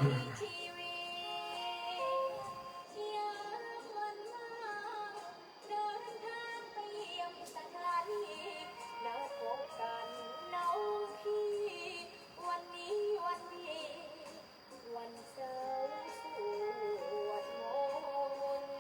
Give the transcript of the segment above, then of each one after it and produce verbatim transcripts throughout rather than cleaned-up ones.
ชีวิต ยามวันว่าง เดินทางไปเยี่ยมสถานี แล้วพบกันน้องพี่ วันนี้วันดี วันเสาร์สวดมนต์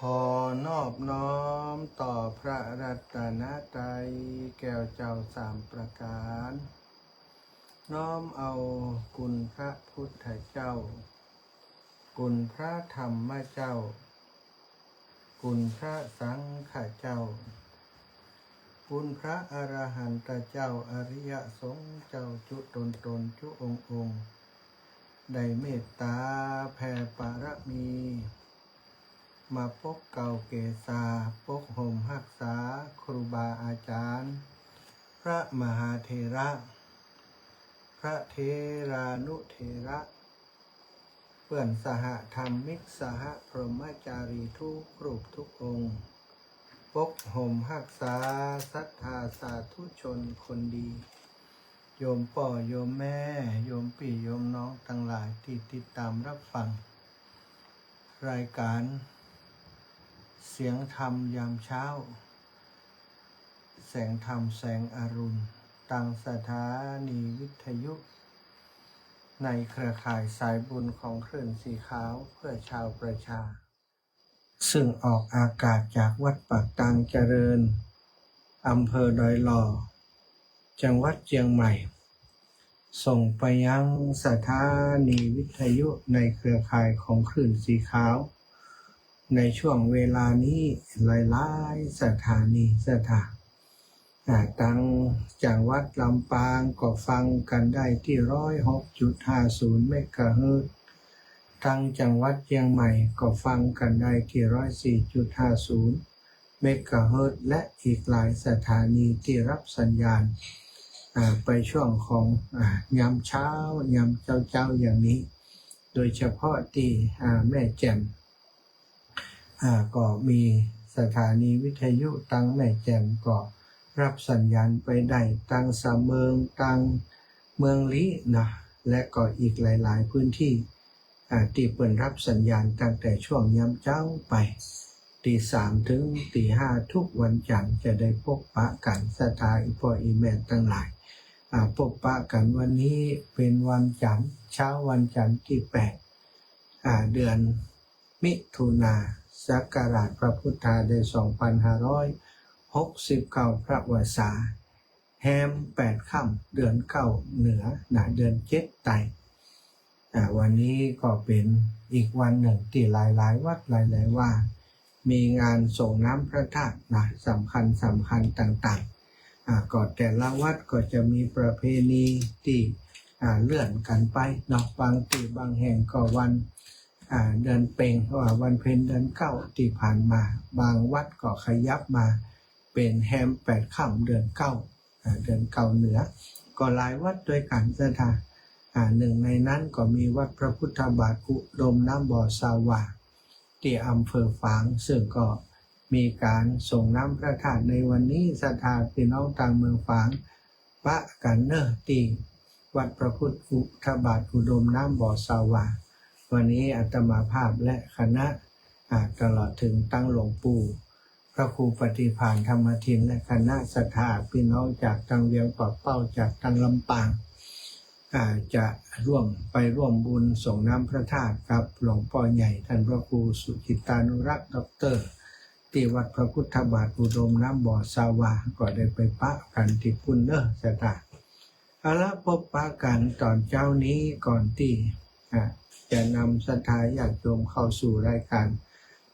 ขอนอบน้อมต่อพระรัตนตรัยแก้วเจ้าสามประก๋าน น้อมเอาคุณพระพุทธเจ้า คุณพระธรรมเจ้า คุณพระสังฆเจ้า คุณพระอรหันตเจ้า อริยสงฆ์เจ้าจุ๊ตนๆ จุ๊องค์ๆ ได้เมตต๋าแผ่ปารมี มาปกเกล้าเกศา ปกห่มฮักษาครูบาอาจ๋ารย์ พระมหาเถระ พระเถรานุเถระ เปื้อนสหธรรมิก สหพรหมจารีทุกรูปทุกองค์ ปกห่มฮักษาศรัทธาสาธุชนคนดี โยมป้อโยมแม่ โยมปี้โยมน้องตังหลายตี้ติดต๋ามฮับฟัง รายก๋านเสียงธรรมยามเช้า แสงธรรมแสงอรุณ ตางสถานีวิทยุ ในเครือข่ายสายบุญของคลื่นสีขาวเพื่อชาวประชา ซึ่งออกอากาศจากวัดปากตางเจริญ อำเภอดอยหล่อ จังหวัดเจียงใหม่ ส่งไปยังสถานีวิทยุในเครือข่ายของคลื่นสีขาว ในช่วงเวลานี้หลายๆ สถานี สถา อ่า ตังจังหวัดลำปางก็ฟังกั๋นได้ตี้ ร้อยหกจุดห้าศูนย์ เมกะเฮิรตซ์ ตังจังหวัดเจียงใหม่ก็ฟังกั๋นได้ตี้ ร้อยสี่จุดห้าศูนย์ เมกะเฮิรตซ์ และอีกหลายสถานีตี้ฮับสัญญาณ อ่า ไปช่วงของ อ่า ยามเช้า ยามเจ๊าๆ อย่างนี้ โดยเฉพาะตี้ อ่า แม่แจ่ม อ่า ก็มีสถานีวิทยุตังแม่แจ่มก็ฮับสัญญาณไปได้ตังสะเมิง ตังเมืองลี้นะ และก็อีกหลายๆ พื้นตี้ อ่า ตี้เปิ้นฮับสัญญาณตั้งแต่ช่วงยามเจ๊าไป ตีสามเถิงตีห้าทุกวันจันทร์จะได้ปบปะกั๋น ศรัทธาอี่ป้ออี่แม่ตังหลาย อ่า ปบปะกั๋นวันนี้เป๋นวันจันทร์ เจ๊าวันจันทร์ตี้แปด อ่า เดือน มิถุนา ศักราชพระพุทธาได้สองปันห้าร้อยหกสิบเก้า พระวสา แฮมแปดค่ำ เดือนเก้าเหนือนะ เดือนเจ็ดใต้ อ่า วันนี้ก็เป๋นอีกวันนึ่งตี้หลายๆ วัดหลายๆ วา มีงานส่งน้ำพระธาตุนะ สำคัญสำคัญต่างๆ อ่า ก็แต่ละวัดก็จะมีประเพณีตี้ อ่า เลื่อนกั๋นไปเนาะ บางตี้บางแห่งก็วัน อ่า เดือนเพ็ญ ว่าวันเพ็ญเดือนเก้าตี้ผ่านมา บางวัดก็ขยับมาเป๋นแฮมแปดค่ำเดือนเก้า อ่า เดือนเก้าเหนือ ก็หลายวัดตวยกั๋น ศรัทธา อ่า นึ่งในนั้นก็มีวัดพระพุทธบาทอุดมน้ำบ่อสาหว่า ตี้อำเภอฝาง ซึ่งก็มีก๋านส่งน้ำพระธาตุในวันนี้ ศรัทธาปี้น้องตางเมืองฝาง ปะกั๋นเน่อตี้วัดพระพุทธบาทอุดมน้ำบ่อสาหว่า วันนี้อาตมาภาพและคณะ อ่า ตลอดเถิงตังหลวงปู่พระครูปฏิภาณธรรมทิน และคณะศรัทธาปี้น้องจากตังเวียงป่าเป้า จากตังลำปาง อ่า จะร่วม ไปร่วมบุญส่งน้ำพระธาตุกับหลวงป้อใหญ่ต้านพระครูสุจิตตานุรักษ์ ด็อกเตอร์ ตี้วัดพระพุทธบาทอุดมน้ำบ่อสาหว่า ก็ได้ไปปะกั๋นตี้ปุ้นเน่อ ศรัทธา เอาละ ปบปะกั๋นต๋อนเจ๊านี้ก่อนตี้ อ่า จะนำศรัทธาญาติโยมเข้าสู่รายก๋าน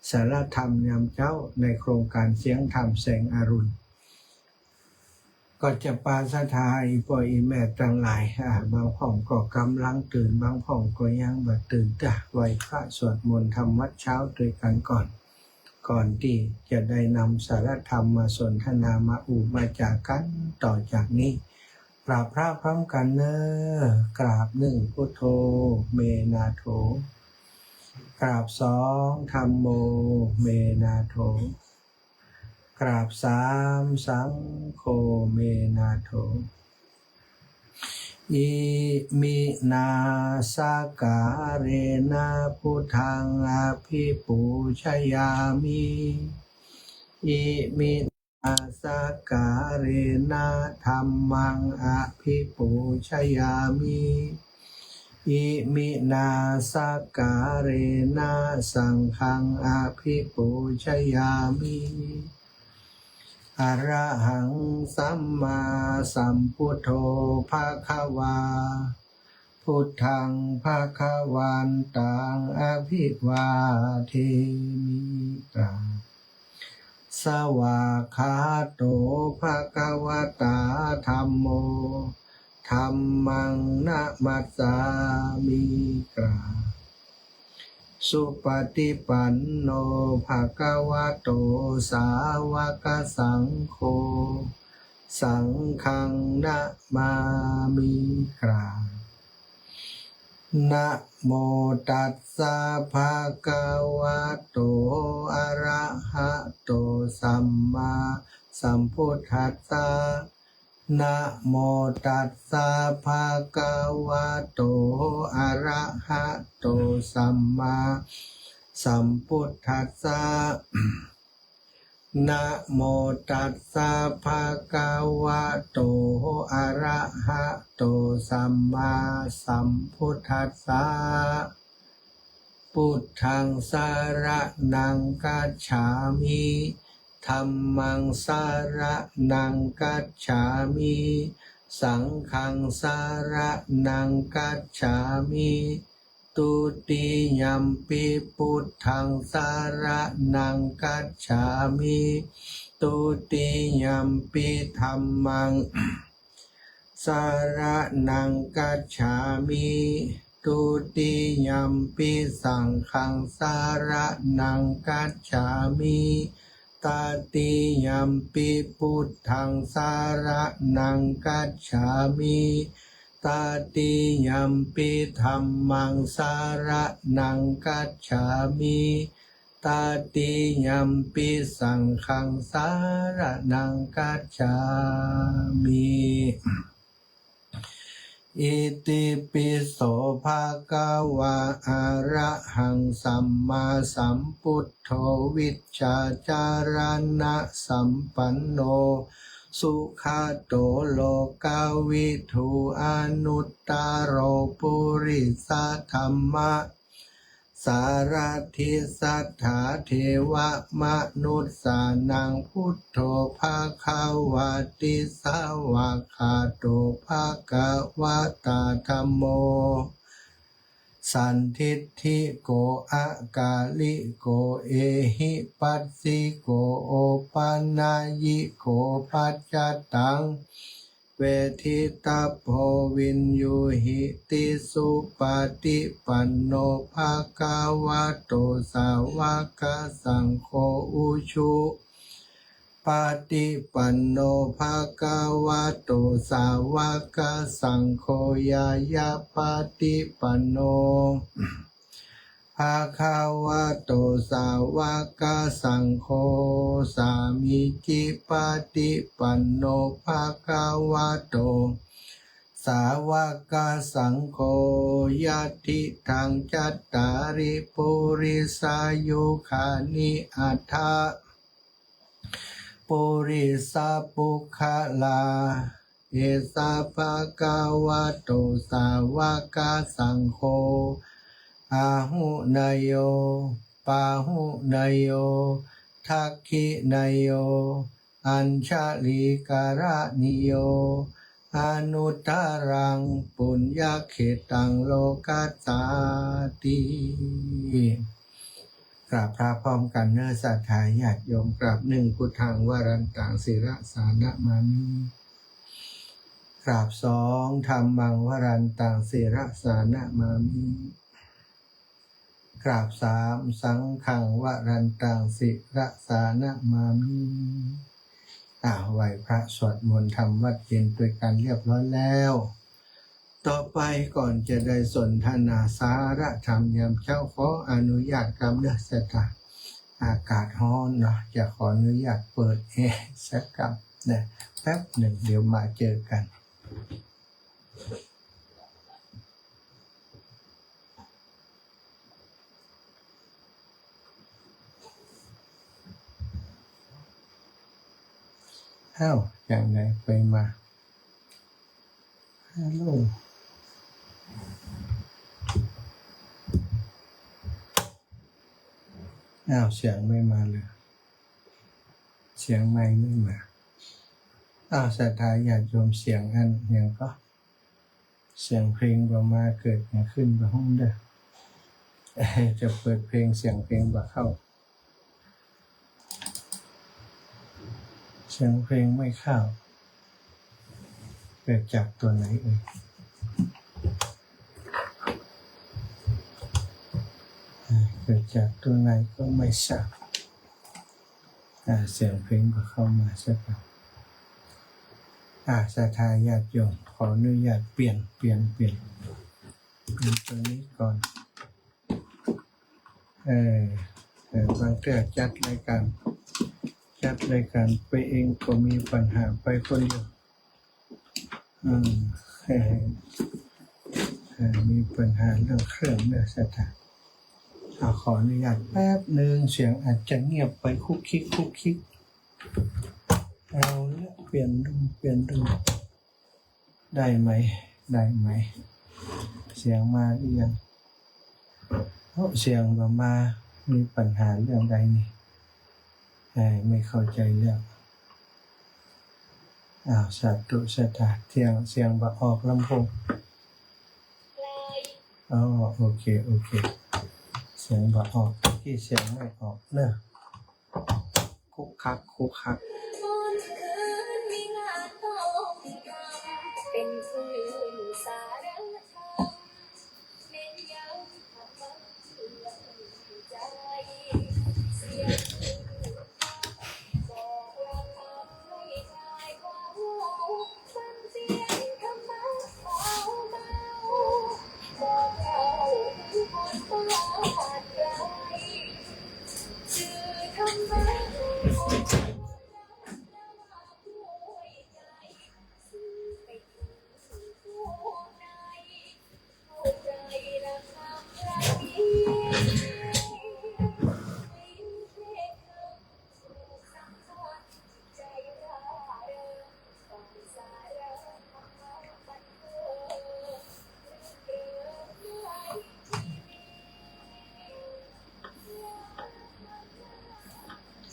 สารธรรมยามเจ๊าในโครงก๋านเสียงธรรมแสงอรุณ ก็จะปาศรัทธาอี่ป้ออี่แม่ตังหลาย อ่า บางพ่องก็ก่ำลังตื่น บางพ่องก็ยังบ่ตื่น ตะ ไหว้พระสวดมนต์ทำวัตรเช้าตวยกั๋นก่อน ก่อนตี้จะได้นำสารธรรมมาสนทนา มาอู้มาจ๋ากั๋นต่อจากนี้ กราบพระพร้อมกั๋นเน่อ กราบนึ่ง พุทโธ เม นาโถ กราบสอง ธัมโม เม นาโถ กราบสาม สังโฆ เม นาโถ อิมินา สักการะนะ พุทธัง อภิปูชยามิ อิมินา สักการะนะ ธัมมัง อภิปูชยามิ Iminā sakkārena saṅghaṃ abhipūjayāmi. Arahaṃ sammāsambuddho bhagavā. Buddhaṃ bhagavantaṃ abhivādemi. กราบ Svākkhāto bhagavatā dhammo. Dhammaṃ namassāmi. กราบ Supaṭipanno bhagavato sāvakasaṅgho. Saṅghaṃ namāmi. กราบ Namo tassa bhagavato arahato sammāsambuddhassa. Namo tassa bhagavato arahato sammāsambuddhassa. Namo tassa bhagavato arahato sammāsambuddhassa. Buddhaṃ saraṇaṃ gacchāmi. Dhammaṃ saraṇaṃ gacchāmi. Saṅghaṃ saraṇaṃ gacchāmi. Dutiyampi buddhaṃ saraṇaṃ gacchāmi. Dutiyampi dhammaṃ saraṇaṃ gacchāmi. Dutiyampi saṅghaṃ saraṇaṃ gacchāmi. Tatiyampi buddhaṃ saraṇaṃ gacchāmi. Tatiyampi dhammaṃ saraṇaṃ gacchāmi. Tatiyampi saṅghaṃ saraṇaṃ gacchāmi. Itipi so bhagavā arahaṃ sammāsambuddho vijjācaraṇasampanno sugato lokavidū anuttaro purisadamma sārathi satthā devamanussānaṃ buddho bhagavāti. Svākkhāto bhagavatā dhammo sandiṭṭhiko akāliko ehipassiko opanayiko paccattaṃ veditabbo viññūhīti. Supaṭipanno bhagavato sāvakasaṅgho, ujupaṭipanno bhagavato sāvakasaṅgho, ñāyapaṭipanno bhagavato sāvakasaṅgho, sāmīcipaṭipanno bhagavato sāvakasaṅgho, yadidaṃ cattāri purisayugāni aṭṭha purisapuggalā, esa bhagavato sāvakasaṅgho, āhuneyyo pāhuneyyo dakkhiṇeyyo añjalikaraṇīyo anuttaraṃ puññakkhettaṃ lokassāti. กราบพระพร้อมกันเนอะ ศรัทธาญาติโยม กราบ หนึ่ง Buddhaṃ varantaṃ sirasā namāmi. กราบ สอง Dhammaṃ varantaṃ sirasā namāmi. กราบ สาม Saṅghaṃ varantaṃ sirasā namāmi. อ่า ไหว้พระสวดมนต์ทำวัตรเย็นด้วยกันเรียบร้อยแล้ว ต่อไปก่อนจะได้สนทนาสาระธรรมยามเช้า ขออนุญาตกำเนิดศรัทธา อากาศฮ้อนเนาะ จะขออนุญาตเปิดแอร์สักกำนะ แป๊บหนึ่ง เดี๋ยวมาเจอกัน อ้าว อย่างไรไปมา ฮัลโหล อ้าว เสียงไม่มาเลย เสียงไมค์ไม่มา อ้าว ศรัทธาญาติโยม เสียงอันหยังก็ เสียงเพลงบ่มา เกิดหยังขึ้นบ่ฮู้เด้อ จะเปิดเพลง เสียงเพลงบ่เข้า เสียงเพลงไม่เข้า เกิดจากตัวไหนเอ่ย อ่า เกิดจากตัวไหนก็ไม่ทราบ อ่า เสียงเพลงก็เข้ามาซะก่อน อ่า ศรัทธาญาติโยม ขออนุญาตเปลี่ยน เปลี่ยน เปลี่ยน เปลี่ยนตัวนี้ก่อน เออ เออ บางเทื่อจัดรายการ จัดรายการไปเองก็มีปัญหา ไปคนเดียว อืม เออ เออ มีปัญหาเรื่องเครื่องเด้อ ศรัทธา เอา ขออนุญาตแป๊บหนึ่ง เสียงอาจจะเงียบไปคุกคิกคุกคิก เอาละ เปลี่ยนดู เปลี่ยนดู ได้ไหม ได้ไหม เสียงมาหรือยัง เอ้า เสียงบ่มา มีปัญหาเรื่องใดนี่ เอ้ย ไม่เข้าใจเรื่อง อ้าว สาธุ ศรัทธา เสียง เสียงบ่ออกลำโพง อ๋อ โอเค โอเค เสียงบ่ออก เมื่อกี้เสียงไม่ออกเนอะ คุกคัก คุกคัก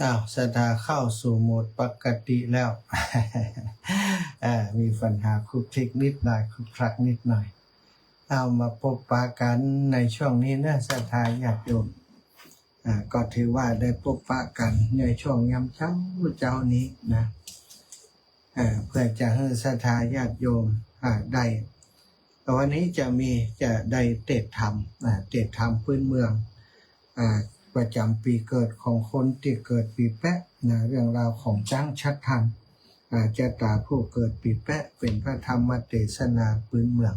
อ้าว ศรัทธาเข้าสู่โหมดปกติแล้ว อ่า มีปัญหาคลุกคลิกนิดหน่อย คลุกคลักนิดหน่อย เอามาพบปะกันในช่วงนี้นะ ศรัทธาญาติโยม อ่า ก็ถือว่าได้พบปะกันในช่วงยามเจ๊าเจ๊านี้นะ อ่า เพื่อจะหื้อศรัทธาญาติโยม อ่า ได้ วันนี้จะมี จะได้เตสน์ธรรม อ่า เตสน์ธรรมพื้นเมือง อ่า ประจำปี๋เกิดของคนตี้เกิดปี๋แป๊ะนะ เรื่องราวของจ๊างฉั๊ดทัน อ่า จะต๋าผู้เกิดปี๋แป๊ะ เป๋นพระธรรมเตสนาพื้นเมือง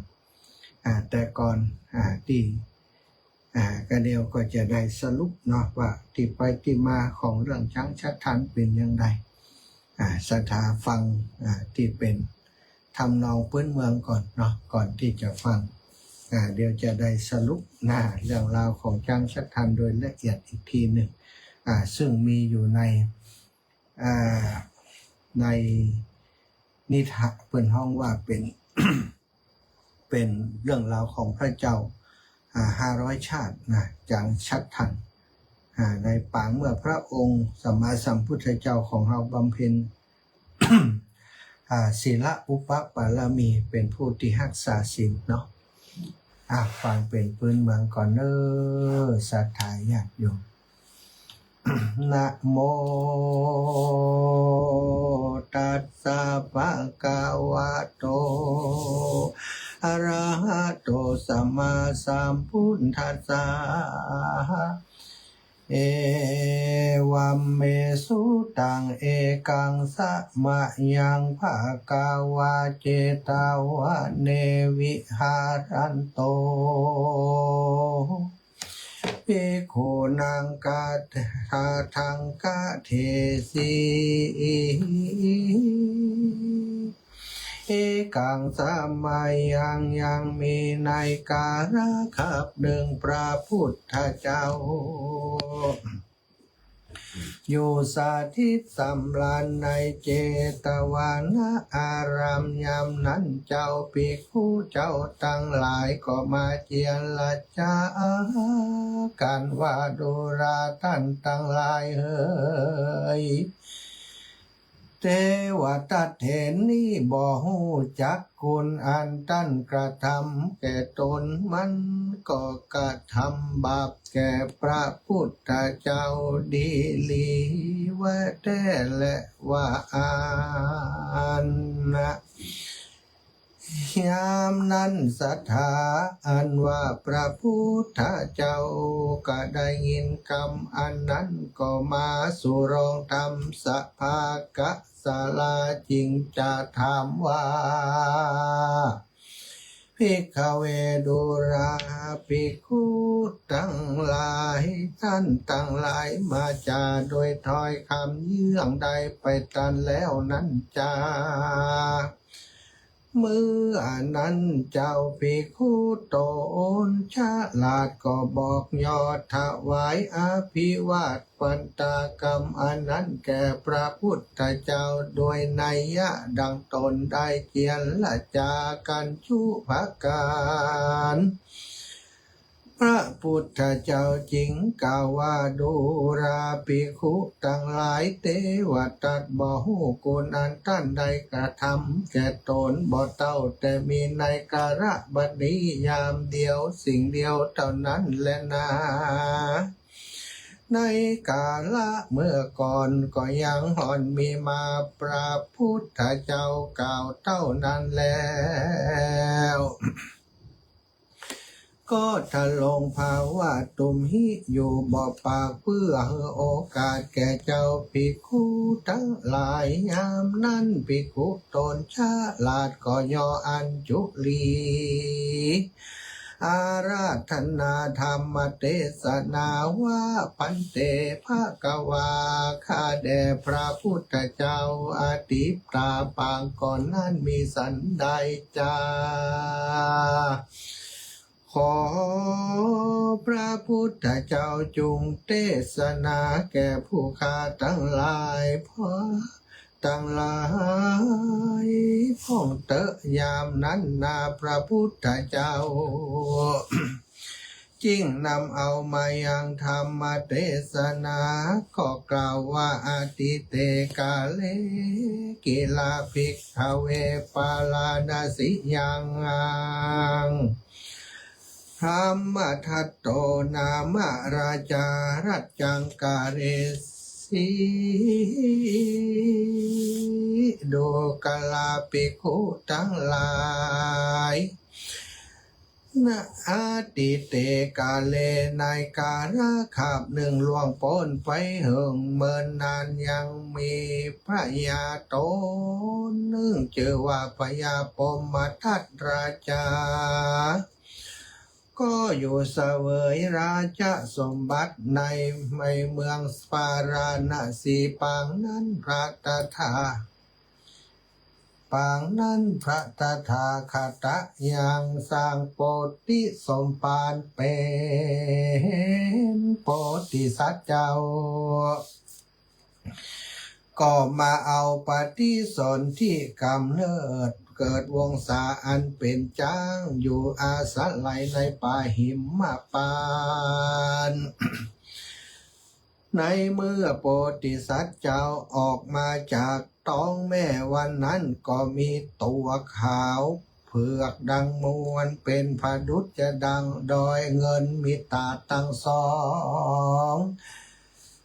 อ่า แต่ก่อน อ่า ตี้ อ่า ก็เดี๋ยวก็จะได้สรุปเนาะ ว่าตี้ไปตี้มาของเรื่องจ๊างฉั๊ดทันเป๋นอย่างใด อ่า ศรัทธาฟัง อ่า ตี้เป๋นทำนองพื้นเมืองก่อนเนาะ ก่อนตี้จะฟัง อ่า เดี๋ยวจะได้สรุปนะ เรื่องราวของจ๊างฉั๊ดทันโดยละเอียดอีกทีหนึ่ง อ่า ซึ่งมีอยู่ใน อ่า ในนิทาน เปิ้นฮ้องว่าเป๋น เป๋นเรื่องราวของพระเจ้า อ่า ห้าร้อยชาตินะ จ๊างฉั๊ดทัน อ่า ในปางเมื่อพระองค์สัมมาสัมพุทธเจ้าของเฮาบำเพ็ญ อ่า ศีลอุปปารมี เป๋นผู้ตี้ฮักษาศีลเนาะ อ่า ฟังเป๋นพื้นเมืองก่อนเน้อ ศรัทธาญาติโยม นะโมตัสสะ ภะคะวะโต อะระหะโต สัมมาสัมพุทธัสสะ เอวัมเมสุตัง เอกังสะมะยัง ภะคะวา เจตวะเน วิหารันโต ภิกขุนัง กะทะ ทัง กะเทสิ เอกังสะมะยัง ยังมีในกาลคับหนึ่ง พระพุทธเจ้า อยู่สถิตสำราญในเจตวนาราม ยามนั้นเจ้าภิกขุเจ้าตังหลายก็มาเจรจากั๋นว่า ดูราต้านตังหลายเหย เตวทัตเถรนี้บ่ฮู้จักคุณอันต้านกระทำแก่ต๋น มันก็กระทำบาปแก่พระพุทธเจ้าดีหลีแต๊แลว่าอั้นนะ ยามนั้นศรัทธาอันว่าพระพุทธเจ้าก็ได้ยินกำอันนั้นก็มาสู่โรงธรรมสภา กศาลา จึงจะถามว่า ภิกขเว ดูราภิกขุตังหลาย ต้านตังหลายมาจาโดยถ้อยคำเยื่องใดไปตันแล้วนั้นจา เมื่อนั้นเจ้าภิกขุตนฉลาดก็บอกยอถวายอภิวาทปัตตากรรมอันนั้นแก่พระพุทธเจ้าโดยนัยยะดังต๋นได้เจรจากั๋นจุ๊ประก๋าน พระพุทธเจ้าจึงกล่าวว่า ดูราภิกขุตังหลาย เตวทัตบ่ฮู้คุณอันต้านได้กระทำแก่ต๋น บ่เต้าแต่มีในกาละบัดนี้ยามเดียว สิ่งเดียวเต้านั้นแลนา ในกาละเมื่อก่อนก็ยังหล่อนมีมา พระพุทธเจ้ากล่าวเต้านั้นแล้ว ก็ทรงภาวะตุมหิอยู่บ่ปาก เพื่อหื้อโอกาสแก่เจ้าภิกขุตังหลาย ยามนั้นภิกขุตนฉลาดก็ย่ออัญจุลี อาราธนาธรรมเตสนาว่า ภันเต ภะคะวา ข้าแด่พระพุทธเจ้า อทิตตา ปางก่อนนั้นมีสันใดจา ขอพระพุทธเจ้าจุ่งเตสนาแก่ผู้ข้าตังหลาย พวกตังหลายพ่องเต๊อะ ยามนั้นนาพระพุทธเจ้า จึ่งนำเอามายังธรรมเตสนา ก็กล่าวว่า อทิเต กาเล กิลา ภิกขเว ปาราณสิยัง ธัมมทัตโต นามะ ราชา รัชชัง กาเรสิ ดูราภิกขุตังหลาย ณ อทิเต กาเล ในกาละคาบนึ่งล่วงป๊นไปเหิงเมินนาน ยังมีพญาต๋นนึ่งจื้อว่าพญาพรหมทัตราชา ก็อยู่เสวยราชสมบัติใน ในเมืองปาราณสี ปางนั้นพระตถา ปางนั้นพระตถาคตะยังสร้างโพธิสมภารเป๋นโพธิสัตว์เจ้า ก็มาเอาปฏิสนธิกำเนิด เกิดวงศาอันเป๋นจ๊าง อยู่อาศัยในป่าหิมพานต์ ในเมื่อโพธิสัตว์เจ้าออกมาจากต๊องแม่วันนั้น ก็มีตั๋วขาวเผือกดังมวล เป๋นผดุจจะดังดอยเงิน มีต๋าตังสอง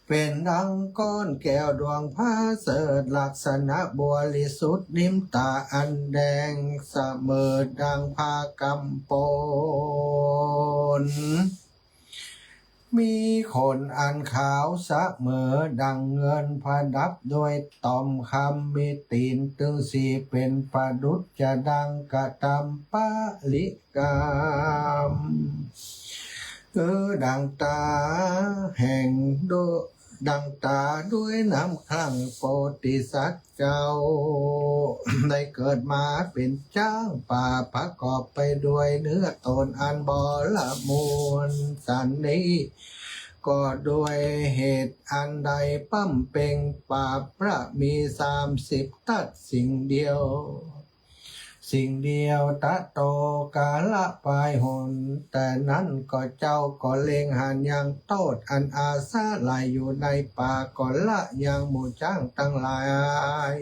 เป๋นดังก้อนแก้วดวงผาเสริฐ ลักษณะบริสุทธิ์ นิมต๋าอันแดงเสมอดังผ้ากำปล มีขนอันขาวเสมอดังเงิน ประดับด้วยต่อมคำ มีตี๋นตึงสี่ เป๋นผดุจจะดังกระทำปริกรรม คือดั่งต๋าแห่ง ดั่งต๋าด้วยน้ำคลั่ง โพธิสัตว์เจ้า ได้เกิดมาเป๋นจ๊างป่า ประกอบไปด้วยเนื้อตนอันบริบูรณ์สันนี้ ก็ด้วยเหตุอันใด บำเพ็งบาปละมีสามสิบตัดสิ่งเดียว สิ่งเดียว ตะโต กาละปายหน แต่นั้นก็เจ้าก็เล็งหันยังโต้ษอันอาศัยอยู่ในป่า ก็ละยังหมู่จ๊างตังหลาย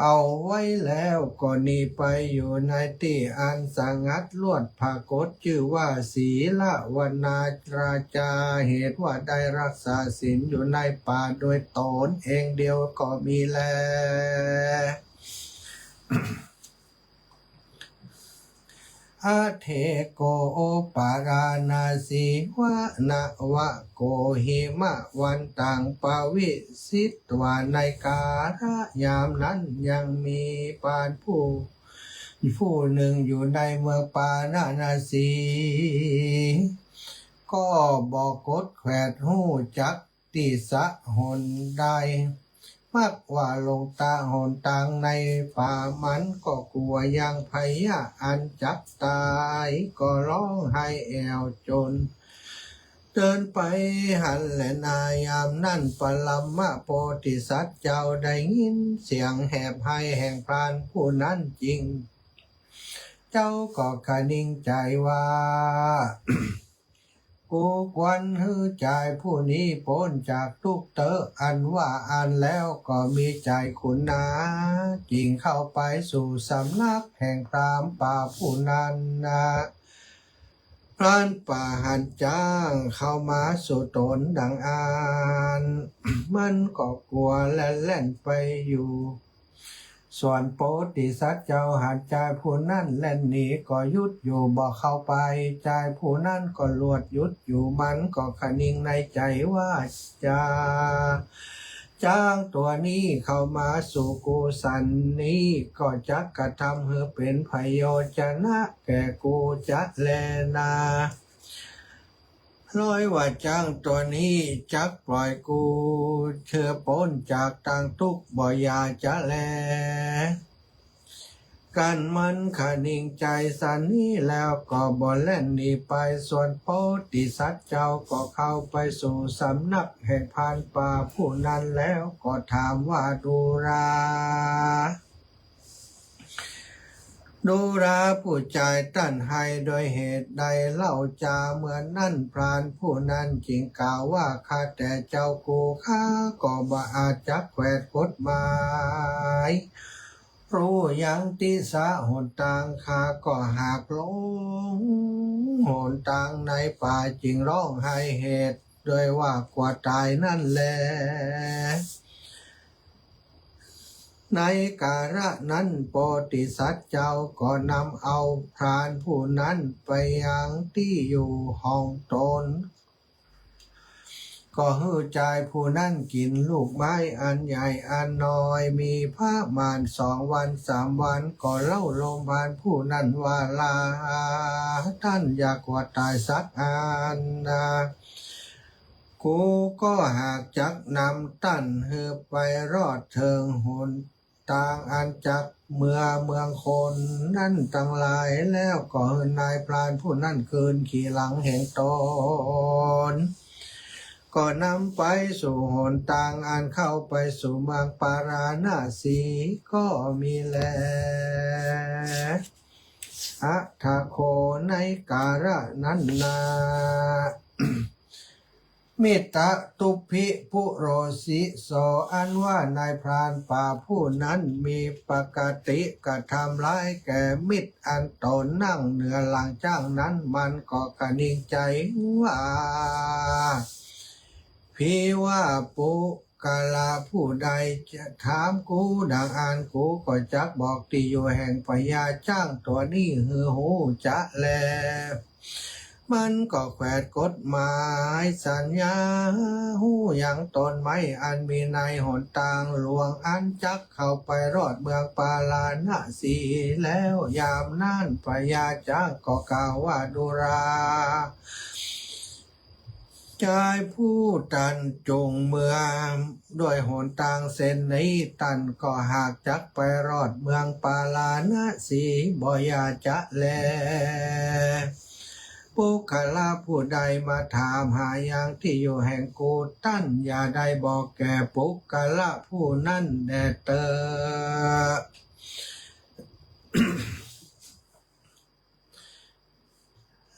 เอาไว้แล้วก็หนีไปอยู่ในตี้อันสงัดลวดผะกด จื้อว่าสีลวนาราจา เหตุว่าได้รักษาศีลอยู่ในป่าโดยต๋นเองเดียวก็มีแล อะเถ โก โอ ปาราณสี วะนะวะโกหิมะวันตัง ปะวิสิตวา ในกาละยามนั้นยังมีพราหมณ์ผู้ ผู้หนึ่งอยู่ในเมืองปาราณสี ก็บ่กดแขวดฮู้จัก ตี้สะหนได้ มักว่าหลงตางหนตางในป่า มันก็กั๋วยังพยาอันจักต๋าย ก็ฮ้องไห้แอ่วจ๋น เดินไปหั้นแลนา ยามนั้นปรมโพธิสัตว์เจ้าได้ยินเสียงแหบไห้แห่งพราหมณ์ผู้นั้นจริง เจ้าก็คะนิงใจ๋ว่า กูควรหื้อจายผู้นี้ป๊นจากตุ๊กข์เต๊อะ อันว่าอั้นแล้วก็มีใจ๋ขุนนา จึงเข้าไปสู่สำนักแห่งพราหมณ์ป่าผู้นั้นนา พราหมณ์ป่าหันจ๊างเข้ามาสู่ต๋นดังอั้น มันก็กั๋วและแล่นไปอยู่ ส่วนโพธิสัตว์เจ้าหันจายผู้นั้นแล่นหนีก็หยุดอยู่บ่เข้าไป จายผู้นั้นก็ลวดหยุดอยู่ มันก็คะนิงในใจ๋ว่า จา จ๊างตั๋วนี้เข้ามาสู่กูสันนี้ ก็จักกระทำหื้อเป๋นประโยชนะแก่กูจะแลนา ร้อยว่าจ๊างตั๋วนี้จักปล่อยกูหื้อป๊นจากตางตุ๊กข์บ่อย่าจะแล กันมันคะนิงใจ๋สันนี้แล้วก็บ่แล่นหนีไป ส่วนโพธิสัตว์เจ้าก็เข้าไปสู่สำนักแห่งพรานป่าผู้นั้นแล้วก็ถามว่า ดูรา ดูราผู้จายต้านไห้โดยเหตุใดเล่าจา เมื่อนั้นพรานผู้นั้นจึงกล่าวว่า ข้าแต่เจ้ากูข้าก็บ่อาจจักแขวดกฎหมาย ฮู้ยังตี้สะหนตาง ข้าก็หากหลงหนตางในป่าจึงฮ้องไห้เหตุ โดยว่ากั๋วต๋ายนั้นแล ในกาละนั้นโพธิสัตว์เจ้าก็นำเอาพรานผู้นั้นไปยังตี้อยู่ห้องต๋น ก็หื้อจายผู้นั้นกิ๋นลูกไม้อันใหญ่อันน้อย มีประมาณสองวันสามวัน ก็เล่าโลมพรานผู้นั้นว่า ลา ต้านอย่ากั๋วต๋ายสักอันนา กูก็หากจักนำต้านหื้อไปรอดเถิงหนตางอันจักเมือเมืองคนนั้นตังหลาย แล้วก็หื้อนายพรานผู้นั้นคืนขี่หลังแห่งต๋น ก็นำไปสู่หนตางอันเข้าไปสู่เมืองปาราณสีก็มีแล อะถะโข ในกาละนั้นนา มิตรตุพภิปุโรสิโส อันว่านายพรานป่าผู้นั้นมีปกติกระทำร้ายแก่มิตรอันต๋นนั่งเหนือหลังจ๊างนั้น มันก็คะนิงใจ๋ว่า ภิวะปุคคละ ผู้ใดจะถามกูดังอั้น กูก็จักบอกตี้อยู่แห่งพญาจ๊างตั๋วนี้หื้อฮู้จะแล มันก็แขวดกฎหมายสัญญาฮู้ยังต้นไม้อันมีในหนตางหลวงอันจักเข้าไปรอดเมืองปาราณสีแล้ว ยามนั้นพญาจ๊างก็กล่าวว่า ดูรา จายผู้ต้านจุ่งเมือด้วยหนตางเส้นนี้ ต้านก็หากจักไปรอดเมืองปาราณสีบ่อย่าจะแล ปุคคละผู้ใดมาถามหายังตี้อยู่แห่งกู ต้านอย่าได้บอกแก่ปุคคละผู้นั้นแด่เตอ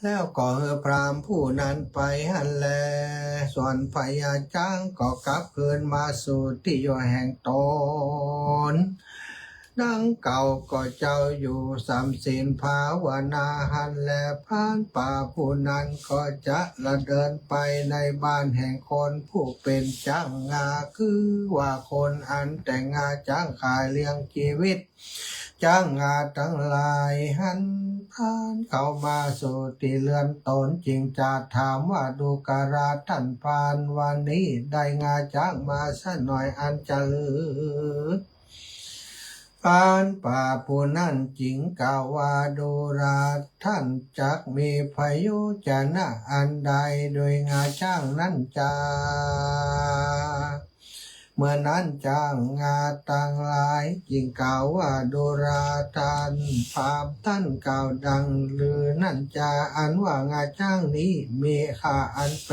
แล้วก็หื้อพราหมณ์ผู้นั้นไปหั้นแล ส่วนพญาจ๊างก็กลับคืนมาสู่ตี้อยู่แห่งตน ดังเก่าก็เจ้าอยู่สำศีลภาวนาหั้นแล พรานป่าผู้นั้นก็จะละเดินไปในบ้านแห่งคนผู้เป๋นจ๊างงา คือว่าคนอันแต่งงาจ๊างขายเลี้ยงจีวิต จ๊างงาตังหลายหั้น พรานเข้ามาสู่ตี้เฮือนตน จึงจะถามว่า ดูกราต้านพราน วันนี้ได้งาจ๊างมาสักหน่อยอันจะลือ พรานป่าผู้นั้นจึงกล่าวว่า ดูราต้านจักมีพระโยชนะอันใดโดยงาจ๊างนั้นจา เมื่อนั้นจ๊างงาตังหลายจึงกล่าวว่า ดูราต้านพราหมณ์ ต้านกล่าวดังลือนั้นจา อันว่างาจ๊างนี้มีค่าอันแป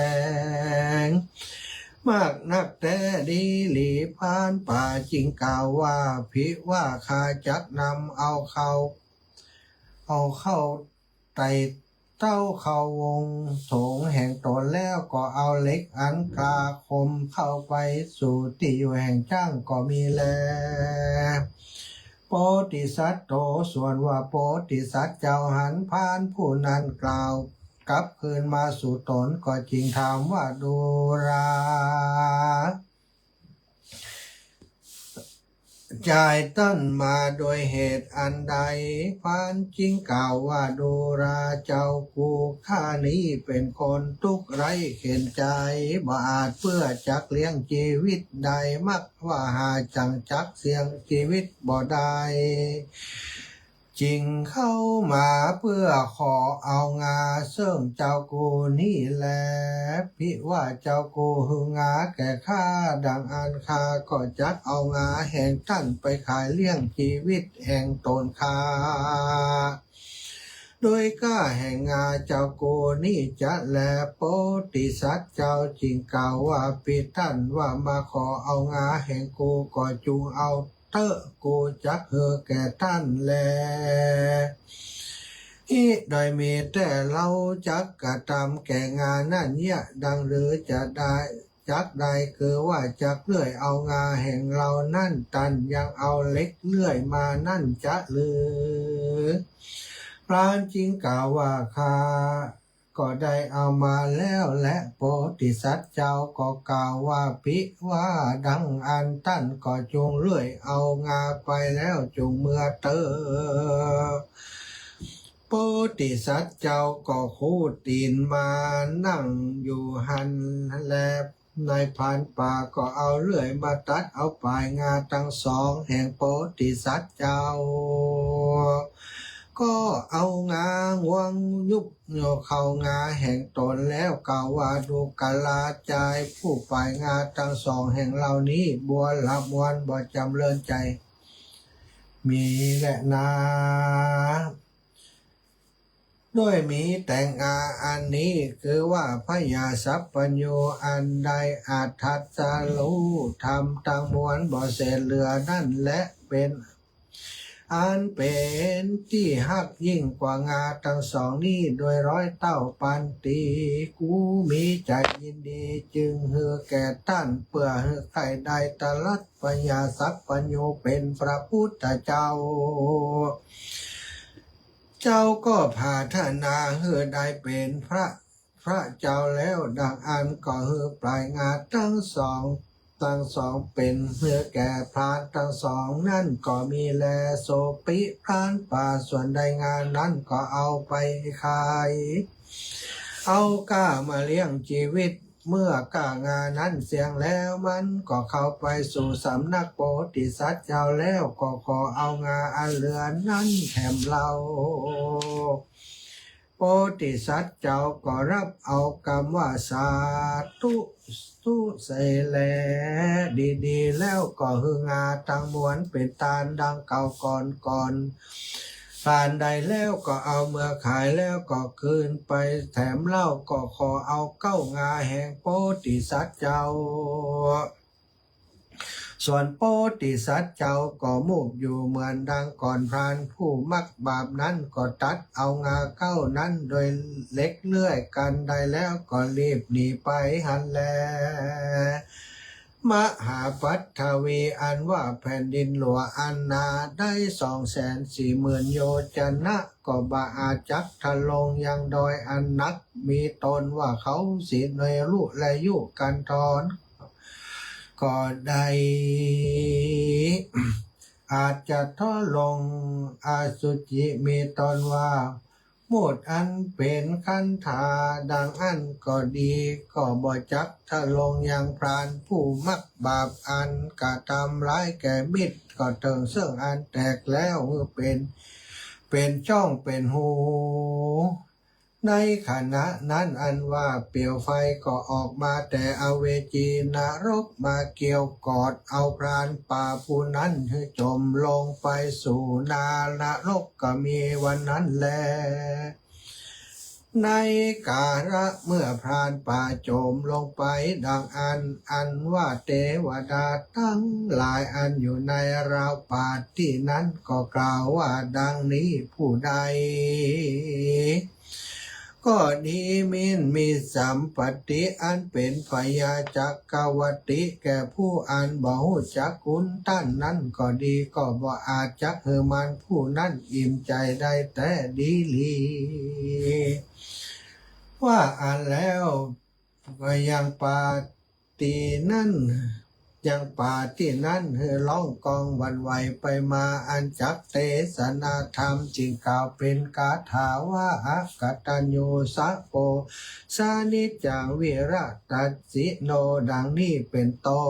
งมากนักแต๊ดีหลี พรานป่าจึงกล่าวว่า ภิว่าข้าจักนำเอาเข้า เอาเข้าไต่เต๊าเข้าวงโถงแห่งตนแล้ว ก็เอาเหล็กอันกล้าคมเข้าไปสู่ตี้อยู่แห่งจ๊างก็มีแล โพธิสัตว์โต ส่วนว่าโพธิสัตว์เจ้าหันพรานผู้นั้นกล่าวกลับคืนมาสู่ตน ก็จึงถามว่า ดูรา จายต้านมาโดยเหตุอันใด พรานจึงกล่าวว่า ดูราเจ้ากู ข้านี้เป๋นคนตุ๊กข์ไร้เข็ญใจ๋ บ่อาจเปื้อจักเลี้ยงจีวิตได้ มักว่าหาจั่งจักเสี่ยงจีวิตบ่ได้ จึงเข้ามาเปื้อขอเอางาเซิ่งเจ้ากูนี้แล ภิว่าเจ้ากูหื้องาแก่ข้า ดังอั้นข้าก็จักเอางาแห่งต้านไปขายเลี้ยงจีวิตแห่งตนข้า โดยก้าแห่งงาเจ้ากูนี้จะแล โพธิสัตว์เจ้าจึงกล่าวว่า ภิต้านว่ามาขอเอางาแห่งกู ก็จุ่งเอาเต๊อะ กูจักหื้อแก่ต้านแล อิ โดยมีแต๊เฮาจักกระตำแก่งานั้นเยียะ ดังลือจะได้ จักได้คือว่าจักเลื่อยเอางาแห่งเฮานั้น ต้านยังเอาเหล็กเลื่อยมานั้นจะลือ พรานจึงกล่าวว่า ข้าก็ได้เอามาแล้วแล โพธิสัตว์เจ้าก็กล่าวว่า ภิว่าดังอั้นต้านก็จุ่งเลื่อยเอางาไปแล้วจุ่งเมือเต๊อะ โพธิสัตว์เจ้าก็คูดตี๋นมานั่งอยู่หั้นแล นายพรานป่าก็เอาเลื่อยมาตัดเอาป๋ายงาตังสองแห่งโพธิสัตว์เจ้า ก็เอางาง่วงยุบโยเข้างาแห่งตนแล้วกล่าวว่า ดูกราจายผู้ป๋ายงาตังสองแห่งเฮานี้ บัวละมวลบ่จำเริญใจ๋ มีแลนา ด้วยมีแต่งาอันนี้ คือว่าพญาสัพพัญญูอันได้อัตถัสสะฮู้ธรรมตังมวลบ่เศษเหลือนั้นแล เป๋นอันเป๋นตี้ฮักยิ่งกว่างาตังสองนี้โดยร้อยเต้าปันตี กูมีใจ๋ยินดีจึงหื้อแก่ต้าน เปื้อหื้อใค่ได้ตรัสพญาสัพพัญญูเป๋นพระพุทธเจ้า เจ้าก็ผาถนาหื้อได้เป๋นพระ พระเจ้าแล้ว ดังอั้นก็หื้อป๋ายงาตังสอง ตังสองเป๋นหื้อแก่พรานตังสองนั้นก็มีแล โสปิ พรานป่าส่วนได้งานั้นก็เอาไปขาย เอาก้ามาเลี้ยงจีวิต เมื่อก้างานั้นเสี้ยงแล้ว มันก็เข้าไปสู่สำนักโพธิสัตว์เจ้าแล้ว ก็ขอเอางาอันเหลือนั้นแถมเฮา โพธิสัตว์เจ้าก็ฮับเอากำว่าสาธุ สุเสแล ดีๆ แล้วก็หื้องาตังมวลเป๋นตานดังเก่าก่อนก่อน กานใดแล้วก็เอาเมือขาย แล้วก็คืนไปแถมเหล้า ก็ขอเอาเก๊างาแห่งโพธิสัตว์เจ้า ส่วนโพธิสัตว์เจ้าก็มูบอยู่เหมือนดังก่อน พรานผู้มักบาปนั้นก็ตัดเอางาเก๊านั้นโดยเหล็กเลื่อย กานใดแล้วก็รีบหนีไปหั้นแล มหาปัทวี อันว่าแผ่นดินหลวงอันหนาได้สองแสนสี่หมื่นโยจนะ ก็บ่อาจจักทะลงยังดอยอันนัก มีตนว่าเขาสิเนรุและยุกันธร ก็ได้ อาจจะทะลงอสุจิ มีตนว่า มูดอันเป๋นคันธาดังอั้นก็ดี ก็บ่จักทะลงยังพรานผู้มักบาปอันกระทำร้ายแก่มิตร ก็เถิงเซิ่งอันแตกแล้วหื้อเป๋น เป๋นจ้องเป๋นฮู ในขณะนั้นอันว่าเปลวไฟก็ออกมาแต่อเวจีนรก มาเกี่ยวกอดเอาพรานป่าผู้นั้นหื้อจมลงไปสู่นรกก็มีวันนั้นแล ในกาละเมื่อพรานป่าจมลงไปดังอั้น อันว่าเตวดาตังหลายอันอยู่ในราวป่าตี้นั้นก็กล่าวว่าดังนี้ ผู้ใด ก็ดี มินมีสัมปัตติอันเป๋นพญาจักรวรรดิแก่ผู้อันบ่ฮู้จักคุณต้านนั้นก็ดี ก็บ่อาจจักหื้อมันผู้นั้นอิ่มใจ๋ได้แต๊ดีหลี ว่าอั้นแล้ว ก็ยังป่าตี้นั้น ยังป่าตี้นั้นหื้อฮ้องก้องหวั่นไหวไปมา อันจักเตสนาธรรม จึงกล่าวเป๋นคาถาว่า อกตัญญูสะโภ สานิจจังวิรัตตัสสิโน ดังนี้เป๋นต้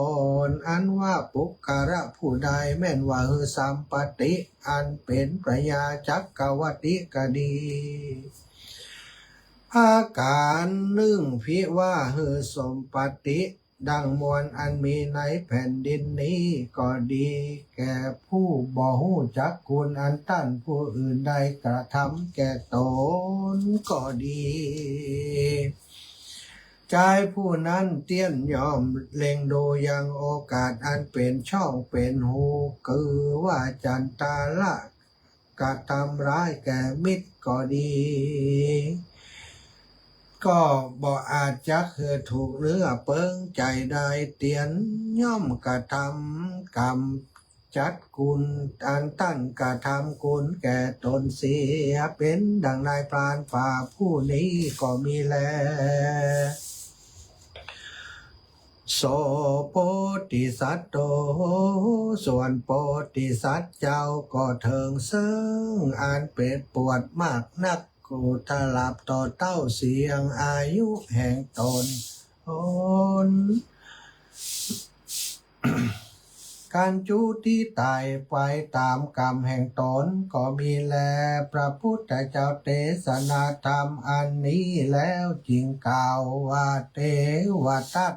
น อันว่าปุคคละผู้ใดแม่นว่าหื้อสัมปัตติอันเป๋นพญาจักรวรรดิก็ดี อาการนึ่งพิว่าหื้อสมปัตติดังมวลอันมีในแผ่นดินนี้ก็ดี แก่ผู้บ่ฮู้จักคุณอันต้านผู้อื่นได้กระทำแก่ตนก็ดี จายผู้นั้นเตี้ยนย่อมเล็งดูยังโอกาสอันเป๋นจ้องเป๋นฮู คือว่าจันตาละ กระทำร้ายแก่มิตรก็ดี ก็บ่อาจจักหื้อถูกเนื้อเปิงใจ๋ได้ เตี้ยนย่อมกระทำกำจัดคุณอันต้านกระทำคุณแก่ตนเสีย เป๋นดังในพรานป่าผู้นี้ก็มีแล โส โพธิสัตว์โต ส่วนโพธิสัตว์เจ้าก็เถิงเซิ่งอันเจ็บปวดมากนัก กุฏลาบต่อเต้าเสี้ยงอายุแห่งตน กันจุติต๋ายไปต๋ามกรรมแห่งตนก็มีแล พระพุทธเจ้าเตสนาธรรมอันนี้แล้วจึงกล่าวว่า เตวทัต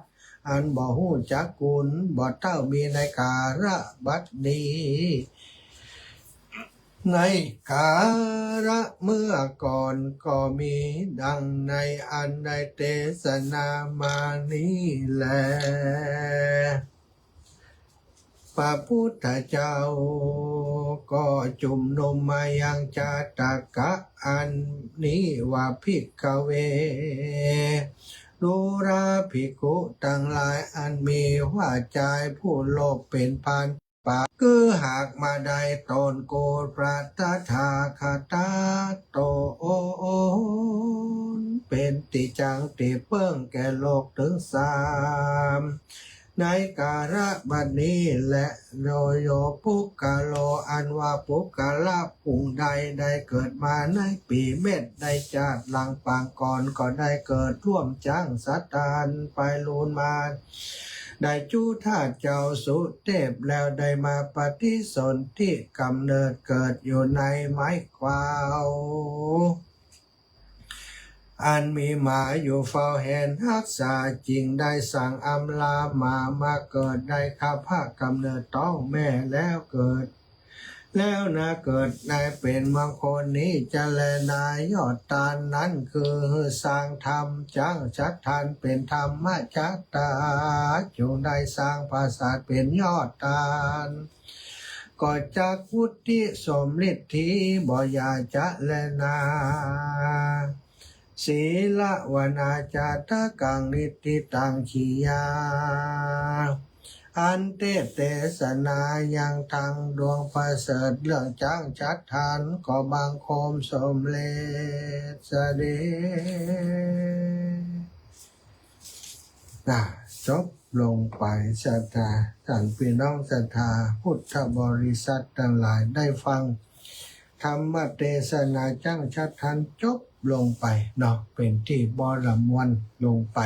อันบ่ฮู้จักคุณ บ่เต้ามีในกาละบัดนี้ ในกาละเมื่อก่อนก็มีดังในอันได้เตสนามานี้แล พระพุทธเจ้าก็จุมนุมมายังจาตกะอันนี้ว่า ภิกขเว ดูราภิกขุตังหลาย อันมีว่าจายผู้โลภเป๋นพรานป่า คือหากมาได้ตนโกรธพระตถาคตะต๋น เป๋นตี้จั้งตี้เปิ้งแก่โลกเถิงสาม ในกาละบัดนี้แล โย โย ปุคคโล อันว่าปุคคละผู้ใดได้เกิดมาในปี๋เม็ด ในจาติหลังปางก่อนก็ได้เกิดร่วมจั้งสัตว์อันไปลูนมา ได้จุฑาเจ้าสุเทพ แล้วได้มาปฏิสนธิกำเนิดเกิดอยู่ในไม้กวาว อันมีหมาอยู่เฝ้าแหนฮักษา จึงได้สั่งอำลาหมามาเกิดในครรภ์กำเนิดต๊องแม่ แล้วเกิด แล้วนาเกิดในเป๋นมงคลนี้จะแลนา ยอดตานนั้นคือสร้างธรรมจั๊งฉัตรทัน เป๋นธรรมจัตตา จุ่งได้สร้างผาสาทเป๋นยอดตาน ก็จักวุฒิสมฤทธิบ่อย่าจะแลนา สีละวนาจาตะกังนิทธิตัง ขียา อันเตสเตสนายังตังดวงประเสริฐเรื่องจั๊งฉัตรทัน ก็บังคมสมเร็จเสด็จ นะ จบลงไป ศรัทธา ท่านพี่น้องศรัทธาพุทธบริษัทตังหลายได้ฟังธรรมเตสนาจั๊งฉัตรทันจบลงไปเนาะ เป๋นตี้บ่ละมวลลงไป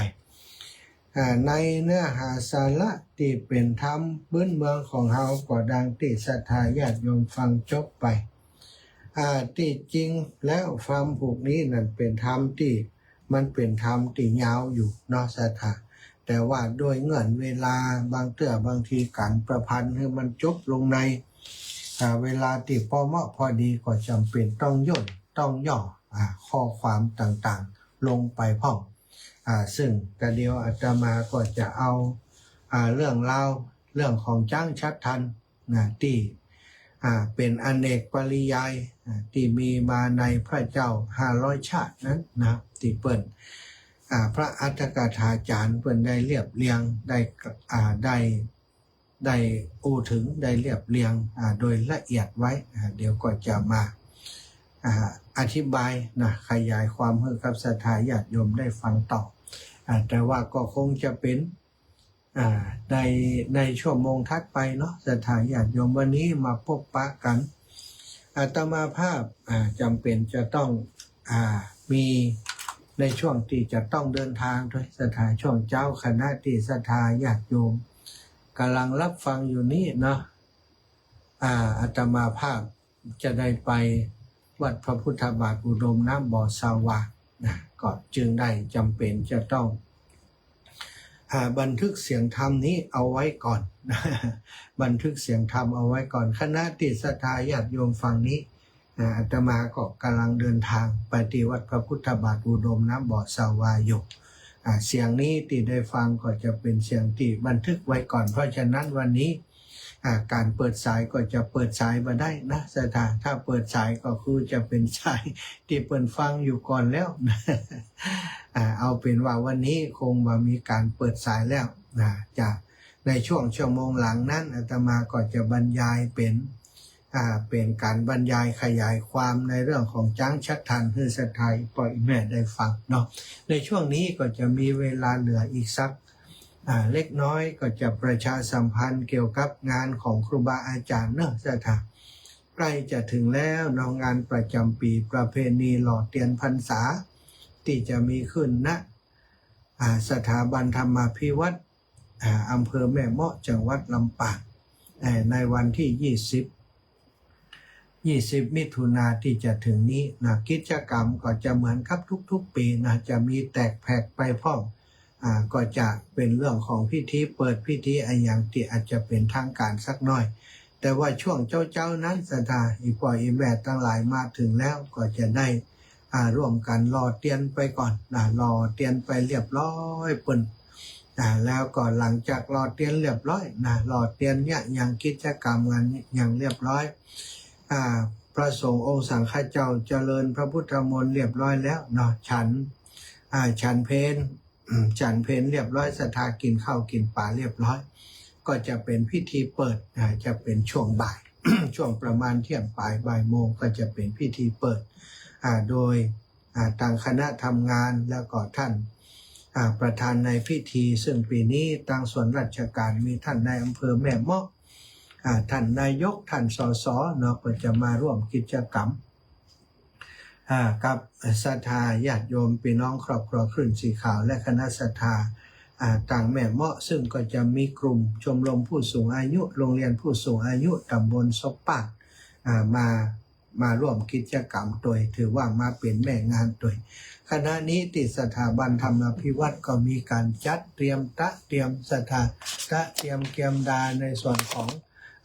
อ่า ในเนื้อหาสาระตี้เป๋นธรรมปื๊นเมืองของเฮาก็ดังตี้ศรัทธาญาติโยมฟังจบไป อ่า ตี้จริงแล้วธรรมผูกนี้นั้นเป๋นธรรมตี้ มันเป๋นธรรมตี้ยาวอยู่เนาะศรัทธา แต่ว่าด้วยเงื่อนเวลาบางเตื้อบางทีก๋านประพันธ์หื้อมันจบลงใน อ่า เวลาตี้พอเหมาะพอดีก็จ๋ำเป๋นต้องย่นต้องย่อ อ่า ข้อความต่างๆ ลงไปพ่อง อ่า ซึ่งกะเดี๋ยวอาตมาก็จะเอา อ่า เรื่องราวเรื่องของจั๊งฉัตรทัน นะ ตี้ อ่า เป๋นอเนกปริยาย อ่า ตี้มีมาในพระเจ้าห้าร้อยชาตินั้นนะ ตี้เปิ้น อ่า พระอัฏฐกถาจารย์เปิ้นได้เรียบเรียง ได้ อ่า ได้ ได้อู้เถิง ได้เรียบเรียง อ่า โดยละเอียดไว้ อ่า เดี๋ยวก็จะมา อ่า อธิบายนะ ขยายความหื้อกับศรัทธาญาติโยมได้ฟังต่อ อ่า แต่ว่าก็คงจะเป๋น อ่า ใน ในชั่วโมงถัดไปเนาะ ศรัทธาญาติโยม วันนี้มาปะปะกั๋น อาตมาภาพ อ่า จ๋ำเป๋นจะต้อง อ่า มีในช่วงตี้จะต้องเดินทางตวย ศรัทธา ช่วงเจ๊า ขณะตี้ศรัทธาญาติโยมก่ำลังฮับฟังอยู่นี้เนาะ อ่า อาตมาภาพ จะได้ไปวัดพระพุทธบาทอุดมน้ำบ่อสาหว่านะ ก็จึงได้จ๋ำเป๋นจะต้อง อ่า บันทึกเสียงธรรมนี้เอาไว้ก่อน บันทึกเสียงธรรมเอาไว้ก่อน ขณะตี้ศรัทธาญาติโยมฟังนี้ อ่า อาตมาก็ก่ำลังเดินทางไปตี้วัดพระพุทธบาทอุดมน้ำบ่อสาหว่าอยู่ อ่า เสียงนี้ตี้ได้ฟังก็จะเป๋นเสียงตี้บันทึกไว้ก่อน เพราะฉะนั้นวันนี้ อ่า ก๋านเปิดสายก็จะเปิดสายบ่ได้นะ ศรัทธา ถ้าเปิดสายก็คือจะเป๋นสายตี้เปิ้นฟังอยู่ก่อนแล้วนะ อ่า เอาเป๋นว่าวันนี้คงบ่มีก๋านเปิดสายแล้วนะ จะ ในช่วงชั่วโมงหลังนั้น อาตมาก็จะบรรยายเป๋น อ่า เป๋นก๋านบรรยายขยายความในเรื่องของจั๊งฉัตรทันหื้อศรัทธาป้อแม่ได้ฟังเนาะ ในช่วงนี้ก็จะมีเวลาเหลืออีกสัก อ่า เล็กน้อย ก็จะประชาสัมพันธ์เกี่ยวกับงานของครูบาอาจ๋ารย์เนาะ ศรัทธา ใกล้จะเถิงแล้วเนาะ งานประจ๋ำปี๋ประเพณีหล่อเตียนพรรษา ตี้จะมีขึ้น ณ อ่า สถาบันธรรมาภิวัฒน์ อ่า อำเภอแม่เมาะ จังหวัดลำปาง อ่า ในวันตี้ยี่สิบ ยี่สิบมิถุนาตี้จะเถิงนี้นะ กิจกรรมก็จะเหมือนกับทุกๆ ปี๋นะ จะมีแตกแผกไปพ่อง อ่า ก็จะเป๋นเรื่องของพิธีเปิดพิธีอะหยังตี้อาจจะเป๋นทางก๋านสักหน้อย แต่ว่าช่วงเจ๊าๆ นั้น ศรัทธา ป้อแม่ตังหลายมาเถิงแล้วก็จะได้ อ่า ร่วมกั๋นหล่อเตียนไปก่อนนะ หล่อเตียนไปเรียบร้อยปู้น อ่า แล้วก็หลังจากหล่อเตียนเรียบร้อยนะ หล่อเตียนเยียะหยังกิจกรรมงานหยังเรียบร้อย อ่า พระสงฆ์องค์สังฆเจ้าเจริญพระพุทธมนต์เรียบร้อยแล้วเนาะ ฉัน อ่า ฉันเพล อืม ฉันเพลเรียบร้อย ศรัทธากิ๋นข้าวกิ๋นป๋าเรียบร้อย ก็จะเป๋นพิธีเปิด อ่า จะเป๋นช่วงบ่าย ช่วงประมาณเที่ยงป๋ายบ่ายโมง ก็จะเป๋นพิธีเปิด อ่า โดย อ่า ตางคณะทำงาน แล้วก็ท่าน อ่า ประธานในพิธี ซึ่งปี๋นี้ตางส่วนราชก๋านมีท่านนายอำเภอแม่เมาะ อ่า ท่านนายก ท่าน สส เนาะ ก็จะมาร่วมกิจกรรม อ่า กับศรัทธาญาติโยมปี้น้องครอบครัวคลื่นสีขาว และคณะศรัทธา อ่า ตางแม่เมาะ ซึ่งก็จะมีกลุ่มชมรมผู้สูงอายุ โรงเรียนผู้สูงอายุตำบลศพปาด อ่า มา มาร่วมกิจกรรมตวย ถือว่ามาเป๋นแม่งานตวย ขณะนี้ตี้สถาบันธรรมาภิวัฒน์ก็มีก๋านจัดเตรียม ตระเตรียม ศรัทธา ตระเตรียมเกียมดาในส่วนของ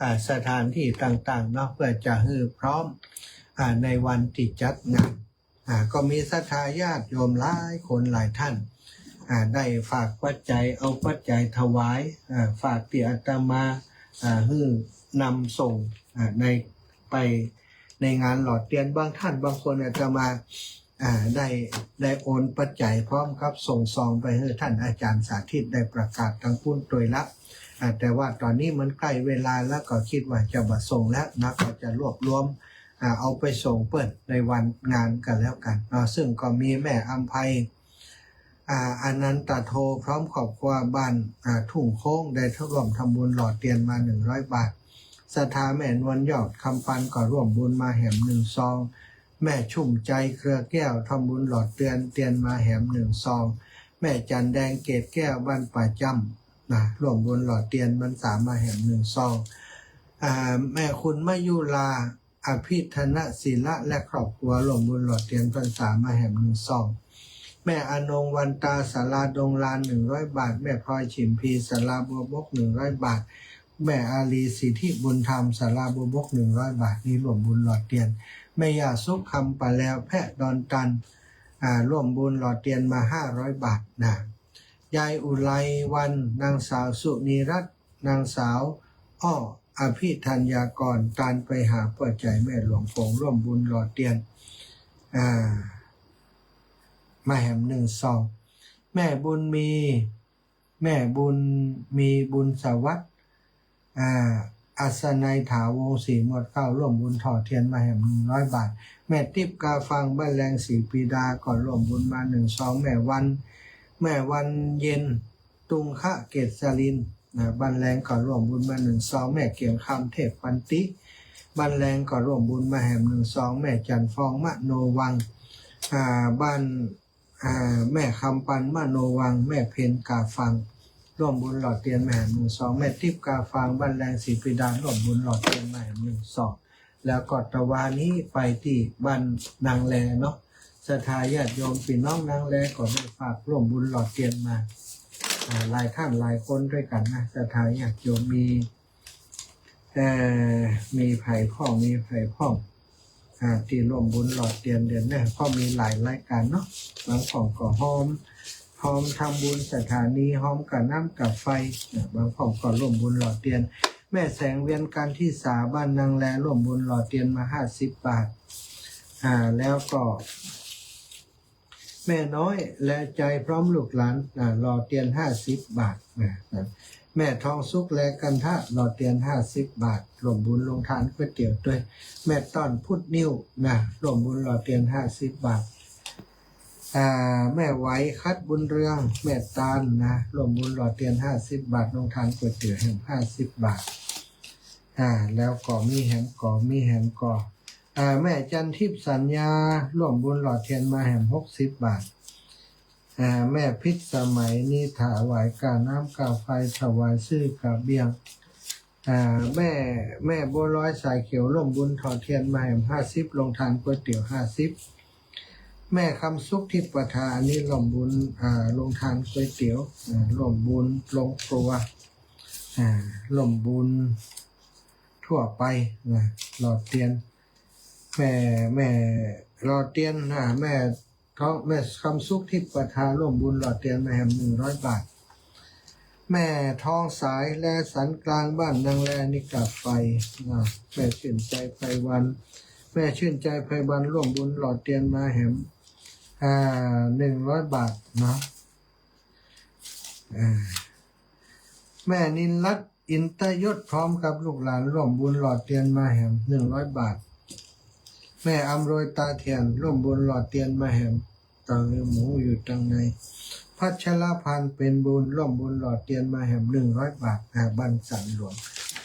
อ่า สถานตี้ต่างๆ เนาะ เปื้อจะหื้อพร้อม อ่า ในวันตี้จัดงาน อ่า ก็มีศรัทธาญาติโยมหลายคนหลายท่าน อ่า ได้ฝากปัจจัย เอาปัจจัยถวาย อ่า ฝากตี้อาตมา อ่า หื้อนำส่ง อ่า ใน ไปในงานหล่อเตียน บางท่านบางคนอาตมา อ่า ได้ ได้โอนปัจจัยพร้อมกับส่งซองไปหื้อท่านอาจารย์สาธิตได้ประกาศตังปุ้นตวยละ อ่า แต่ว่าต๋อนนี้มันใก้เวลาแล้ว ก็กึ๊ดว่าจะบ่ส่งแล้วนะ ก็จะรวบรวม อ่า เอาไปส่งเปิ้นในวันงานกั๋นแล้วกั๋นเนาะ ซึ่งก็มีแม่อำไพ อ่า อนันตโท พร้อมครอบครัวบ้าน อ่า ทุ่งโค้ง ได้ร่วมทำบุญหล่อเตียนมาหนึ่งร้อยบาท ศรัทธาแม่นวลยอดคำปันก็ร่วมบุญมาแหมหนึ่งซอง แม่ชุ่มใจเครือแก้วทำบุญหล่อเตียน เตียนมาแหมหนึ่งซอง แม่จันแดงเกตแก้วบ้านป่าจ้ำนะ ร่วมบุญหล่อเตียนพรรษามาแหมหนึ่งซอง อ่า แม่คุณมยุรา อภิธนศิละและครอบครัวร่วมบุญหล่อเตียนพรรษามาแหมหนึ่งซอง แม่อนงวันตา ศาลาดงลาน หนึ่งร้อยบาท แม่พลอยฉิมพี ศาลาบัวบก หนึ่งร้อยบาท แม่อารี สิทธิบุญธรรม ศาลาบัวบก หนึ่งร้อยบาท นี่ร่วมบุญหล่อเตียน แม่ย่าสุขคำปะแลว แพะดอนตัน อ่า ร่วมบุญหล่อเตียนมาห้าร้อยบาทนะ ยายอุไรวรรณ นางสาวสุนีรัตน์ นางสาวอ้ออภิธัญญากร ตานไปหาป้อใจ๋แม่หลวงโป๋ง ร่วมบุญหล่อเตียน อ่า มาแหมหนึ่งซอง แม่บุญมี แม่บุญมี บุญสวัสดิ์ อ่า อัศนัยถาวงศ์ สี่หมวดเก้า ร่วมบุญถ่อเตียนมาแหมหนึ่งร้อยบาท แม่ติ๊บกาฟัง บ้านแลง ศรีปรีดา ก็ร่วมบุญมาหนึ่งซอง แม่วัน แม่วันเย็น ตุงคะเกษริน นะ บ้านแลง ก็ร่วมบุญมาหนึ่งซอง แม่เกียงคำ เทพปันติ บ้านแลง ก็ร่วมบุญมาแหมหนึ่งซอง แม่จันทร์ฟอง มโนวัง อ่า บ้าน อ่า แม่คำปัน มโนวัง แม่เพ็ญกาฟัง ร่วมบุญหล่อเตียนมาแหมหนึ่งซอง แม่ติ๊บกาฟัง บ้านแลง ศรีปรีดา ร่วมบุญหล่อเตียนมาแหมหนึ่งซอง แล้วก็ตะวานี้ไปตี้บ้านนางแลเนาะ ศรัทธาญาติโยมปี้น้องนางแลก็ได้ฝากร่วมบุญหล่อเตียนมา อ่า หลายท่านหลายคนตวยกั๋นนะ ศรัทธาญาติโยมมี เอ่อ มีใผพ่อง มีใผพ่อง อ่า ตี้ร่วมบุญหล่อเตียนเดือนนี้ ก็มีหลายรายก๋านเนาะ บางพ่องก็ฮอม ฮอมทำบุญสถานี ฮอมก่าน้ำก่าไฟ อ่า บางพ่องก็ร่วมบุญหล่อเตียน แม่แสงเวียนกันทิสา บ้านนางแล ร่วมบุญหล่อเตียนมาห้าสิบบาท อ่า แล้วก็ แม่น้อยแลใจ๋พร้อมลูกหลาน อ่า หล่อเตียนห้าสิบบาทนะ แม่ทองสุขแลกันทะ หล่อเตียนห้าสิบบาท ร่วมบุญโฮงทานก๋วยเตี๋ยวตวย แม่ต้อนพุทธนิ่วนะ ร่วมบุญหล่อเตียนห้าสิบบาท อ่า แม่ไหวคัดบุญเรือง แม่ตาลนะ ร่วมบุญหล่อเตียนห้าสิบบาท โฮงทานก๋วยเตี๋ยวแหมห้าสิบบาท อ่า แล้วก็มีแหมก่อ มีแหมก่อ อ่า แม่จันทิพย์สัญญา ร่วมบุญหล่อเตียนมาแหมหกสิบบาท อ่า แม่พิษสมัยนี่ถวายก่าน้ำก่าไฟ ถวายซื่อก่าเบียง อ่า แม่ แม่บัวลอยสายเขียว ร่วมบุญถ่อเตียนมาแหมห้าสิบ โฮงทานก๋วยเตี๋ยวห้าสิบ แม่คำสุขทิพย์ประทา อันนี้ร่วมบุญ อ่า โฮงทานก๋วยเตี๋ยว อ่า ร่วมบุญโฮงครัว อ่า ร่วมบุญทั่วไปนะ หล่อเตียน แม่ แม่หล่อเตียนนะ แม่ทอง แม่คำสุขทิพย์ประทา ร่วมบุญหล่อเตียนมาแหมหนึ่งร้อยบาท แม่ทองสายแลสันกลาง บ้านนางแล นี่ก่าไฟนะ แม่ชื่นใจไพวัน แม่ชื่นใจไพวัน ร่วมบุญหล่อเตียนมาแหม อ่า หนึ่งร้อยบาทนะ อ่า แม่นินรัตน์ อินตยศ พร้อมกับลูกหลาน ร่วมบุญหล่อเตียนมาแหมหนึ่งร้อยบาท แม่อำนวยตาเถียน ร่วมบุญหล่อเตียนมาแหม ต๋อนนี้หมู่อยู่ตังใน พัชรพันธ์เป็นบุญ ร่วมบุญหล่อเตียนมาแหมหนึ่งร้อยบาท อ่า บ้านสันหลวง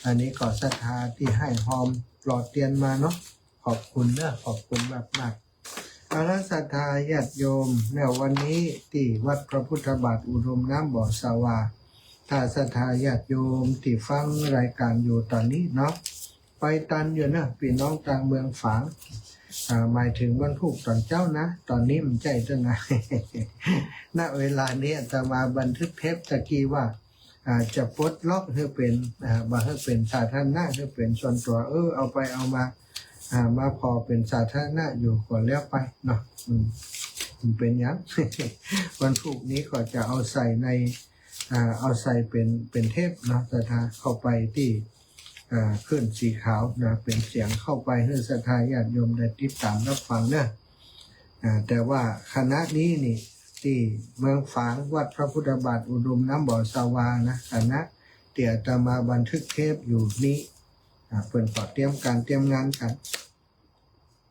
อันนี้ก็ศรัทธาตี้หื้อฮอมหล่อเตียนมาเนาะ ขอบคุณเนาะ ขอบคุณมากๆ เอาละศรัทธาญาติโยม ในวันนี้ตี้วัดพระพุทธบาทอุดมน้ำบ่อสวา ถ้าศรัทธาญาติโยมตี้ฟังรายก๋านอยู่ต๋อนนี้เนาะ ไปตันอยู่นะ ปี้น้องตางเมืองฝาง อ่า หมายเถิงวันพูกต๋อนเจ๊านะ ต๋อนนี้มันใจ้เตื้อไง ณ เวลานี้อาตมาบันทึกเทปตะกี้ว่า อ่า จะปลดล็อกหื้อเป๋น อ่า บ่หื้อเป๋นสาธารณะ หื้อเป๋นส่วนตั๋ว เออ เอาไปเอามา อ่า มาผ่อเป๋นสาธารณะอยู่ก็แล้วไปเนาะ อืม มันเป๋นหยัง วันพูกนี้ก็จะเอาใส่ใน อ่า เอาใส่เป๋น เป๋นเทปเนาะ ศรัทธา เข้าไปตี้ อ่า คลื่นสีขาวนะ เป๋นเสียงเข้าไปหื้อศรัทธาญาติโยมได้ติดต๋ามรับฟังเนาะ อ่า แต่ว่าขณะนี้นี่ ตี้เมืองฝาง วัดพระพุทธบาทอุดมน้ำบ่อสวานะ ขณะตี้อาตมาบันทึกเทปอยู่นี้ อ่า เปิ้นก็เตรียมก๋านเตรียมงานกั๋น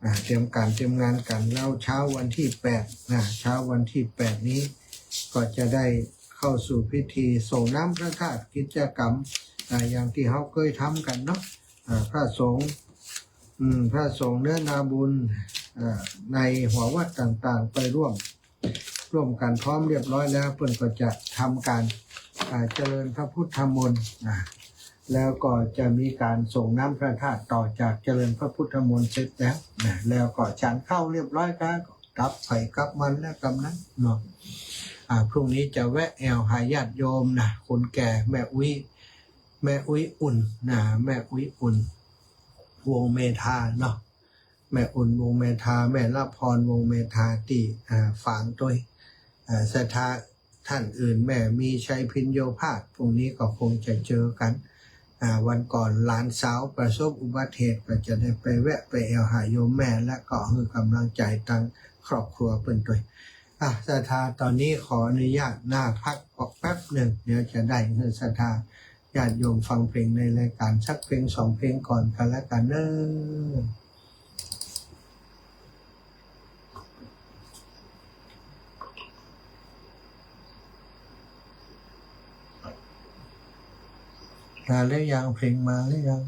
อ่า เตรียมก๋านเตรียมงานกั๋น แล้วเช้าวันตี้แปดนะ เช้าวันตี้แปดนี้ ก็จะได้เข้าสู่พิธีส่งน้ำพระธาตุ กิจกรรม อ่า อย่างตี้เฮาเกยทำกั๋นเนาะ อ่า พระสงฆ์ อืม พระสงฆ์เนื้อนาบุญ อ่า ในหัววัดต่างๆ ไปร่วม ร่วมกั๋นพร้อมเรียบร้อยแล้ว เปิ้นก็จะทำก๋าน อ่า เจริญพระพุทธมนต์นะ แล้วก็จะมีก๋านส่งน้ำพระธาตุต่อจากเจริญพระพุทธมนต์เสร็จแล้วนะ แล้วก็ฉันข้าวเรียบร้อยครับ กลับใผกลับมันแล้วกำนั้นเนาะ อ่า พรุ่งนี้จะแวะแอ่วหาญาติโยมนะ คนแก่แม่อุ๊ย แม่อุ๊ยอุ่นนะ แม่อุ๊ยอุ่น วงศ์เมธาเนาะ แม่อุ่น วงศ์เมธา แม่ละพร วงศ์เมธา ตี้ อ่า ฝางตวย อ่า ศรัทธา ท่านอื่น แม่มีชัยภิญโญภาส พรุ่งนี้ก็คงจะเจอกั๋น อ่า วันก่อนหลานสาวประสบอุบัติเหตุ ก็จะได้ไปแวะไปแอ่วหาโยมแม่ และก็หื้อก๋ำลังใจ๋ตังครอบครัวเปิ้นตวย อ่ะ ศรัทธา ต๋อนนี้ขออนุญาตนะ พักออกแป๊บนึ่ง เดี๋ยวจะได้หื้อศรัทธาญาติโยมฟังเพลงในรายก๋านสักเพลงสองเพลงก่อนกั๋นแล้วกั๋นเนาะ มาแล้วยัง เพลงมาแล้วยัง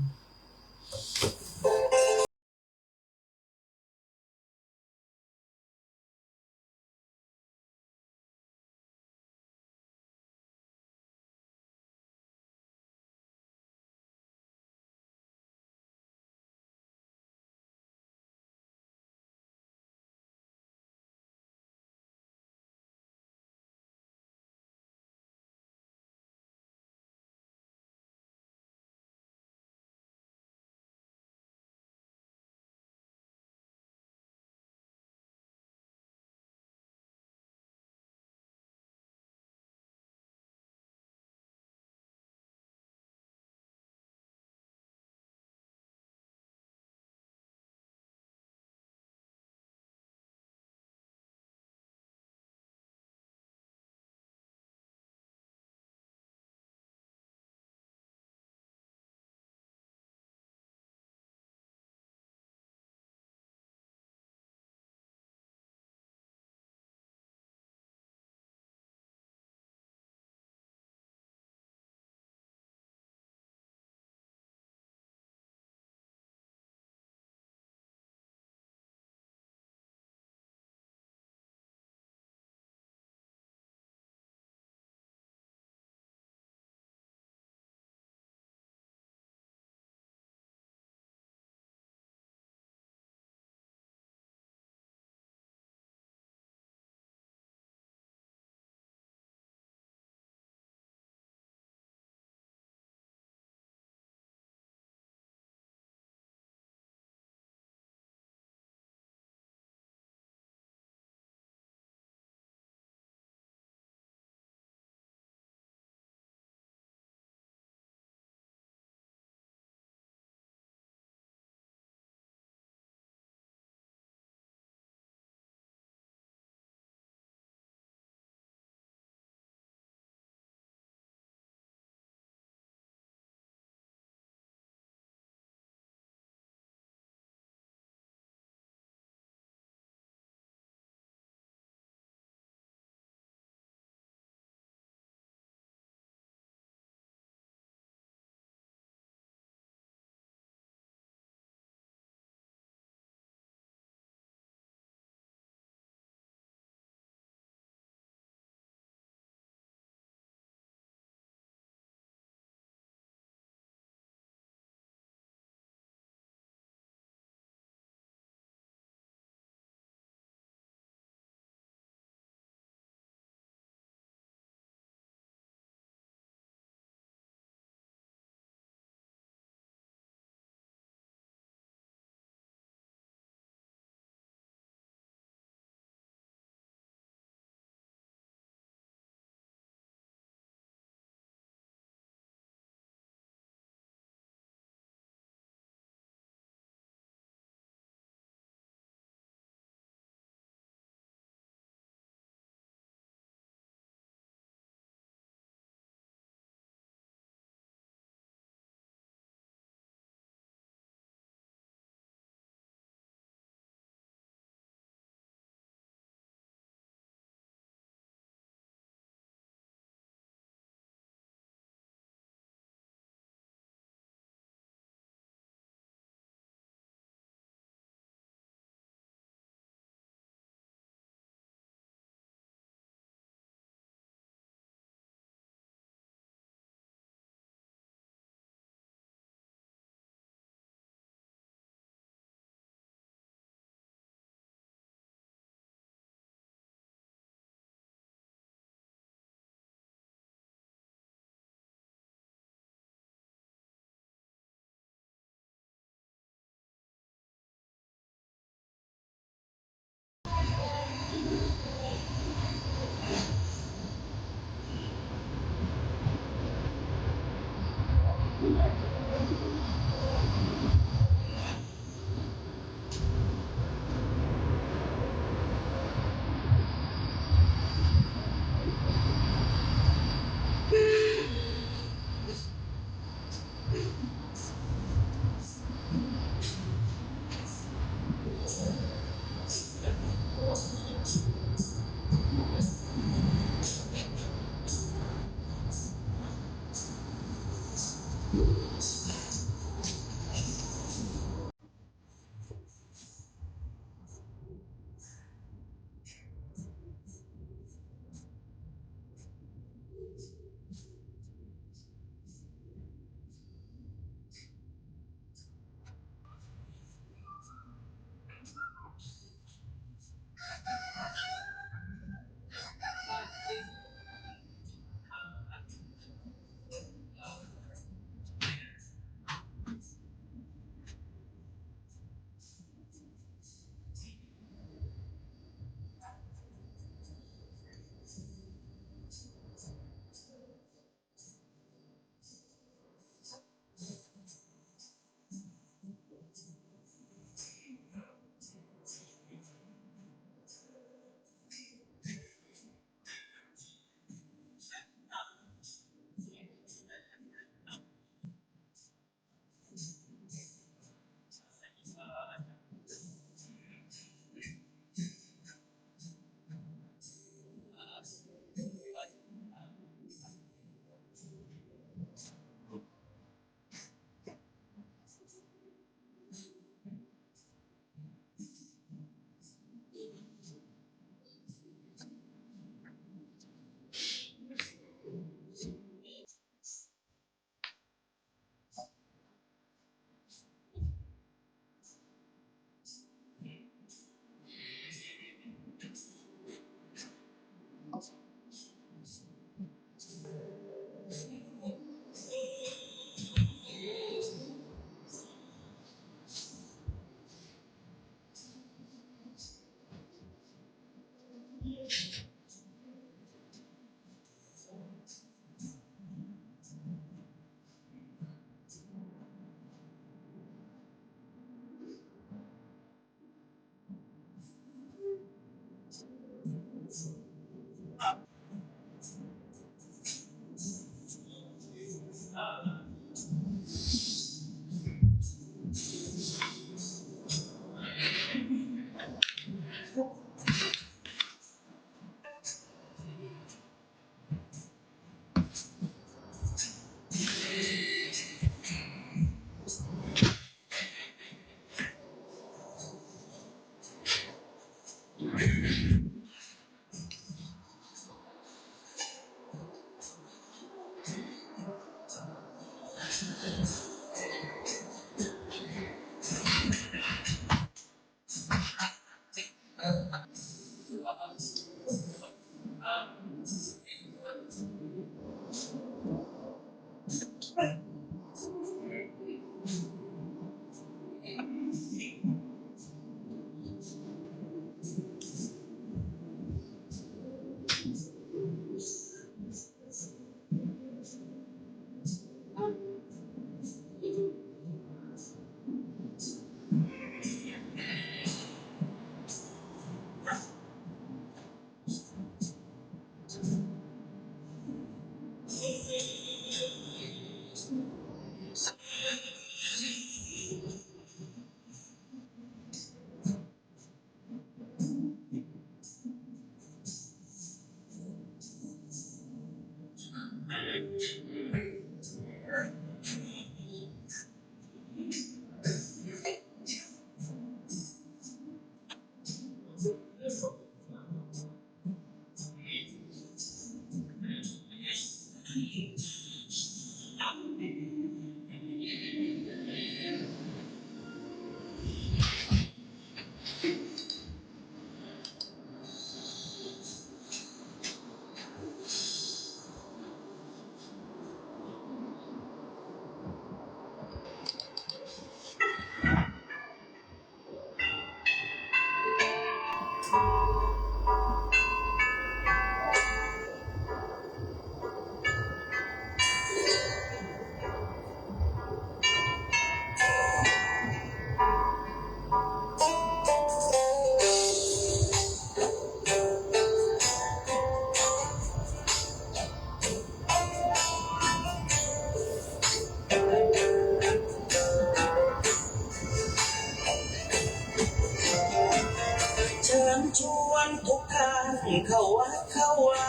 เชิญชวนทุกท่านเข้าวัดเข้าวา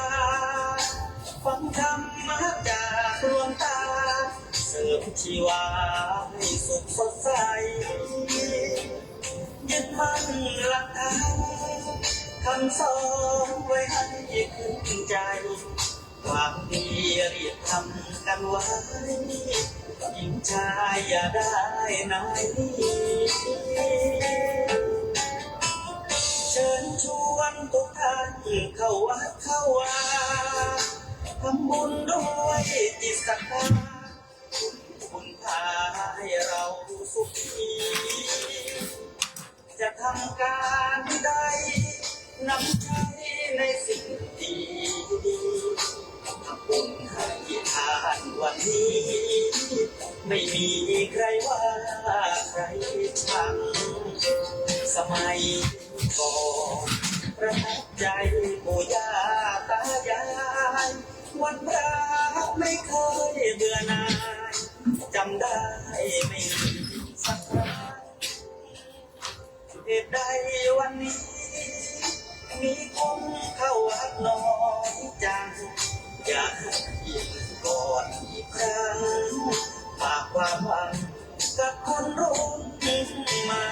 ฟังธรรมะจากหลวงตา เสริมชีวาให้สุขสดใส ยึดมั่นหลักธรรมคำสอนไว้ให้ขึ้นใจ ความดีรีบทำกันไว้ หญิงชายอย่าได้นายหนี เชิญชวนทุกท่านเข้าวัดเข้าวา ทำบุญด้วยจิตศรัทธา คุณพาให้เราสุขี จะทำการใด นำใช้ในสิ่งดี บุญให้ทานวันนี้ ไม่มีใครว่าใครชัง สมัยก่อนประทับใจปู่ย่าตายาย วันพระไม่เคยเบื่อหน่าย จำได้ไม่ลืมสักครั้ง เหตุใดวันนี้ มีคนเข้าวัดน้อยจัง อยากให้ก่อนอีกครั้ง ฝากความหวังกับคนรุ่นใหม่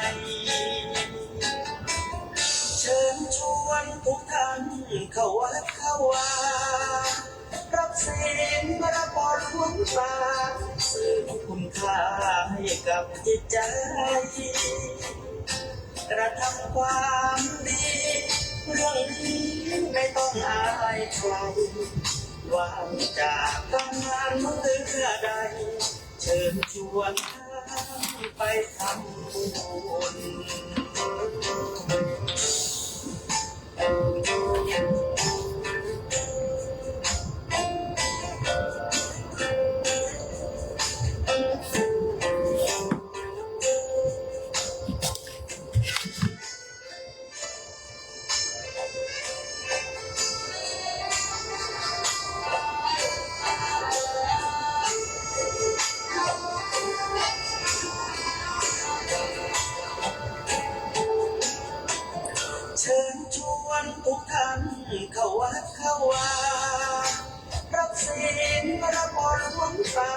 เชิญชวนทุกท่านเข้าวัดเข้าวา รับศีลพระปอนหลวงตา เสริมคุณค่าให้กับจิตใจ กระทำความดี เรื่องนี้ไม่ต้องอายใคร ว่างจากการงานเมื่อใด เชิญชวนท่านไปทำบุญ เ วัดเข้าวา รับศีลรับพรหลวงตา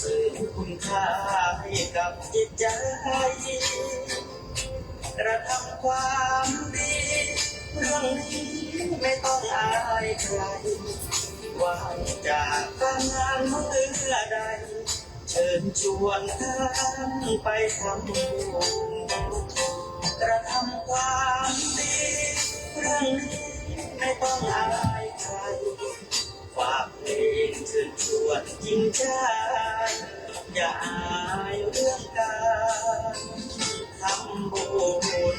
ซึ่งคุณค่าให้กับจิตใจ กระทำความดี เรื่องนี้ไม่ต้องอายใคร ว่างจากการงานเมื่อใด เชิญชวนท่านไปทำบุญ กระทำความดี เรื่องนี้ไม่ต้องอายใคร ฝากเพลงเชิญชวนจริงใจ อย่าอายเรื่องการทำบุญ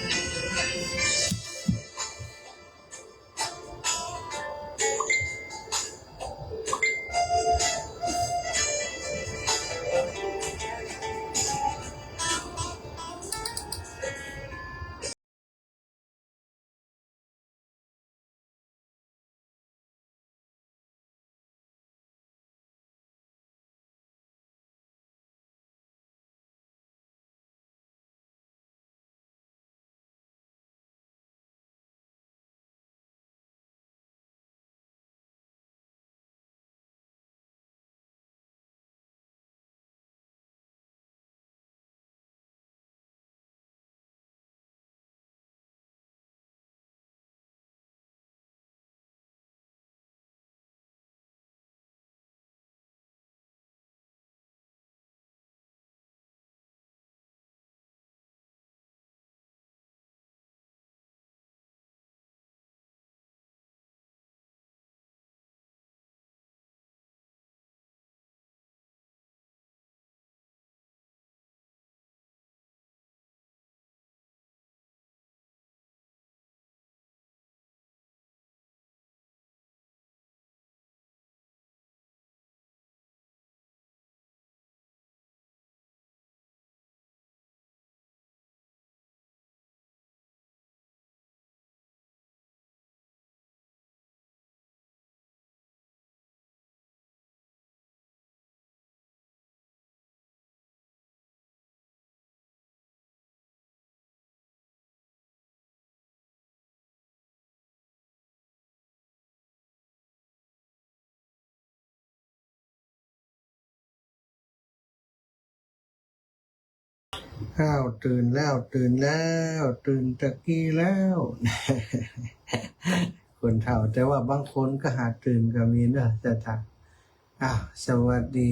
อ้าว ตื่นแล้ว ตื่นแล้ว ตื่นตะกี้แล้ว คนเฒ่า แต่ว่าบางคนก็หาตื่นก็มีเนอะ ศรัทธา อ้าว สวัสดี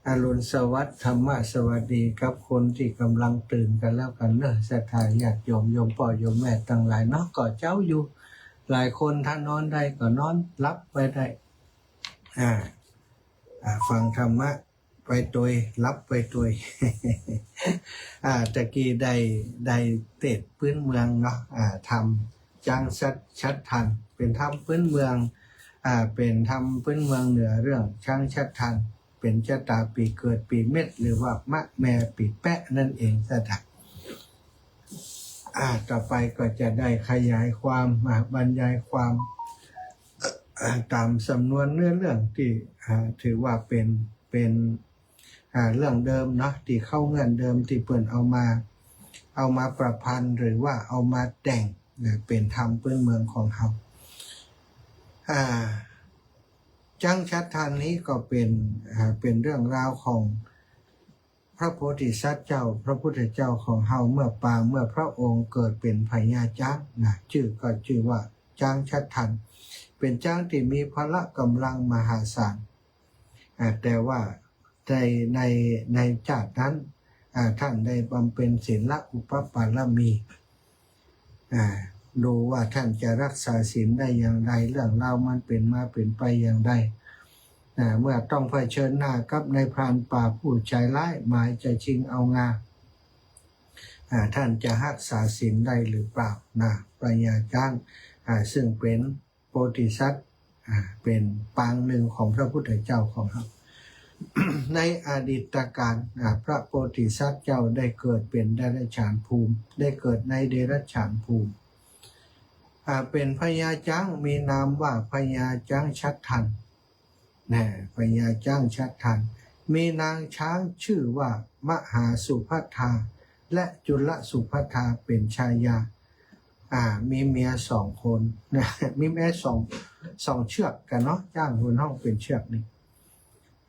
อรุณสวัสดิ์ ธรรมะสวัสดีกับคนตี้ก่ำลังตื่นกั๋นแล้วกั๋นเนอะ ศรัทธาญาติโยม โยมป้อโยมแม่ตังหลายเนาะ ก็เจ๊าอยู่ หลายคนถ้านอนได้ก็นอน หลับไปได้ อ่า อ่า ฟังธรรมะไปตวย หลับไปตวย อ่า ตะกี้ได้ ได้เตสน์ปื๊นเมืองเนาะ อ่า ธรรมจ๊างชัด ชัดทัน เป๋นธรรมปื๊นเมือง อ่า เป๋นธรรมปื๊นเมืองเหนือเรื่องจ๊างชัดทัน เป๋นจะต๋าปี๋เกิดปี๋เม็ด หรือว่ามะแมปี๋แป๊ะนั่นเอง ศรัทธา อ่า ต่อไปก็จะได้ขยายความ อ่า บรรยายความ อ่า ต๋ามสำนวนเนื้อเรื่องตี้ อ่า ถือว่าเป๋น เป๋น อ่า เรื่องเดิมเนาะ ตี้เข้าเงื่อนเดิมตี้เปิ้นเอามา เอามาประพันธ์ หรือว่าเอามาแต่ง เอ่อ เป๋นธรรมปื๊นเมืองของเฮา อ่า จ๊างชัดทันนี้ก็เป๋น อ่า เป๋นเรื่องราวของพระโพธิสัตว์เจ้า พระพุทธเจ้าของเฮาเมื่อปาง เมื่อพระองค์เกิดเป๋นพญาจ๊างนะ จื้อก็จื้อว่าจ๊างชัดทัน เป๋นจ๊างตี้มีพละก่ำลังมหาศาล อ่า แต่ว่าใน ใน ในจ๊าตินั้น อ่า ท่านได้บำเพ็ญศีลอุปปารมี อ่า ดูว่าท่านจะรักษาศีลได้อย่างไร เรื่องราวมันเป๋นมาเป๋นไปอย่างไร อ่า เมื่อต้องเผชิญหน้ากับนายพรานป่าผู้ใช้ร้าย หมายจะชิงเอางา อ่า ท่านจะรักษาศีลได้หรือเปล่านะ พญาจ๊าง อ่า ซึ่งเป๋น โพธิสัตว์ อ่า เป๋นปางนึ่งของพระพุทธเจ้าของเฮา ในอดีตกาล อ่า พระโพธิสัตว์เจ้าได้เกิดเป๋นเดรัจฉานภูมิ ได้เกิดในเดรัจฉานภูมิ อ่า เป๋นพญาจ๊าง มีนามว่าพญาจ๊างชัดทัน นะ พญาจ๊างชัดทัน มีนางจ๊างจื้อว่ามหาสุภัททา และจุลสุภัททาเป๋นชายา อ่า มีเมียสองคนนะ มีเมียสอง สองเชือกกั๋นเนาะ จ๊างเปิ้นฮ้องเป๋นเชือกนี่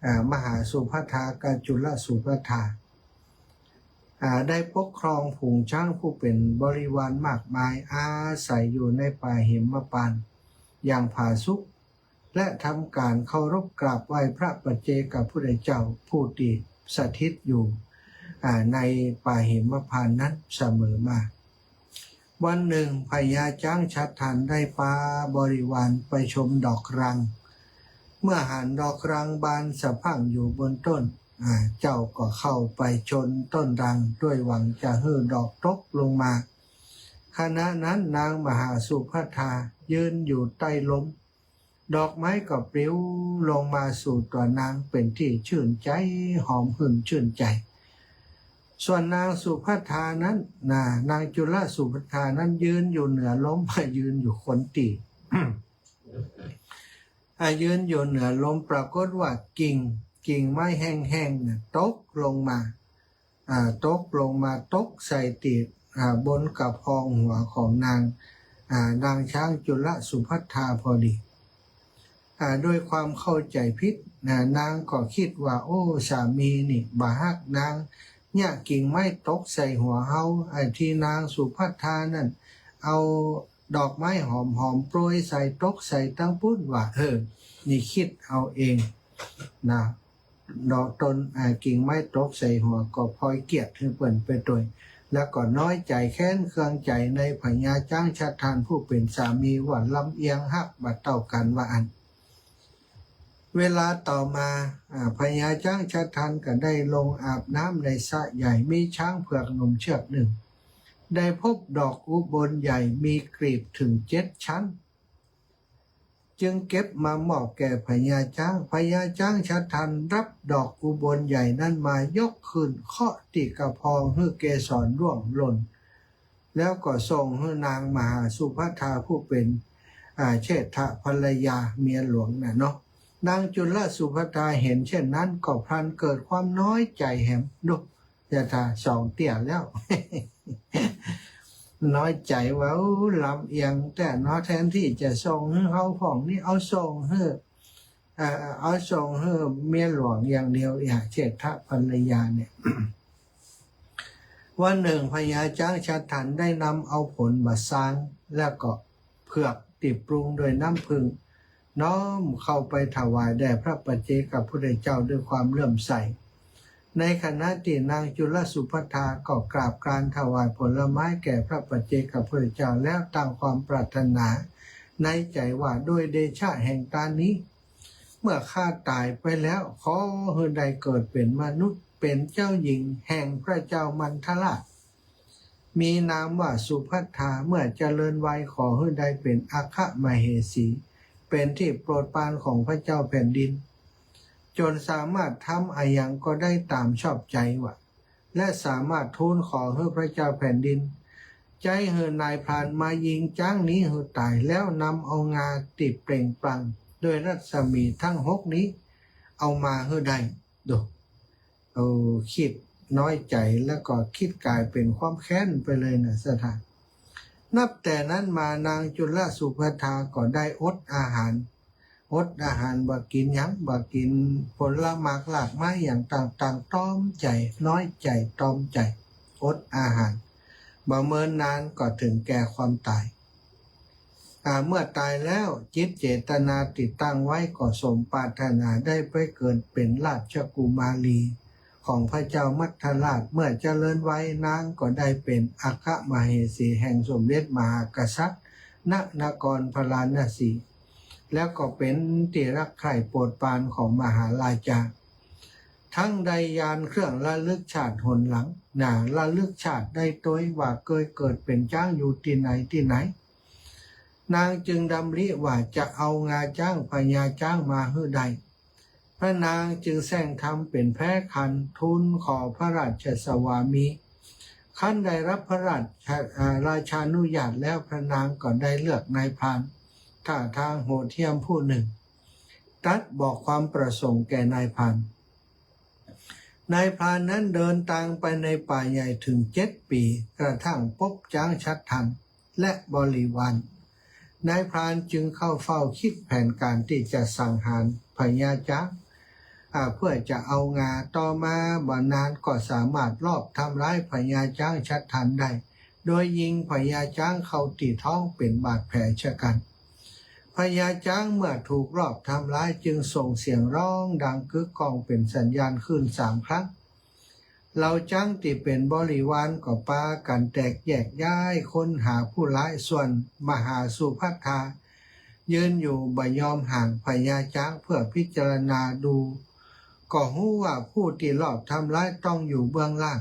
อ่า มหาสุภัททากับจุลสุภัททา อ่า ได้ปกครองฝูงจ๊างผู้เป๋นบริวารมากมาย อาศัยอยู่ในป่าหิมพานต์อย่างผาสุก และทำก๋านเคารพกราบไหว้พระปัจเจกพุทธเจ้าผู้ตี้สถิตอยู่ อ่า ในป่าหิมพานต์นั้นเสมอมา วันหนึ่งพญาจ๊างฉัฏฐันได้ปาบริวารไปชมดอกรัง เมื่อหันดอกรังบานสะพรั่งอยู่บนต้น อ่า เจ้าก็เข้าไปชนต้นรังด้วยหวังจะหื้อดอกตกลงมา ขณะนั้นนางมหาสุภัททายืนอยู่ใต้ลม ดอกไม้ก็ปลิวลงมาสู่ตั๋วนางเป๋นตี้ชื่นใจ๋ หอมหื่นชื่นใจ๋ ส่วนนางสุภัททานั้นนะ นางจุลสุภัททานั้นยืนอยู่เหนือลม ยืนอยู่คนตี้ อ่า ยืนอยู่เหนือลม ปรากฏว่ากิ่ง กิ่งไม้แห้งๆ น่ะ ตกลงมา อ่า ตกลงมา ตกใส่ติด อ่า บนกระพองหัวของนาง อ่า นางจ๊างจุลสุภัททาพอดี อ่า ด้วยความเข้าใจ๋ผิดนะ นางก็กึ๊ดว่า โอ้ สามีนี่บ่ฮักนาง เยียะกิ่งไม้ตกใส่หัวเฮา ไอ้ตี้นางสุภัททานั้น เอาดอกไม้หอมๆ โปรยใส่ ตกใส่ตังปุ้นว่า เออ นี่กึ๊ดเอาเองนะ ดอกต้น อ่า กิ่งไม้ตกใส่หัวก็พลอยเกลียดหื้อเปิ้นไปตวย แล้วก็น้อยใจ๋แค้นเคืองใจ๋ในพญาจ๊างฉัฏฐันผู้เป๋นสามีว่าลำเอียงฮักบ่เต้ากั๋นว่าอั้น เวลาต่อมา อ่า พญาจ๊างฉัฏฐันก็ได้ลงอาบน้ำในสระใหญ่ มีจ๊างเผือกหนุ่มเชือกหนึ่ง ได้พบดอกอุบลใหญ่มีกลีบถึงเจ็ดชั้น จึงเก็บมามอบแก่พญาจ๊าง พญาจ๊างฉัฏฐันรับดอกอุบลใหญ่นั้นมายกขึ้นเคาะตี้กระพองหื้อเกสรร่วงหล่น แล้วก็ส่งหื้อนางมหาสุภัททาผู้เป๋น อ่า เชษฐภรรยาเมียหลวงน่ะเนาะ นางจุลสุภัททาเห็นเช่นนั้นก็พลันเกิดความน้อยใจ๋แหม ดู จะทาสองเตี้ยแล้ว น้อยใจ๋ว่า อู้ ลำเอียงแต๊เนาะ แทนตี้จะส่งหื้อเฮาพ่องนี้ เอาส่งหื้อ เอ่อ เอาส่งหื้อเมียหลวงอย่างเดียว เชษฐภรรยาเนี่ย วันหนึ่งพญาจ๊างฉัฏฐันได้นำเอาผลบ่าซาง แล้วก็เผือกตี้ปรุงด้วยน้ำผึ้ง น้อมเข้าไปถวายแด่พระปัจเจกพุทธเจ้าด้วยความเลื่อมใส ในขณะตี้นางจุลสุภัททาก็กราบกรานถวายผลไม้แก่พระปัจเจกพุทธเจ้าแล้วตั้งความปรารถนาในใจ๋ว่า ด้วยเดชะแห่งตานนี้ เมื่อข้าต๋ายไปแล้ว ขอหื้อได้เกิดเป๋นมนุษย์ เป๋นเจ้าหญิงแห่งพระเจ้ามัณฑราช มีนามว่าสุภัททา เมื่อเจริญวัยขอหื้อได้เป๋นอัคคมเหสี เป๋นตี้โปรดปรานของพระเจ้าแผ่นดิน จ๋นสามารถทำอะหยังก็ได้ต๋ามชอบใจ๋ว่า และสามารถทูลขอหื้อพระเจ้าแผ่นดิน ใจ๊หื้อนายพรานมายิงจ๊างนี้หื้อต๋าย แล้วนำเอางาตี้เปล่งปลั่งด้วยรัศมีทั้งหกนี้ เอามาหื้อได้ ดู โอ้ กึ๊ดน้อยใจ๋แล้วก็กึ๊ดก๋ายเป๋นความแค้นไปเลยน่ะ สถาน นับแต่นั้นมานางจุลสุภัททาก็ได้อดอาหาร อดอาหาร บ่กิ๋นหยัง บ่กิ๋นผลหมากรากไม้อย่างต่างๆ ตรอมใจ๋ น้อยใจ๋ ตรอมใจ๋ อดอาหาร บ่เมินนานก็เถิงแก่ความต๋าย อ่า เมื่อต๋ายแล้ว จิตเจตนาตี้ตั้งไว้ก็สมปรารถนา ได้ไปเกิดเป๋นราชกุมารีของพระเจ้ามัทธราช เมื่อเจริญวัยนางก็ได้เป๋นอัคคมเหสีแห่งสมเด็จมหากษัตริย์ ณ นครพาราณสี แล้วก็เป๋นตี้รักใคร่โปรดปรานของมหาราชา ทั้งได้ญาณเครื่องระลึกชาติหนหลัง น่ะ ระลึกชาติได้ตวยว่าเกยเกิดเป๋นจ๊างอยู่ตี้ไหนตี้ไหน นางจึงดำริว่าจะเอางาจ๊างพญาจ๊างมาหื้อได้ พระนางจึงแส้งธรรมเป๋นแพ้คัน ทูลขอพระราชสวามี ครั้นได้รับพระราช อ่า ราชานุญาตแล้ว พระนางก็ได้เลือกนายพราน ท่าทางโหดเหี้ยมผู้หนึ่ง ตรัสบอกความประสงค์แก่นายพราน นายพรานนั้นเดินตางไปในป่าใหญ่เถิงเจ็ดปี๋ กระทั่งพบจ๊างฉัฏฐัน และบริวาร นายพรานจึงเข้าเฝ้าคิดแผนก๋านตี้จะสังหารพญาจ๊าง อ่า เพื่อจะเอางา ต่อมาบ่นานก็สามารถลอบทำร้ายพญาจ๊างชัดทันได้ โดยยิงพญาจ๊างเข้าตี้ท้องเป๋นบาดแผลชะกัญ พญาจ๊างเมื่อถูกลอบทำร้ายจึงส่งเสียงฮ้องดังกึกก้องเป๋นสัญญาณคลื่นสามครั้ง เหล่าจ๊างตี้เป๋นบริวารก็ปากั๋นแตกแยกย้าย ค้นหาผู้ร้าย ส่วนมหาสุภัททายืนอยู่บ่ยอมห่างพญาจ๊างเพื่อพิจารณาดู ก็ฮู้ว่าผู้ตี้ลอบทำร้ายต้องอยู่เบื้องล่าง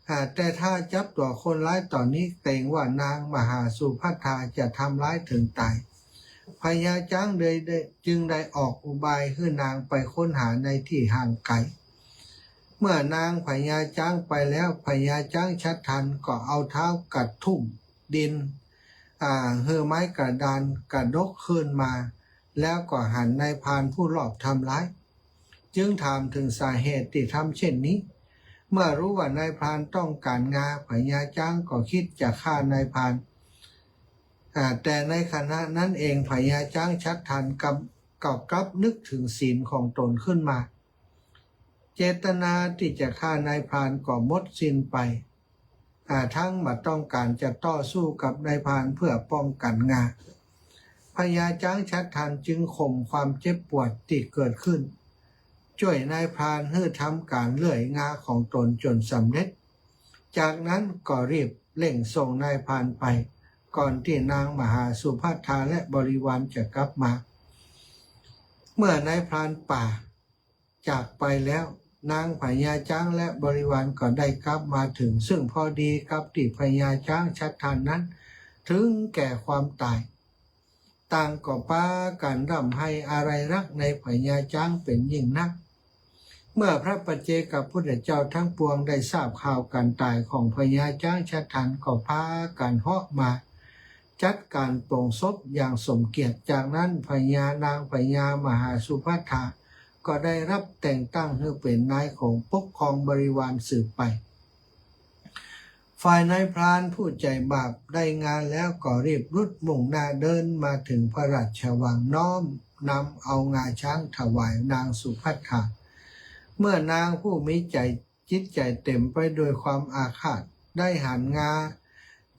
อ่า แต่ถ้าจับตั๋วคนร้ายต๋อนนี้เกรงว่านางมหาสุภัททาจะทำร้ายเถิงต๋าย พญาจ๊างเลยได้ จึงได้ออกอุบายหื้อนางไปค้นหาในตี้ห่างไก๋ เมื่อนางพญาจ๊างไปแล้ว พญาจ๊างชัดทันก็เอาเท้ากระทุ้มดิน อ่า หื้อไม้กระดานกระดกขึ้นมา แล้วก็หันนายพรานผู้ลอบทำร้าย จึงถามเถิงสาเหตุตี้ทำเช่นนี้ เมื่อฮู้ว่านายพรานต้องก๋านงา พญาจ๊างก็กึ๊ดจะฆ่านายพราน อ่า แต่ในขณะนั้นเองพญาจ๊างชัดทันกลับ ก็กลับนึกเถิงศีลของต๋นขึ้นมา เจตนาตี้จะฆ่านายพรานก็หมดสิ้นไป อ่า ทั้งบ่ต้องก๋านจะต่อสู้กับนายพรานเพื่อป้องกั๋นงา พญาจ๊างชัดทันจึงข่มความเจ็บปวดตี้เกิดขึ้น จ้วยนายพรานหื้อทำก๋านเลื่อยงาของต๋นจ๋นสำเร็จ จากนั้นก็รีบเร่งส่งนายพรานไป ก่อนตี้นางมหาสุภัททาและบริวารจะกลับมา เมื่อนายพรานป่าจากไปแล้ว นางพญาจ๊างและบริวารก็ได้กลับมาเถิง ซึ่งพอดีกับตี้พญาจ๊างชัดทันนั้นเถิงแก่ความต๋าย ต่างก็ปากั๋นร่ำไห้อาลัยรักในพญาจ๊างเป๋นยิ่งนัก เมื่อพระปัจเจกพุทธเจ้าทั้งปวงได้ทราบข่าวก๋านต๋ายของพญาจ๊างชัดทันก็ปากั๋นเหาะมาจัดก๋านโปงศพอย่างสมเกียรติ จากนั้นพญานางพญามหาสุภัททาก็ได้รับแต่งตั้งหื้อเป๋นนายของปกครองบริวารสืบไป ฝ่ายนายพรานผู้ใจ๋บาปได้งาแล้วก็รีบรุดมุ่งหน้าเดินมาเถิงพระราชวัง น้อมนำเอางาช้างถวายนางสุภัททา เมื่อนางผู้มีใจ๋ จิตใจ๋เต๋มไปด้วยความอาฆาต ได้หันงา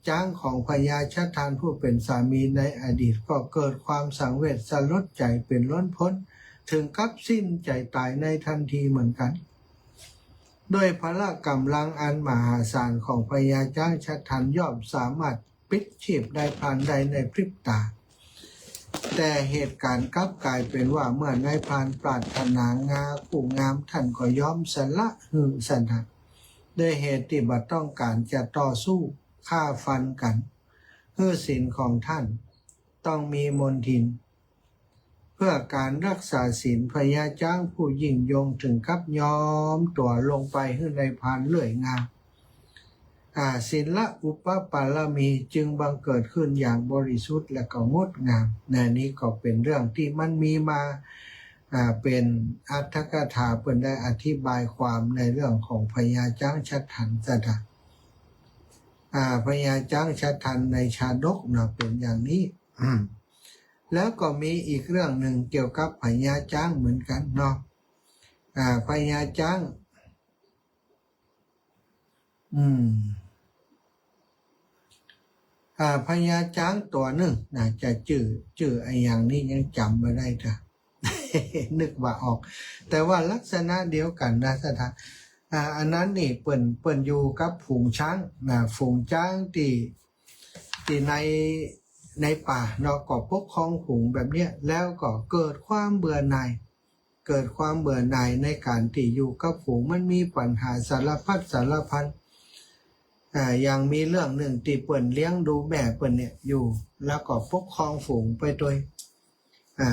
จ๊างของพญาชัดทันผู้เป๋นสามีในอดีต ก็เกิดความสังเวชสลดใจ๋เป๋นล้นพ้น เถิงกับสิ้นใจ๋ต๋ายในทันทีเหมือนกั๋น ด้วยพละก๋ำลังอันมหาศาลของพญาจ๊างชัดทันย่อมสามารถปิดชีพนายพรานได้ในพริบต๋า แต่เหตุก๋ารณ์กลับก๋ายเป๋นว่าเมื่อนายพรานปรารถนางาคู่งาม ต้านก็ยอมสละหื้อสนะ ด้วยเหตุตี้บ่ต้องก๋านจะต่อสู้ฆ่าฟันกั๋น หื้อศีลของต้านต้องมีมลทิน เพื่อก๋านรักษาศีล พญาจ๊างผู้ยิ่งยงเถิงกับยอมตั๋วลงไปหื้อนายพรานเลื่อยงา อ่า ศีลอุปปารมีจึงบังเกิดขึ้นอย่างบริสุทธิ์และก็งดงาม นะ นี้ก็เป๋นเรื่องตี้มันมีมา อ่า เป๋นอรรถกถา เปิ้นได้อธิบายความในเรื่องของพญาจ๊างชัดทันจะดา อ่า พญาจ๊างชัดทันในชาดกเนาะ เป๋นอย่างนี้ อืม แล้วก็มีอีกเรื่องหนึ่งเกี่ยวกับพญาจ๊างเหมือนกั๋นเนาะ อ่า พญาจ๊าง อืม อ่า พญาจ๊างตั๋วนึ่งนะ จะจื้อ จื้ออะหยังนี่ยังจ๋ำบ่ได้จ้ะ นึกบ่ออก แต่ว่าลักษณะเดียวกั๋นนะ สถา อ่า อันนั้นนี่เปิ้น เปิ้นอยู่กับฝูงจ๊างนะ ฝูงจ๊างตี้ ตี้ใน ในป่าเนาะ ก็ปกครองฝูงแบบเนี้ย แล้วก็เกิดความเบื่อหน่าย เกิดความเบื่อหน่ายในก๋านตี้อยู่กับฝูง มันมีปัญหาสารพัดสารพัน อ่า อย่างมีเรื่องนึ่งตี้เปิ้นเลี้ยงดูแม่เปิ้นเนี่ยอยู่ แล้วก็ปกครองฝูงไปตวย อ่า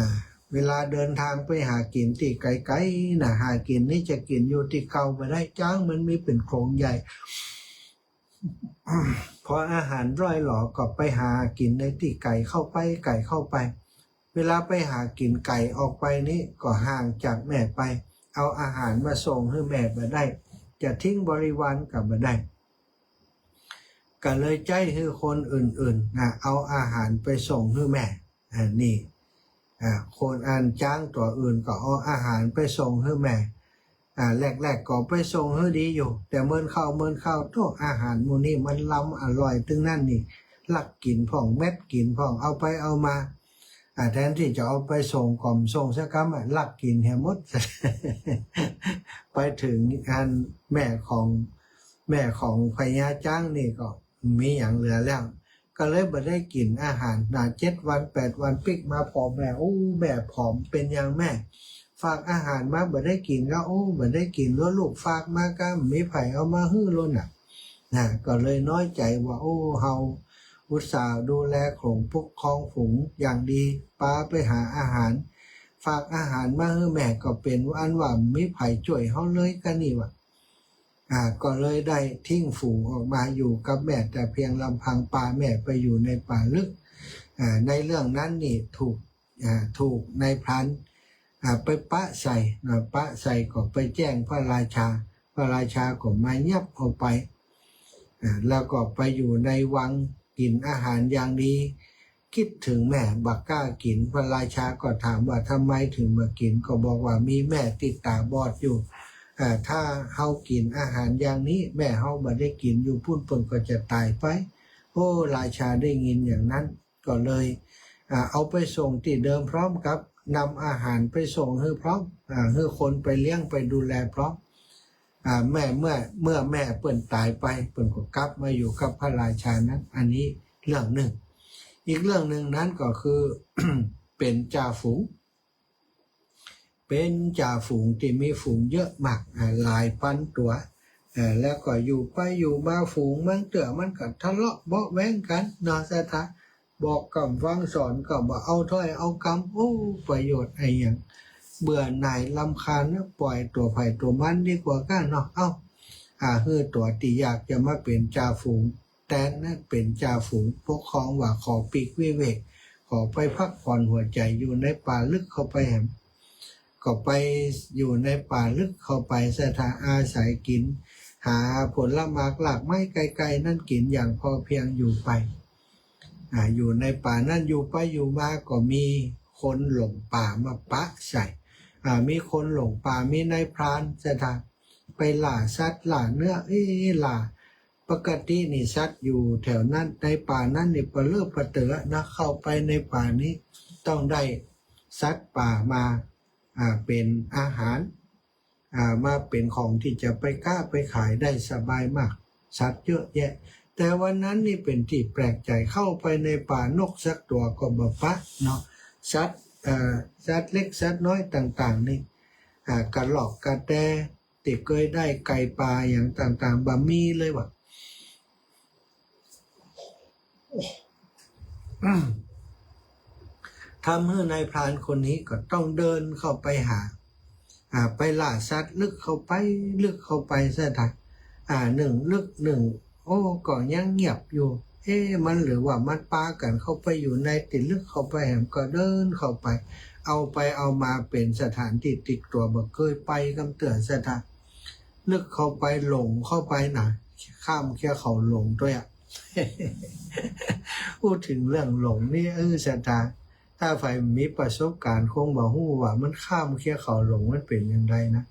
เวลาเดินตางไปหากิ๋นตี้ไก๋ๆ นะ หากิ๋นนี่จะกิ๋นอยู่ตี้เก่าบ่ได้ จ๊างมันมีเป๋นโขลงใหญ่ พออาหารร่อยหรอก็ไปหากิ๋นในตี้ไก๋เข้าไป ไก๋เข้าไป เวลาไปหากิ๋นไก๋ออกไปนี่ก็ห่างจากแม่ไป เอาอาหารมาส่งหื้อแม่บ่ได้ จะทิ้งบริวารก็บ่ได้ ก็เลยใจ๊หื้อคนอื่นๆ นะ เอาอาหารไปส่งหื้อแม่ อ่า นี่ อ่า คนอันจ๊างตั๋วอื่นก็เอาอาหารไปส่งหื้อแม่ อ่า แรกๆ ก็ไปส่งหื้อดีอยู่ แต่เมินเข้าเมินเข้า โธ่ อาหารหมู่นี้มันลำอร่อยตึงนั้นนี่ ลักกิ๋นพ่อง แม็ดกิ๋นพ่อง เอาไปเอามา อ่า แทนตี้จะเอาไปส่งก็บ่ส่งสักกำ อ่ะ ลักกิ๋นแหมหมด ไปเถิงอันแม่ของ แม่ของพญาจ๊างนี่ก็บ่มีหยังเหลือแล้ว ก็เลยบ่ได้กิ๋นอาหารนะ เจ็ดวันแปดวันปิ๊กมาผ่อแม่ โอ้ แม่ผอม เป๋นหยังแม่ ฝากอาหารมาบ่ได้กิ๋นก็ โอ้ บ่ได้กิ๋นแล้ว ลูกฝากมาก็บ่มีใผเอามาหื้อแล้วน่ะ นะ ก็เลยน้อยใจ๋ว่า โอ้ เฮาอุตส่าห์ดูแลโขลงปกครองฝูงอย่างดี ปาไปหาอาหาร ฝากอาหารมาหื้อแม่ก็เป๋นอันว่าบ่มีใผจ้วยเฮาเลยกะนี่หว่า อ่า ก็เลยได้ทิ้งฝูงออกมาอยู่กับแม่แต่เพียงลำพัง ปาแม่ไปอยู่ในป่าลึก อ่า ในเรื่องนั้นนี่ถูก อ่า ถูกนายพราน อ่า ไปปะใส่ อ่า ปะใส่ก็ไปแจ้งพระราชา พระราชาก็มายับเอาไป อ่า แล้วก็ไปอยู่ในวังกิ๋นอาหารอย่างดี กึ๊ดเถิงแม่บ่กล้ากิ๋น พระราชาก็ถามว่าทำไมเถิงบ่กิ๋น ก็บอกว่ามีแม่ตี้ต๋าบอดอยู่ อ่า ถ้าเฮากิ๋นอาหารอย่างนี้ แม่เฮาบ่ได้กิ๋นอยู่ปู้น เปิ้นก็จะต๋ายไป โอ้ ราชาได้ยินอย่างนั้น ก็เลย อ่า เอาไปส่งตี้เดิมพร้อมกับนำอาหารไปส่งหื้อพร้อม อ่า หื้อคนไปเลี้ยงไปดูแลพร้อม อ่า แม่ เมื่อ เมื่อแม่เปิ้นต๋ายไป เปิ้นก็กลับมาอยู่กับพระราชานั้น อันนี้เรื่องนึ่ง อีกเรื่องนึ่งนั้นก็คือ เป๋นจ่าฝูง เป๋นจ่าฝูงตี้มีฝูงเยอะมาก อ่า หลายปันตั๋ว เอ่อ แล้วก็อยู่ไปอยู่มาฝูงบางเตื้อมันก็ทะเลาะเบาะแว้งกั๋นเนาะ ศรัทธา บอกก็บ่ฟัง สอนก็บ่เอาถ้อยเอากำ โอ้ ประโยชน์อะหยัง เบื่อหน่ายรำคาญนะ ป่อยตั๋วใผตั๋วมันดีกว่าก้าเนาะ เอ้า อ่า หื้อตั๋วตี้อยากจะมาเป๋นจ่าฝูง แตนนั้นเป๋นจ่าฝูงปกครองว่าขอปีกวิเวก ขอไปพักผ่อนหัวใจ๋อยู่ในป่าลึกเข้าไปแหม ก็ไปอยู่ในป่าลึกเข้าไป ศรัทธา อาศัยกิ๋น หาผลหมากรากไม้ใก้ๆ นั้นกิ๋นอย่างพอเพียงอยู่ไป อ่า อยู่ในป่านั้นอยู่ไปอยู่มาก็มีคนหลงป่ามาปะใส่ อ่า มีคนหลงป่า มีนายพราน ศรัทธา ไปล่าสัตว์ล่าเนื้อ เอ๊ะ ล่า ปกตินี่สัตว์อยู่แถวนั้น ในป่านั้นนี่ปะเลิอะปะเตื้อนะ เข้าไปในป่านี้ต้องได้สัตว์ป่ามา อ่า เป๋นอาหาร อ่า มาเป๋นของตี้จะไปก๊าไปขายได้สบายมาก สัตว์เยอะแยะ แต่วันนั้นนี่เป๋นตี้แปลกใจ๋ เข้าไปในป่านกสักตั๋วก็บ่ปะเนาะ สัตว์ เอ่อ สัตว์เล็กสัตว์น้อยต่างๆ นี่ อ่า กระรอกกระแต ตี้เกยได้ไก่ป่าอย่างต่างๆ บ่มีเลยว่ะ ทำหื้อนายพรานคนนี้ก็ต้องเดินเข้าไปหา อ่า ไปล่าสัตว์ลึกเข้าไป ลึกเข้าไปซะถะ อ่า นึ่งลึกนึ่ง โอ้ ก็ยังเงียบอยู่ เอ๊ะ มันหรือว่ามันปากั๋นเข้าไปอยู่ในตี้ลึกเข้าไปแหม ก็เดินเข้าไป เอาไปเอามาเป๋นสถานตี้ตี้ตั๋วบ่เกยไปกำเตื้อซะถะ ลึกเข้าไปหลงเข้าไปนะ ข้ามเคี้ยวเขาหลงตวยอะ อู้เถิงเรื่องหลงนี่ เออ ศรัทธา ถ้าใผมีประสบก๋ารณ์คงบ่ฮู้ว่ามันข้ามเคี้ยวเขาหลงมันเป๋นอย่างใดนะ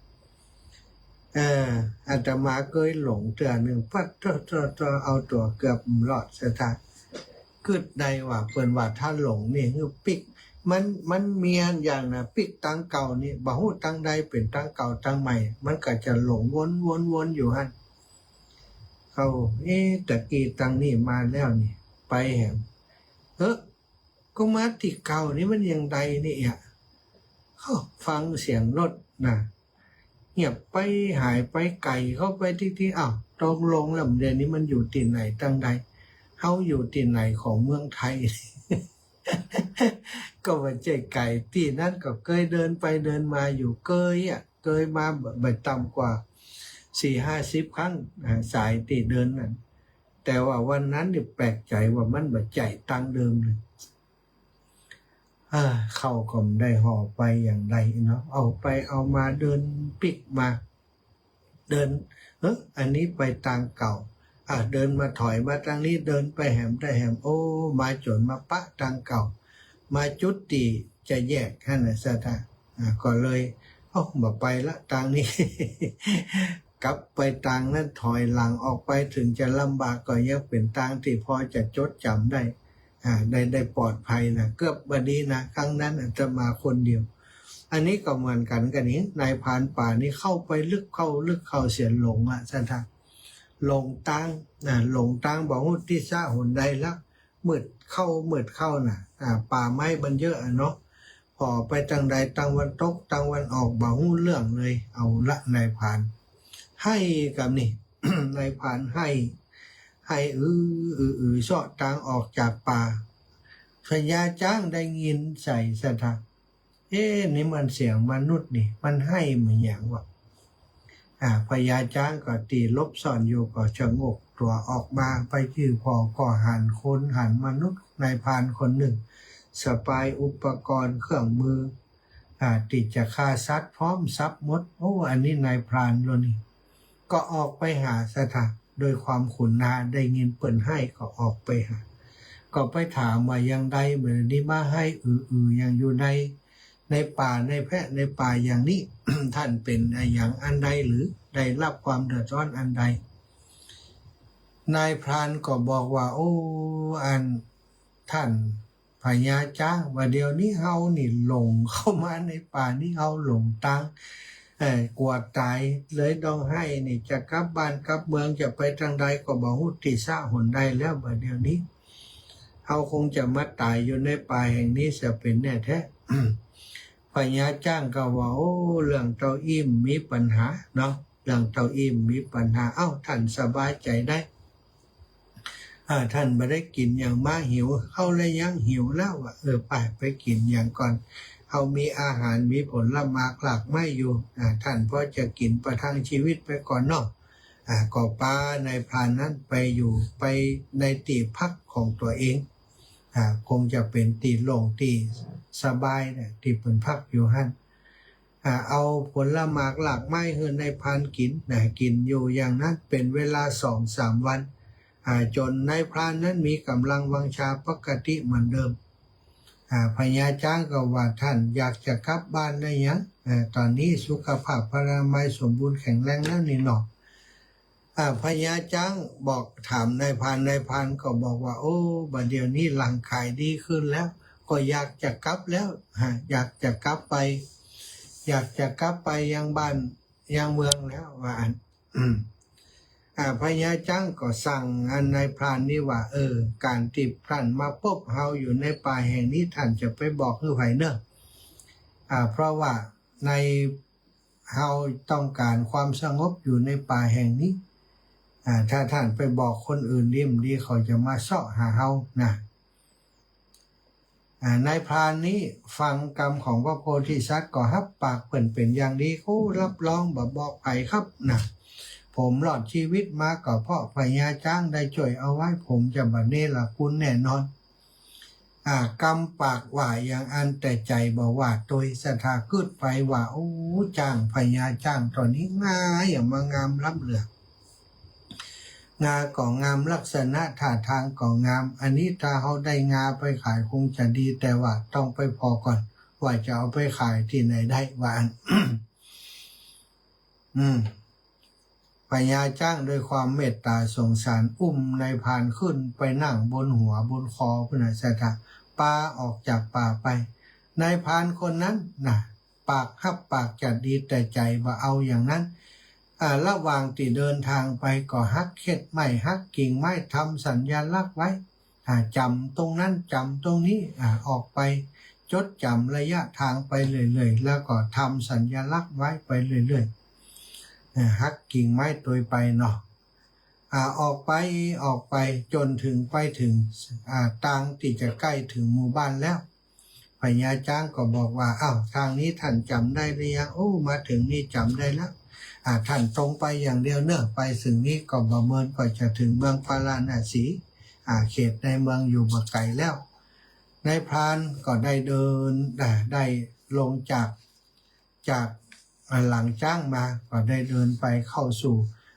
เออ อาตมาเกยหลงเตื้อนึ่ง ปั๊ด โธ่ โธ่ โธ่ เอาตั๋วเกือบบ่รอด ศรัทธา กึ๊ดได้ว่าเปิ้นว่าถ้าหลงนี่หื้อปิ๊ก มัน มันมีอันอย่างนะ ปิ๊กตางเก่านี่ บ่ฮู้ตางใดเป๋นตางเก่าตางใหม่ มันก็จะหลงวน วน วนอยู่หั้น เขา เอ๊ะ ตะกี้ตางนี้มาแล้วนี่ ไปแหม เอ๊ะ ก็มาตี้เก่านี่มันอย่างใดนี่อะ เขาฟังเสียงรถนะ เงียบไปหายไปไก๋เข้าไปตี้ๆ อ้าว ตกลงแล้วเดี๋ยวนี้มันอยู่ตี้ไหนตางใด เฮาอยู่ตี้ไหนของเมืองไทย ก็บ่ใจ้ไก๋ ตี้นั้นก็เกยเดินไปเดินมาอยู่ เกยอะ เกยมาบ่ต่ำกว่าสี่ห้าสิบครั้ง อ่า สายตี้เดินนั้น แต่ว่าวันนั้นนี่แปลกใจ๋ว่ามันบ่ใจ้ตางเดิมเลย เออ เขาก็บ่ได้ห่อไปอย่างใดเนาะ เอาไปเอามาเดินปิ๊กมา เดิน เอ๊ะ อันนี้ไปตางเก่า อ่า เดินมาถอยมาตางนี้ เดินไปแหมได้แหม โอ้ มาจ๋นมาปะตางเก่า มาจุดตี้จะแยกหั้นน่ะเจ้าท่า อ่า ก็เลย เอ้า บ่ไปละตางนี้ กลับไปตางนั้น ถอยหลังออกไป เถิงจะลำบากก็ยังเป๋นตางตี้พอจะจดจ๋ำได้ อ่า ได้ ได้ปลอดภัยนะ เกือบบ่ดีนะ ครั้งนั้นอาตมาคนเดียว อันนี้ก็เหมือนกั๋นกั๋นนี้ นายพรานป่านี่เข้าไปลึกเข้า ลึกเข้าเสียหลงอะเจ้าท่า หลงตาง อ่า หลงตาง บ่ฮู้ตี้จะหนใดแล้ว มืดเข้า มืดเข้าน่ะ อ่า ป่าไม้มันเยอะอะเนาะ ผ่อไปตางใด ตางวันตก ตางวันออก บ่ฮู้เรื่องเลย เอาละ นายพราน ไห้กำนี้ นายพรานไห้ ไห้อือ อือ อือ เซาะตางออกจากป่า พญาจ๊างได้ยินใส่เจ้าท่า เอ๊ะ นี่มันเสียงมนุษย์นี่ มันไห้เหมือนหยังวะ อ่า พญาจ๊างก็ตี้หลบซ่อนอยู่ก็ชะโงกตั๋วออกมา ไปจื้อผ่อก็หันคน หันมนุษย์ นายพรานคนนึ่ง สะปายอุปกรณ์เครื่องมือ อ่า ตี้จะฆ่าสัตว์พร้อมสับหมด โอ้ อันนี้นายพรานลอนี่ ก็ออกไปหาเจ้าท่า โดยความขุนหน้า ได้ยินเปิ้นไห้ก็ออกไปหา ก็ไปถามว่าอย่างใด บ่าดนี้มาไห้อือ อือ อย่างอยู่ใน ในป่าในแพะในป่าอย่างนี้ ท่านเป๋นอะหยังอันใด หรือได้รับความเดือดร้อนอันใด นายพรานก็บอกว่า โอ้ อัน ท่านพญาจ๊าง ว่าเดี๋ยวนี้เฮานี่หลงเข้ามาในป่านี่ เฮาหลงตาง เอ่อ กั๋วต๋าย เลยต้องไห้นี่ จะกลับบ้านกลับเมือง จะไปตางใดก็บ่ฮู้ตี้จะหนใดแล้ว บ่าดเดี๋ยวนี้ เฮาคงจะมาต๋ายอยู่ในป่าแห่งนี้เสียเป๋นแน่แท้ พญาจ๊างก็ว่า โอ้ เรื่องเต้าอี้บ่มีปัญหาเนาะ เรื่องเต้าอี้บ่มีปัญหา เอ้า ท่านสบายใจ๋ได้ อ่า ท่านบ่ได้กิ๋นหยังมา หิว เฮาละยังหิวแล้วอะ เออ ไป ไปกิ๋นหยังก่อน เฮามีอาหาร มีผลหมากหลากไม้อยู่ อ่า ท่านพอจะกิ๋นประทังชีวิตไปก่อนเนาะ อ่า ก็ปานายพรานนั้นไปอยู่ ไปในตี้พักของตั๋วเอง อ่า คงจะเป๋นตี้โล่งตี้สบายนะ ตี้เปิ้นพักอยู่หั้น อ่า เอาผลหมากหลากไม้หื้อนายพรานกิ๋นนะ กิ๋นอยู่อย่างนั้นเป๋นเวลาสองสามวัน อ่า จ๋นนายพรานนั้นมีก๋ำลังวังชาปกติเหมือนเดิม อ่า พญาจ๊างก็ว่า ท่านอยากจะกลับบ้านหรือยัง อ่า ต๋อนนี้สุขภาพพลานามัยสมบูรณ์แข็งแรงแล้วนี่เนาะ อ่า พญาจ๊างบอก ถามนายพราน นายพรานก็บอกว่า โอ้ บ่าดเดี๋ยวนี้ร่างกายดีขึ้นแล้ว ก็อยากจะกลับแล้ว ฮะ อยากจะกลับไป อยากจะกลับไปยังบ้านยังเมืองแล้ว ว่าอั้น อืม อ่า พญาจ๊างก็สั่งอันนายพรานนี้ว่า เออ ก๋านตี้ท่านมาปบเฮาอยู่ในป่าแห่งนี้ ท่านจะไปบอกหื้อใผเน่อ อ่า เพราะว่าใน เฮาต้องก๋านความสงบอยู่ในป่าแห่งนี้ อ่า ถ้าท่านไปบอกคนอื่นดีบ่ดี เขาจะมาเซาะหาเฮานะ อ่า นายพรานนี้ฟังกำของพระโพธิสัตว์ก็ฮับปากเปิ้นเป๋นอย่างดี โอ้ รับรองบ่บอกใผครับนะ ผมรอดชีวิตมาก็เพราะพญาจ๊างได้จ้วยเอาไว้ ผมจะบ่เนรคุณแน่นอน อ่า กำปากว่าอย่างอั้น แต่ใจ๋บ่ว่า โตยศรัทธากึ๊ดไปว่า โอ้ จ๊าง พญาจ๊างตั๋วนี้งาอย่างมางามล้ำเหลือ งาก็งาม ลักษณะท่าตางก็งาม อันนี้ถ้าเฮาได้งาไปขายคงจะดี แต่ว่าต้องไปผ่อก่อน ว่าจะเอาไปขายตี้ไหนได้ ว่าอั้น อืม พญาจ๊างด้วยความเมตต๋าสงสาร อุ้มนายพรานขึ้นไปนั่งบนหัวบนคอพุ้นน่ะ ศรัทธา ปาออกจากป่าไป นายพรานคนนั้นน่ะ ปากฮับปากจะดี แต่ใจ๋บ่เอาอย่างนั้น อ่า ระหว่างตี้เดินตางไปก็หักเข็ดไม้ หักกิ่งไม้ ทำสัญลักษณ์ไว้ อ่า จ๋ำตรงนั้น จ๋ำตรงนี้ อ่า ออกไป จดจ๋ำระยะตางไปเรื่อยๆ แล้วก็ทำสัญลักษณ์ไว้ไปเรื่อยๆ อ่า หักกิ่งไม้ตวยไปเนาะ อ่า ออกไป ออกไปจ๋นเถิง ไปเถิง อ่า ตางตี้จะใก้เถิงหมู่บ้านแล้ว พญาจ๊างก็บอกว่า อ้าว ตางนี้ท่านจ๋ำได้หรือยัง โอ้ มาเถิงนี่จ๋ำได้แล้ว อ่า ท่านตรงไปอย่างเดียวเน่อ ไปเถิงนี้ก็บ่เมินก็จะเถิงเมืองพาราณสี อ่า เขตในเมืองอยู่บ่ไก๋แล้ว นายพรานก็ได้เดิน อ่า ได้ลงจาก จาก อ่า หลังจ๊างมา ก็ได้เดินไปเข้าสู่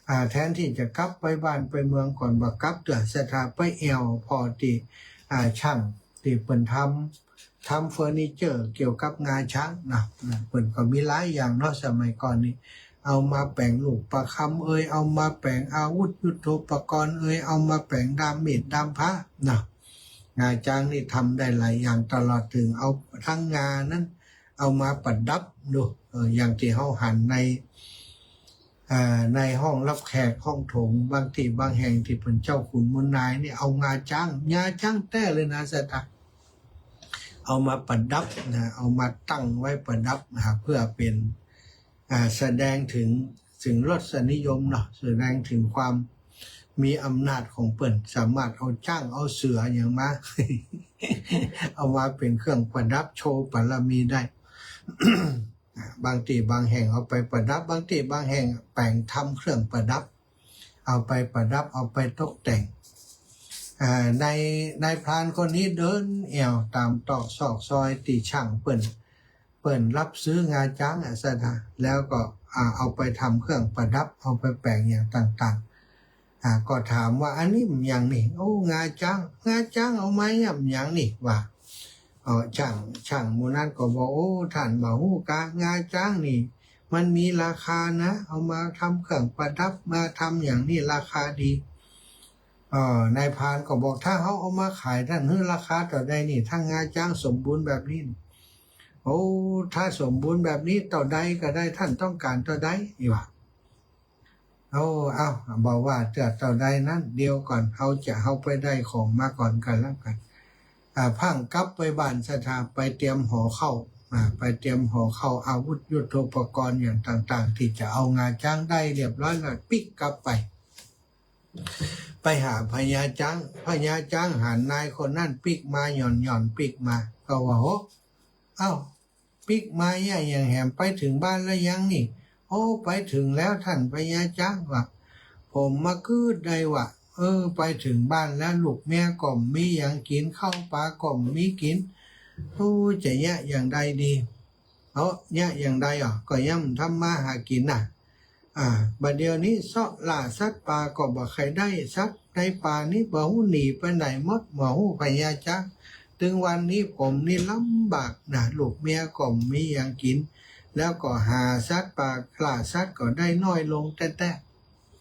อ่า แทนตี้จะกลับไปบ้านไปเมืองก่อน บ่กลับเตื้อ ศรัทธาไปแอ่วผ่อตี้ อ่า ช่างตี้เปิ้นทำ ทำเฟอร์นิเจอร์เกี่ยวกับงาจ๊างนะ นะ เปิ้นก็มีหลายอย่างเนาะ สมัยก่อนนี้ เอามาแป๋งลูกประคำเอย เอามาแป๋งอาวุธยุทโธปกรณ์เอย เอามาแป๋งด้ามมีดด้ามพร้านะ งาจ๊างนี่ทำได้หลายอย่าง ตลอดเถิงเอาตังงานั้น เอามาประดับดู เออ อย่างตี้เฮาหันใน เอ่อ ในห้องรับแขก ห้องโถง บางตี้บางแห่งตี้เปิ้นเจ้าขุนมูลนายนี่ เอางาจ๊าง งาจ๊างแต๊เลยนะ ศรัทธา เอามาประดับนะ เอามาตั้งไว้ประดับนะ เพื่อเป๋น อ่า แสดงเถิง เถิงรสนิยมเนาะ แสดงเถิงความมีอำนาจของเปิ้น สามารถเอาจ๊างเอาเสือหยังมา เอามาเป๋นเครื่องประดับโชว์บารมีได้ อ่า บางตี้บางแห่งเอาไปประดับ บางตี้บางแห่งแป๋งทำเครื่องประดับ เอาไปประดับ เอาไปตกแต่ง อ่า นาย นายพรานคนนี้เดินแอ่วต๋ามตรอกซอกซอยตี้ช่างเปิ้น เปิ้นรับซื้องาจ๊างอะ ศรัทธา แล้วก็ อ่า เอาไปทำเครื่องประดับ เอาไปแป๋งอย่างต่างๆ อ่า ก็ถามว่า อันนี้มันหยังนี่ โอ้ งาจ๊าง งาจ๊างเอามาเยียะมันหยังนี่ ว่า เอ่อ ช่าง ช่างหมู่นั้นก็บอก โอ้ ต้านบ่ฮู้กา งาจ๊างนี่ มันมีราคานะ เอามาทำเครื่องประดับ มาทำอย่างนี้ราคาดี เอ่อ นายพรานก็บอก ถ้าเฮาเอามาขายต้านหื้อราคาเต้าใดนี่ ถ้างาจ๊างสมบูรณ์แบบนี้นี่ โอ้ ถ้าสมบูรณ์แบบนี้เต้าใดก็ได้ ต้านต้องก๋านเต้าใด นี่ว่า โอ้ เอ้า บ่ว่าจะเต้าใดนั้น เดี๋ยวก่อน เฮาจะ เฮาไปได้ของมาก่อนก็แล้วกั๋น อ่า พั่งกลับไปบ้าน ศรัทธา ไปเตรียมห่อข้าว อ่า ไปเตรียมห่อข้าว อาวุธยุทโธปกรณ์อย่างต่างๆ ตี้จะเอางาจ๊างได้เรียบร้อยแล้ว ปิ๊กกลับไป ไปหาพญาจ๊าง พญาจ๊างหันนายคนนั้นปิ๊กมา หย่อนๆ ปิ๊กมา ก็ว่า โห เอ้า ปิ๊กมาเยียะหยัง แหมไปเถิงบ้านแล้วยังนี่ โอ้ ไปเถิงแล้วต้านพญาจ๊าง ว่า ผมมาคิดได้ว่า เออ ไปเถิงบ้านแล้ว ลูกเมียก็บ่มีหยังกิ๋น ข้าวป๋าก็บ่มีกิ๋น โอ้ จะเยียะอย่างใดดี เอา เยียะอย่างใดอ่ะ ก็ยังทำมาหากิ๋นน่ะ อ่า บ่าเดี่ยวนี้เซาะล่าสัตว์ป่าก็บ่ใค่ได้ สัตว์ในป่านี้บ่ฮู้หนีไปไหนหมด บ่ฮู้พญาจ๊าง ตึงวันนี้ผมนี่ลำบากนะ ลูกเมียก็บ่มีหยังกิ๋น แล้วก็หาสัตว์ป่า ล่าสัตว์ก็ได้น้อยลงแต๊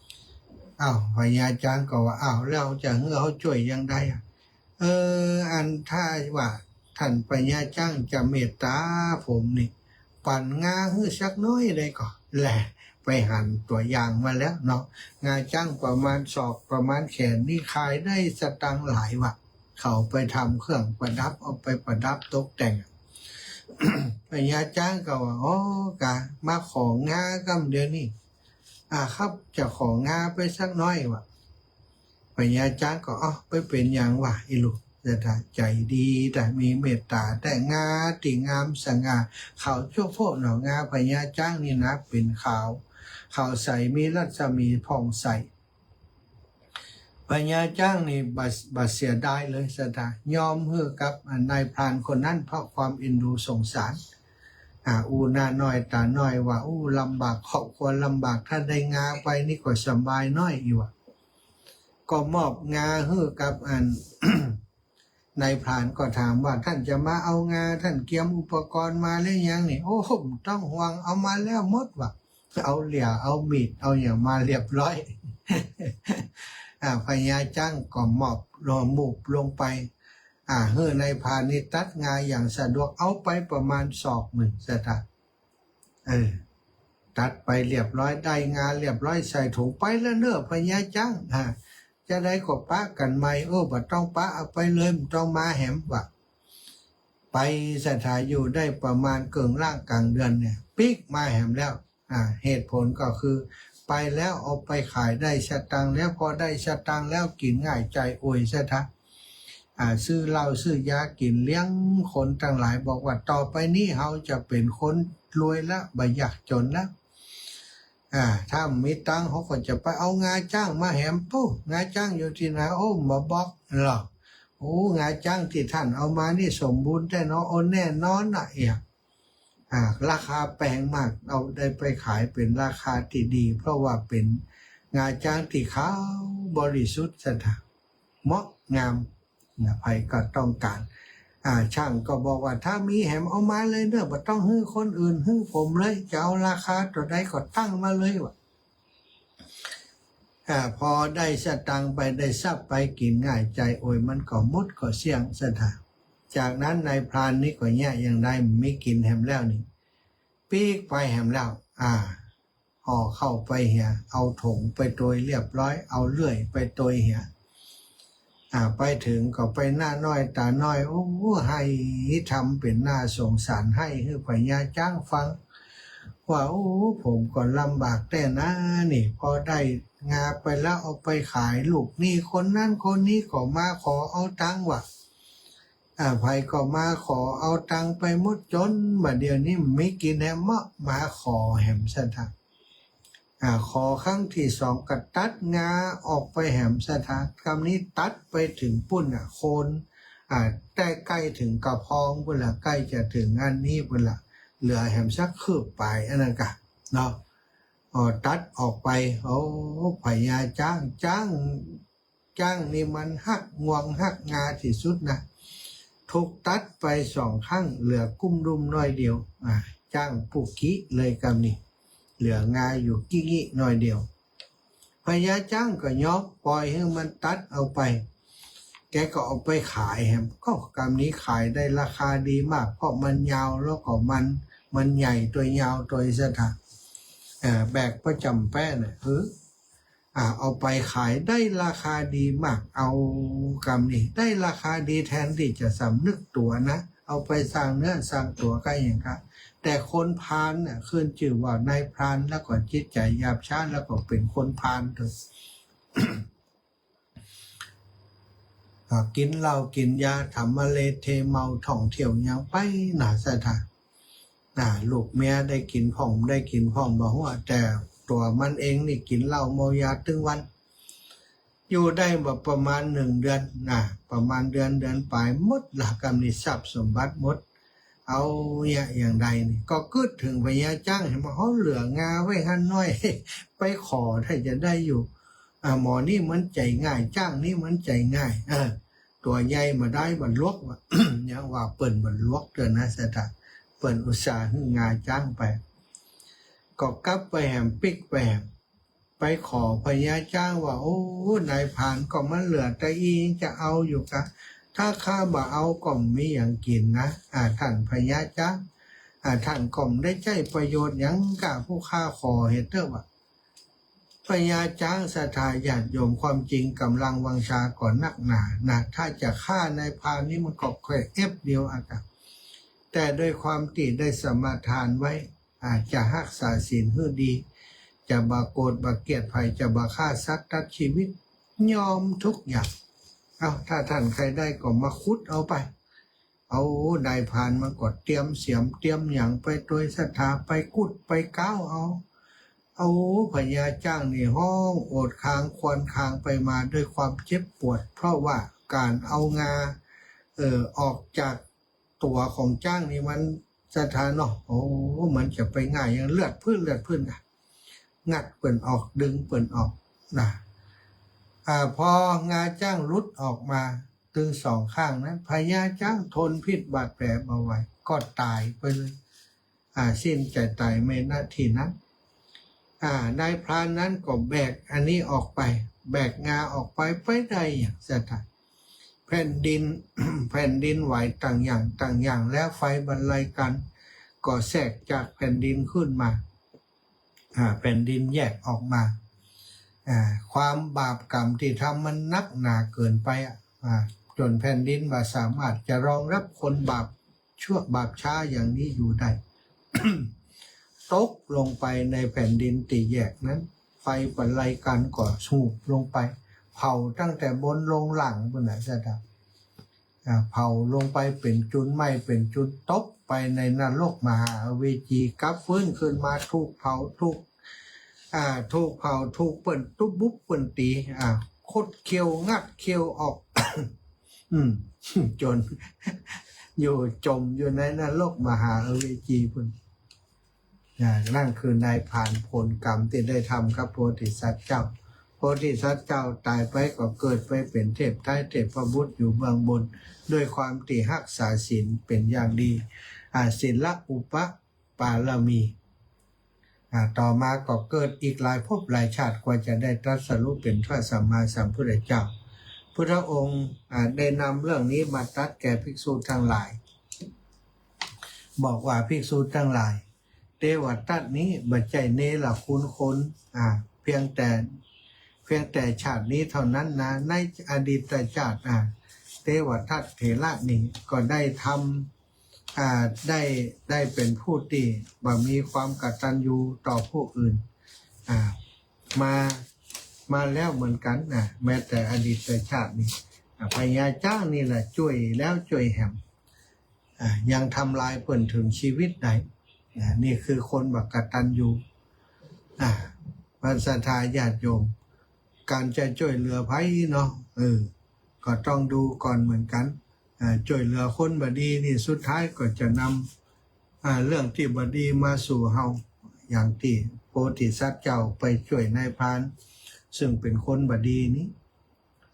ๆ อ้าว พญาจ๊างก็ว่า อ้าว แล้วจะหื้อเฮาจ้วยอย่างใดอ่ะ เออ อันถ้าว่าต้านพญาจ๊างจะเมตต๋าผมนี่ ปั๋นงาหื้อสักหน้อยได้ก่อ แล ไปหันตั๋วอย่างมาแล้วเนาะ งาจ๊างประมาณศอก ประมาณแขนนี่ ขายได้สตางค์หลายวะ เขาไปทำเครื่องประดับ เอาไปประดับตกแต่ง พญาจ๊างก็ว่า โอ้ กา มาของ้ากำเดียวนี่ อ่า ครับ จะของ้าไปสักหน้อยวะ พญาจ๊างก็ อ้าว ไปเป๋นหยังวะ อีลูก แต่ถ้าใจ๋ดี แต่มีเมตต๋า แต่งาตี้งามสง่า ขาวจั๊วโป๊ะเนาะ งาพญาจ๊างนี่นะ เป๋นขาว ขาวใส มีรัศมีผ่องใส พญาจ๊างนี่บ่ บ่เสียดายเลย ศรัทธา ยอมหื้อกับ อ่า นายพรานคนนั้น เพราะความเอ็นดูสงสาร อ่า อู้หน้าน้อยต๋าน้อยว่า อู้ ลำบาก ครอบครัวลำบาก ถ้าได้งาไปนี่ก็สบายหน้อยอยู่อะ ก็มอบงาหื้อกับอัน นายพรานก็ถามว่า ต้านจะมาเอางา ต้านเกียมอุปกรณ์มาหรือยังนี่ โอ้ บ่ต้องห่วง เอามาแล้วหมดวะ เอาเหลี่ย เอามีด เอาหยังมาเรียบร้อย อ่า พญาจ๊างก็มอบ ลง มูบลงไป อ่า หื้อนายพรานนี่ตัดงาอย่างสะดวก เอาไปประมาณศอกนึ่ง ศรัทธา เออ ตัดไปเรียบร้อย ได้งาเรียบร้อย ใส่ถุงไปแล้วเน่อ พญาจ๊าง อ่า จะใดก็ปะกั๋นใหม่ เออ บ่ต้องปะ เอาไปเลย บ่ต้องมาแหมวะ ไป ศรัทธา อยู่ได้ประมาณเกิ่งล่างก๋างเดือนเนี่ย ปิ๊กมาแหมแล้ว อ่า เหตุผลก็คือ ไปแล้ว เอาไปขายได้สตางค์แล้ว พอได้สตางค์แล้ว กิ๋นง่ายใจ๋อวย ศรัทธา อ่า ซื้อเหล้าซื้อยากิ๋น เลี้ยงคนตังหลาย บอกว่า ต่อไปนี้เฮาจะเป๋นคนรวยละ บ่ยากจ๋นละ อ่า ถ้ามีตังค์เฮาก็จะไปเอางาจ๊างมาแหม ปู้ งาจ๊างอยู่ตี้ไหน โอ้ บ่บอกหรอก โอ้ งาจ๊างตี้ต้านเอามานี่สมบูรณ์แต๊เนาะ โอ้ แน่นอนน่ะ เอี่ย อ่า ราคาแปงมาก เอาได้ไปขายเป๋นราคาตี้ดี เพราะว่าเป๋น งาจ๊างตี้ขาวบริสุทธิ์สัตว์ เหมาะงามนะ ใผก็ต้องก๋าน อ่า ช่างก็บอกว่า ถ้ามีแหมเอามาเลยเน่อ บ่ต้องหื้อคนอื่น หื้อผมเลย จะเอาราคาเต้าใดก็ตั้งมาเลย ว่า อ่า พอได้สตางค์ไป ได้ทรัพย์ไป กิ๋นง่ายใจ๋ โอ้ย มันก็หมดก็เสี้ยงสัตว์ จากนั้นนายพรานนี่ก็เยียะอย่างใด บ่มีกิ๋นแหมแล้วนี่ ปิ๊กไปแหมแล้ว อ่า ห่อข้าวไปเหีย เอาถงไปตวยเรียบร้อย เอาเลื่อยไปตวยเหีย อ่า ไปเถิงก็ไปหน้าน้อยต๋าน้อย โอ้ ไห้ ทำเป๋นหน้าสงสาร ไห้หื้อพญาจ๊างฟัง ว่า โอ้ ผมก็ลำบากแต๊นะนี่ พอได้งาไปแล้วเอาไปขาย ลูกหนี้คนนั้นคนนี้ก็มาขอเอาตังค์ว่า อ่า ใผก็มาขอเอาตังค์ไปหมด จ๋นบ่าเดี่ยวนี้บ่มีกิ๋นแหม มาขอแหมสัตว์ อ่า ขอครั้งตี้สองก็ตัดงาออกไปแหมสัตว์ กำนี้ตัดไปเถิงปู๊นน่ะ โคน อ่า ใก้ใก้เถิงกระพองปู๊นละ ใก้จะเถิงอันนี้ปู๊นละ เหลือแหมสักคืบป๋ายอันนั้นก่ะเนาะ อ๋อ ตัดออกไป โอ้ พญาจ๊าง จ๊าง จ๊างนี่มันฮักงวงฮักงาตี้สุดนะ ถูกตัดไปสองข้าง เหลือกุ้มดุ้มน้อยเดียว อ่า จ๊างปู้กี้เลยกำนี้ เหลืองาอยู่กี้งี้น้อยเดียว พญาจ๊างก็ยอมป่อยหื้อมันตัดเอาไป แกก็เอาไปขายแหม ก็กำนี้ขายได้ราคาดีมาก เพราะมันยาวแล้วก็มัน มันใหญ่ตวย ยาวตวยสัตว์ เอ่อ แบกประจ๋ำแป๊น่ะ เออ อ่า เอาไปขายได้ราคาดีมาก เอากำนี้ได้ราคาดี แทนตี้จะสำนึกตั๋วนะ เอาไปสร้างเนื้อสร้างตั๋วก็ยังกะ แต่คนพาลน่ะ ขึ้นจื้อว่านายพราน แล้วก็จิตใจ๋หยาบช้า แล้วก็เป๋นคนพาลเต๊อะ อ่า กิ๋นเหล้ากิ๋นยา ทำมะเลเทเมา ท่องเที่ยวหยังไปนาสัตว์ อ่า ลูกเมียได้กิ๋นพ่อง ได้กิ๋นพ่องบ่ฮู้ แต่ตั๋วมันเองนี่กิ๋นเหล้าเมายาตึงวัน อยู่ได้บ่ประมาณหนึ่งเดือนนะ ประมาณเดือน เดือนป๋าย หมดละกำนี้ ทรัพย์สมบัติหมด เอาเยียะอย่างใดนี่ ก็กึ๊ดเถิงพญาจ๊าง หันว่า เฮาเหลืองาไว้หั้นน้อย ไปขอถ้าจะได้อยู่ อ่า หมอนี่มันใจ๋ง่าย จ๊างนี่มันใจ๋ง่าย เออ ตั๋วใหญ่บ่ได้ บ่หลวก ว่า ยังว่าเปิ้นบ่หลวกเตื้อนะสัตว์ เปิ้นอุตส่าห์หื้องาจ๊างไป ก็กลับไปแหม ปิ๊กไปแหม ไปขอพญาจ๊างว่า โอ้ นายพราน ก็มันเหลือตะอี้ จะเอาอยู่กา ถ้าข้าบ่เอาก็บ่มีหยังกิ๋นนะ อ่า ท่านพญาจ๊าง อ่า ท่านก็บ่ได้ใจ๊ประโยชน์หยังกา ผู้ข้าขอเหียเต๊อะ ว่า พญาจ๊าง ศรัทธาญาติโยม ความจริงก๋ำลังวังชาก็นักหนานะ ถ้าจะฆ่านายพรานนี่มันก็แค่แอ็บเดียวอะกะ แต่ด้วยความตี้ได้สมาทานไว้ อ่า จะฮักษาศีลหื้อดี จะบ่โกรธบ่เกลียดใผ จะบ่ฆ่าสัตว์ตัดชีวิต ยอมทุกอย่าง เอ้า ถ้าท่านใค่ได้ก็มาขุดเอาไป เอา นายพรานมันก็เตรียมเสียมเตรียมหยังไปตวยศรัทธา ไปขุดไปก๊าวเอา เอา พญาจ๊างนี่ฮ้องโอดคางครวญคางไปมาด้วยความเจ็บปวด เพราะว่าก๋านเอางา เอ่อ ออกจากตั๋วของจ๊างนี่มันศรัทธาเนาะ โอ้ มันจะไปง่ายหยัง เลือดพื้นเลือดพื้นอะ งัดเปิ้นออก ดึงเปิ้นออกนะ อ่า พองาจ๊างหลุดออกมาตึงสองข้างนั้น พญาจ๊างทนพิษบาดแผลบ่ไหว ก็ต๋ายไปเลย อ่า สิ้นใจ๋ต๋ายแม่ ณ ตี้นั้น อ่า นายพรานนั้นก็แบกอันนี้ออกไป แบกงาออกไป ไปได้อย่างศรัทธา แผ่นดิน แผ่นดินไหวต่างอย่างต่างอย่าง แล้วไฟบรรลัยกัณฑ์ก็แทรกจากแผ่นดินขึ้นมา อ่า แผ่นดินแยกออกมา อ่า ความบาปกรรมตี้ทำมันนักหนาเกินไปอะ อ่า จ๋นแผ่นดินบ่สามารถจะรองรับคนบาปชั่วบาปช้าอย่างนี้อยู่ได้ ตกลงไปในแผ่นดินตี้แยกนั้น ไฟบรรลัยกัณฑ์ก็สูบลงไป เผาตั้งแต่บนลงล่างปู๊นน่ะศรัทธา อ่า เผาลงไปเป๋นจุลไหม้เป๋นจุล ตกไปในนรกมหาอเวจี กลับฟื้นขึ้นมาถูกเผาถูก อ่า ถูกเผาถูกเปิ้นตุ๊บปุ๊บเปิ้นตี๋ อ่า คดเขี้ยวงัดเขี้ยวออก อืม จ๋น อยู่จ๋มอยู่ในนรกมหาอเวจีปู๊น อ่า นั่นคือนายพรานผลกรรมตี้ได้ทำกับโพธิสัตว์เจ้า โพธิสัตว์เจ้าต๋ายไปก็เกิดไปเป๋นเทพไท้เทพบุตรอยู่เบื้องบน ด้วยความตี้ฮักษาศีลเป๋นอย่างดี อ่า ศีลอุปปารมี อ่า ต่อมาก็เกิดอีกหลายภพหลายชาติกว่าจะได้ตรัสรู้เป๋นพระสัมมาสัมพุทธเจ้า พุทธองค์ อ่า ได้นำเรื่องนี้มาตรัสแก่ภิกษุทั้งหลาย บอกว่าภิกษุทั้งหลาย เทวทัตนี้บ่ใจ้เนรคุณคน อ่า เพียงแต่ เพียงแต่ชาตินี้เท่านั้นนะ ในอดีตชาติ อ่า เทวทัตเถระนี่ก็ได้ทำ อ่า ได้ ได้เป๋นผู้ตี้บ่มีความกตัญญูต่อผู้อื่น อ่า มา มาแล้วเหมือนกั๋นนะ แม้แต่อดีตชาตินี่ อ่า พญาจ๊างนี่แหละจ้วยแล้วจ้วยแหม อ่า ยังทำลายเปิ้นเถิงชีวิตได้ อ่า นี่คือคนบ่กตัญญู อ่า ศรัทธาญาติโยม ก๋านจะจ้วยเหลือใผเนาะ เออ ก็ต้องดูก่อนเหมือนกั๋น อ่า จ้วยเหลือคนบ่ดีนี่สุดท้ายก็จะนำ อ่า เรื่องตี้บ่ดีมาสู่เฮา อย่างตี้โพธิสัตว์เจ้าไปจ้วยนายพราน ซึ่งเป๋นคนบ่ดีนี้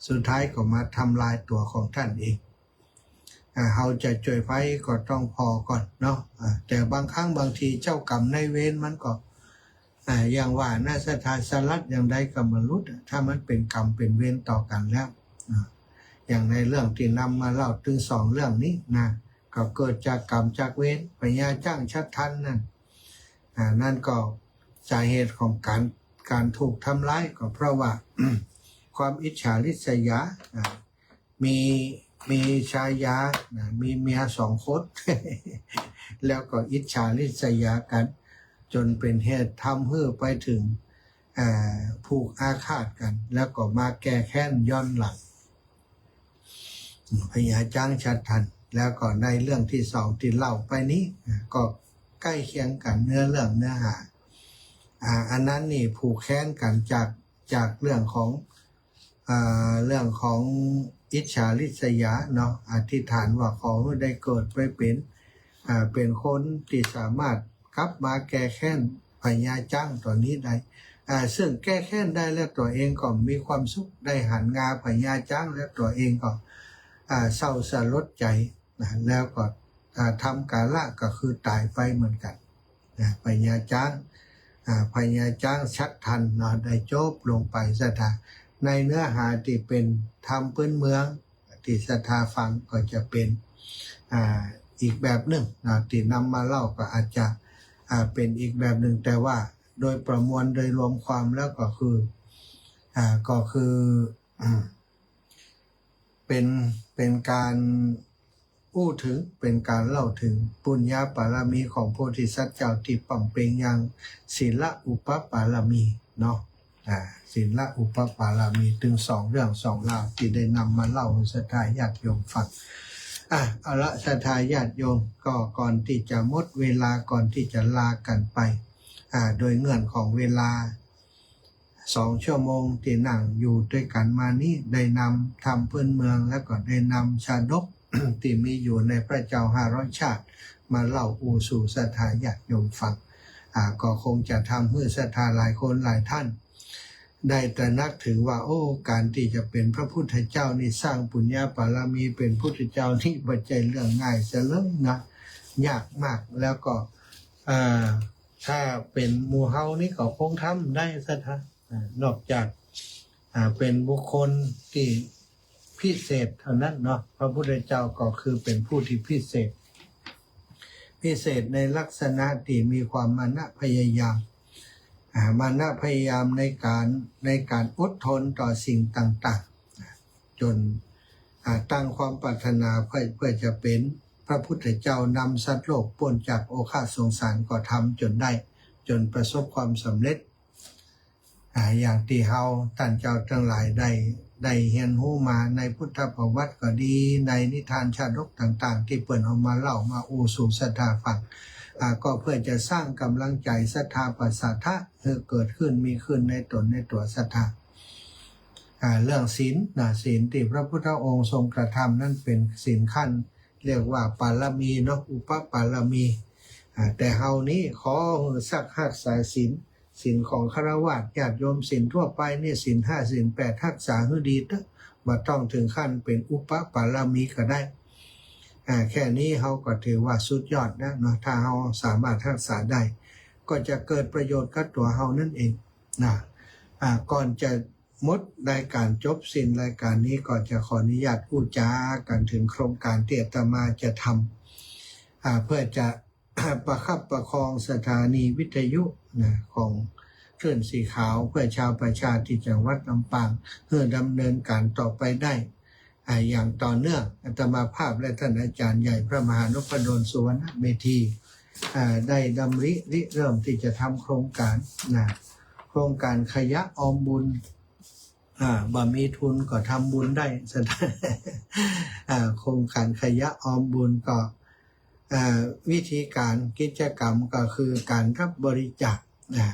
สุดท้ายก็มาทำลายตั๋วของต้านเอง อ่า เฮาจะจ้วยใผก็ต้องผ่อก่อนเนาะ อ่า แต่บางครั้งบางทีเจ้ากรรมนายเวรมันก็ อ่า อย่างว่านะ ศรัทธา สลัดอย่างใดก็บ่หลุดอะ ถ้ามันเป๋นกรรมเป๋นเวรต่อกั๋นแล้ว อ่า อย่างในเรื่องตี้นำมาเล่าตึงสองเรื่องนี้นะ ก็เกิดจากกรรมจากเวร พญาจ๊างฉัฏฐันนั่น อ่า นั่นก็สาเหตุของก๋าน ก๋านถูกทำร้ายก็เพราะว่า ความอิจฉาริษยา อ่า มี มีชายา นะ มีเมียสองคน แล้วก็อิจฉาริษยากั๋น จ๋นเป๋นเหตุทำหื้อไปเถิง อ่า ผูกอาฆาตกั๋น แล้วก็มาแก้แค้นย้อนหลัง พญาจ๊างฉัฏฐัน แล้วก็ในเรื่องตี้สองตี้เล่าไปนี้ อ่า ก็ใก้เคียงกั๋นเนื้อเรื่องเนื้อหา อ่า อันนั้นนี่ผูกแค้นกั๋นจาก จากเรื่องของ อ่า เรื่องของอิจฉาริษยาเนาะ อธิษฐานว่าขอหื้อได้เกิดไปเป๋น อ่า เป๋นคนตี้สามารถกลับมาแก้แค้นพญาจ๊างตั๋วนี้ได้ อ่า ซึ่งแก้แค้นได้แล้วตั๋วเองก็มีความสุข ได้หันงาพญาจ๊างแล้วตั๋วเองก็ อ่า เศร้าสลดใจ๋ นะ แล้วก็ อ่า ทำกาละก็คือต๋ายไปเหมือนกั๋น นะ พญาจ๊าง อ่า พญาจ๊างฉัฏฐันเนาะ ได้จบลงไป ศรัทธา ในเนื้อหาตี้เป๋นธรรมพื้นเมืองตี้ศรัทธาฟังก็จะเป๋น อ่า อีกแบบนึ่งเนาะ ตี้นำมาเล่าก็อาจจะ อ่า เป๋นอีกแบบนึ่ง แต่ว่าโดยประมวลโดยรวมความแล้วก็คือ อ่า ก็คือ เป๋น เป๋นก๋านอู้เถิง เป๋นก๋านเล่าเถิงปุญญาปารมีของโพธิสัตว์เจ้าตี้บำเพ็ญอย่างศีลอุปปารมีเนาะ อ่า ศีลอุปปารมี ตึงสองเรื่องสองราวตี้ได้นำมาเล่าหื้อศรัทธาญาติโยมฟัง อ่ะ เอาละ ศรัทธาญาติโยม ก็ก่อนตี้จะหมดเวลา ก่อนตี้จะลากั๋นไป อ่า โดยเงื่อนของเวลา สองชั่วโมงตี้นั่งอยู่ตวยกั๋นมานี้ ได้นำธรรมพื้นเมือง แล้วก็ได้นำชาดก ตี้มีอยู่ในพระเจ้าห้าร้อยชาติ มาเล่าอู้สู่ศรัทธาญาติโยมฟัง อ่า ก็คงจะทำหื้อศรัทธาหลายคนหลายท่าน ได้ตระหนักเถิงว่า โอ้ ก๋านตี้จะเป๋นพระพุทธเจ้านี่สร้างปุญญาปารมีเป๋นพุทธเจ้านี่บ่ใจ้เรื่องง่ายเสียเลยนะ ยากมาก แล้วก็ อ่า ถ้าเป๋นหมู่เฮานี่ก็คงทำได้ ศรัทธา อ่า นอกจาก อ่า เป๋นบุคคลตี้พิเศษเท่านั้นเนาะ พระพุทธเจ้าก็คือเป๋นผู้ตี้พิเศษ พิเศษในลักษณะตี้มีความมานะพยายาม อ่า มานะพยายามในก๋าน ในก๋านอดทนต่อสิ่งต่างๆ อ่า จ๋น อ่า ตั้งความปรารถนาเพื่อ เพื่อจะเป๋นพระพุทธเจ้านำสัตว์โลกป๊นจากโอฆะสงสาร ก็ทำจ๋นได้ จ๋นประสบความสำเร็จ อ่า อย่างตี้เฮาต้านเจ้าตังหลายได้ ได้เฮียนฮู้มาในพุทธประวัติก็ดี ในนิทานชาดกต่างๆ ตี้เปิ้นเอามาเล่ามาอู้สู่ศรัทธาฟัง อ่า ก็เพื่อจะสร้างก๋ำลังใจ๋ศรัทธาปัสสัทธะหื้อเกิดขึ้นมีขึ้นในต๋นในตั๋วศรัทธา อ่า เรื่องศีลนะ ศีลตี้พระพุทธองค์ทรงกระทำนั้นเป๋นศีลขั้น เรียกว่าปารมีเนาะ อุปปารมี อ่า แต่เฮานี้ขอหื้อซักฮักษาศีล ศีลของฆราวาสญาติโยม ศีลทั่วไปนี่ ศีลห้า ศีลแปด ฮักษาหื้อดีเต๊อะ บ่ต้องเถิงขั้นเป๋นอุปปารมีก็ได้ อ่า แค่นี้เฮาก็ถือว่าสุดยอดแล้วเนาะ ถ้าเฮาสามารถฮักษาได้ ก็จะเกิดประโยชน์กับตั๋วเฮานั่นเองนะ อ่า ก่อนจะหมดรายการ จบสิ้นรายการนี้ ก็จะขออนุญาตอู้จ๋ากั๋นเถิงโครงการตี้อาตมาจะทำ อ่า เพื่อจะ ประคับประคองสถานีวิทยุนะ ของคลื่นสีขาว เพื่อชาวประชาตี้จังหวัดลำปาง หื้อดำเนินการต่อไปได้ อ่า อย่างต่อเนื่อง อาตมาภาพและท่านอาจารย์ใหญ่พระมหานพดลสุวรรณเมธี อ่า ได้ดำริริเริ่มตี้จะทำโครงการนะ โครงการขยะออมบุญ อ่า บ่มีทุนก็ทำบุญได้ อ่า โครงการขยะออมบุญก็ อ่า วิธีก๋านกิจกรรมก็คือก๋านรับบริจาค อ่า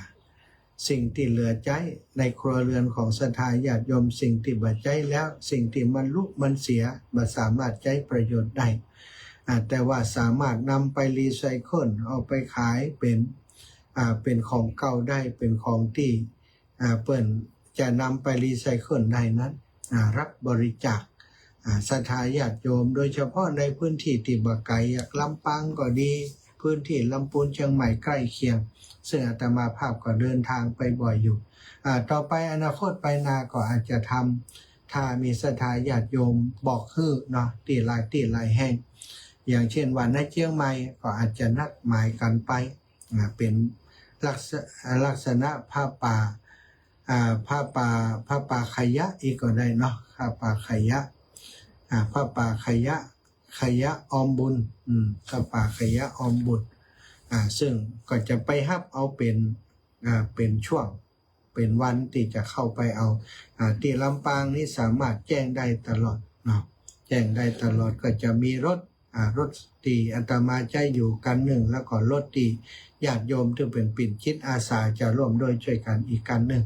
สิ่งตี้เหลือใจ๊ในครัวเรือนของศรัทธาญาติโยม สิ่งตี้บ่ใจ๊แล้ว สิ่งตี้มันลุมันเสีย บ่สามารถใจ๊ประโยชน์ได้ อ่า แต่ว่าสามารถนำไปรีไซเคิล เอาไปขายเป๋น อ่า เป๋นของเก่าได้ เป๋นของตี้ อ่า เปิ้นจะนำไปรีไซเคิลได้นั้น อ่า รับบริจาค อ่า ศรัทธาญาติโยม โดยเฉพาะในพื้นที่ตี้บ่ไก๋ อย่างลำปางก็ดี พื้นตี้ลำปูน เชียงใหม่ใกล้เคียง ซึ่งอาตมาภาพก็เดินทางไปบ่อยอยู่ อ่า ต่อไปอนาคตไปหน้าก็อาจจะทำ ถ้ามีศรัทธาญาติโยมบอกหื้อเนาะ ตี้หลายตี้หลายแห่ง อย่างเช่นว่าในเชียงใหม่ก็อาจจะนัดหมายกั๋นไป อ่า เป๋นลักษ- ลักษณะผ้าป่า อ่า ผ้าป่า ผ้าป่าขยะอี้ก็ได้เนาะ ผ้าป่าขยะ อ่า ผ้าป่าขยะ ขยะออมบุญ อืม ผ้าป่าขยะออมบุญ อ่า ซึ่งก็จะไปฮับเอาเป๋น อ่า เป๋นช่วง เป๋นวันตี้จะเข้าไปเอา อ่า ตี้ลำปางนี้สามารถแจ้งได้ตลอดเนาะ แจ้งได้ตลอด ก็จะมีรถ อ่า รถตี้อาตมาใจ๊อยู่คันนึ่ง แล้วก็รถตี้ญาติโยมตี้เป๋นปิ่นจิตอาสาจะร่วมด้วยช่วยกั๋นอีกคันนึ่ง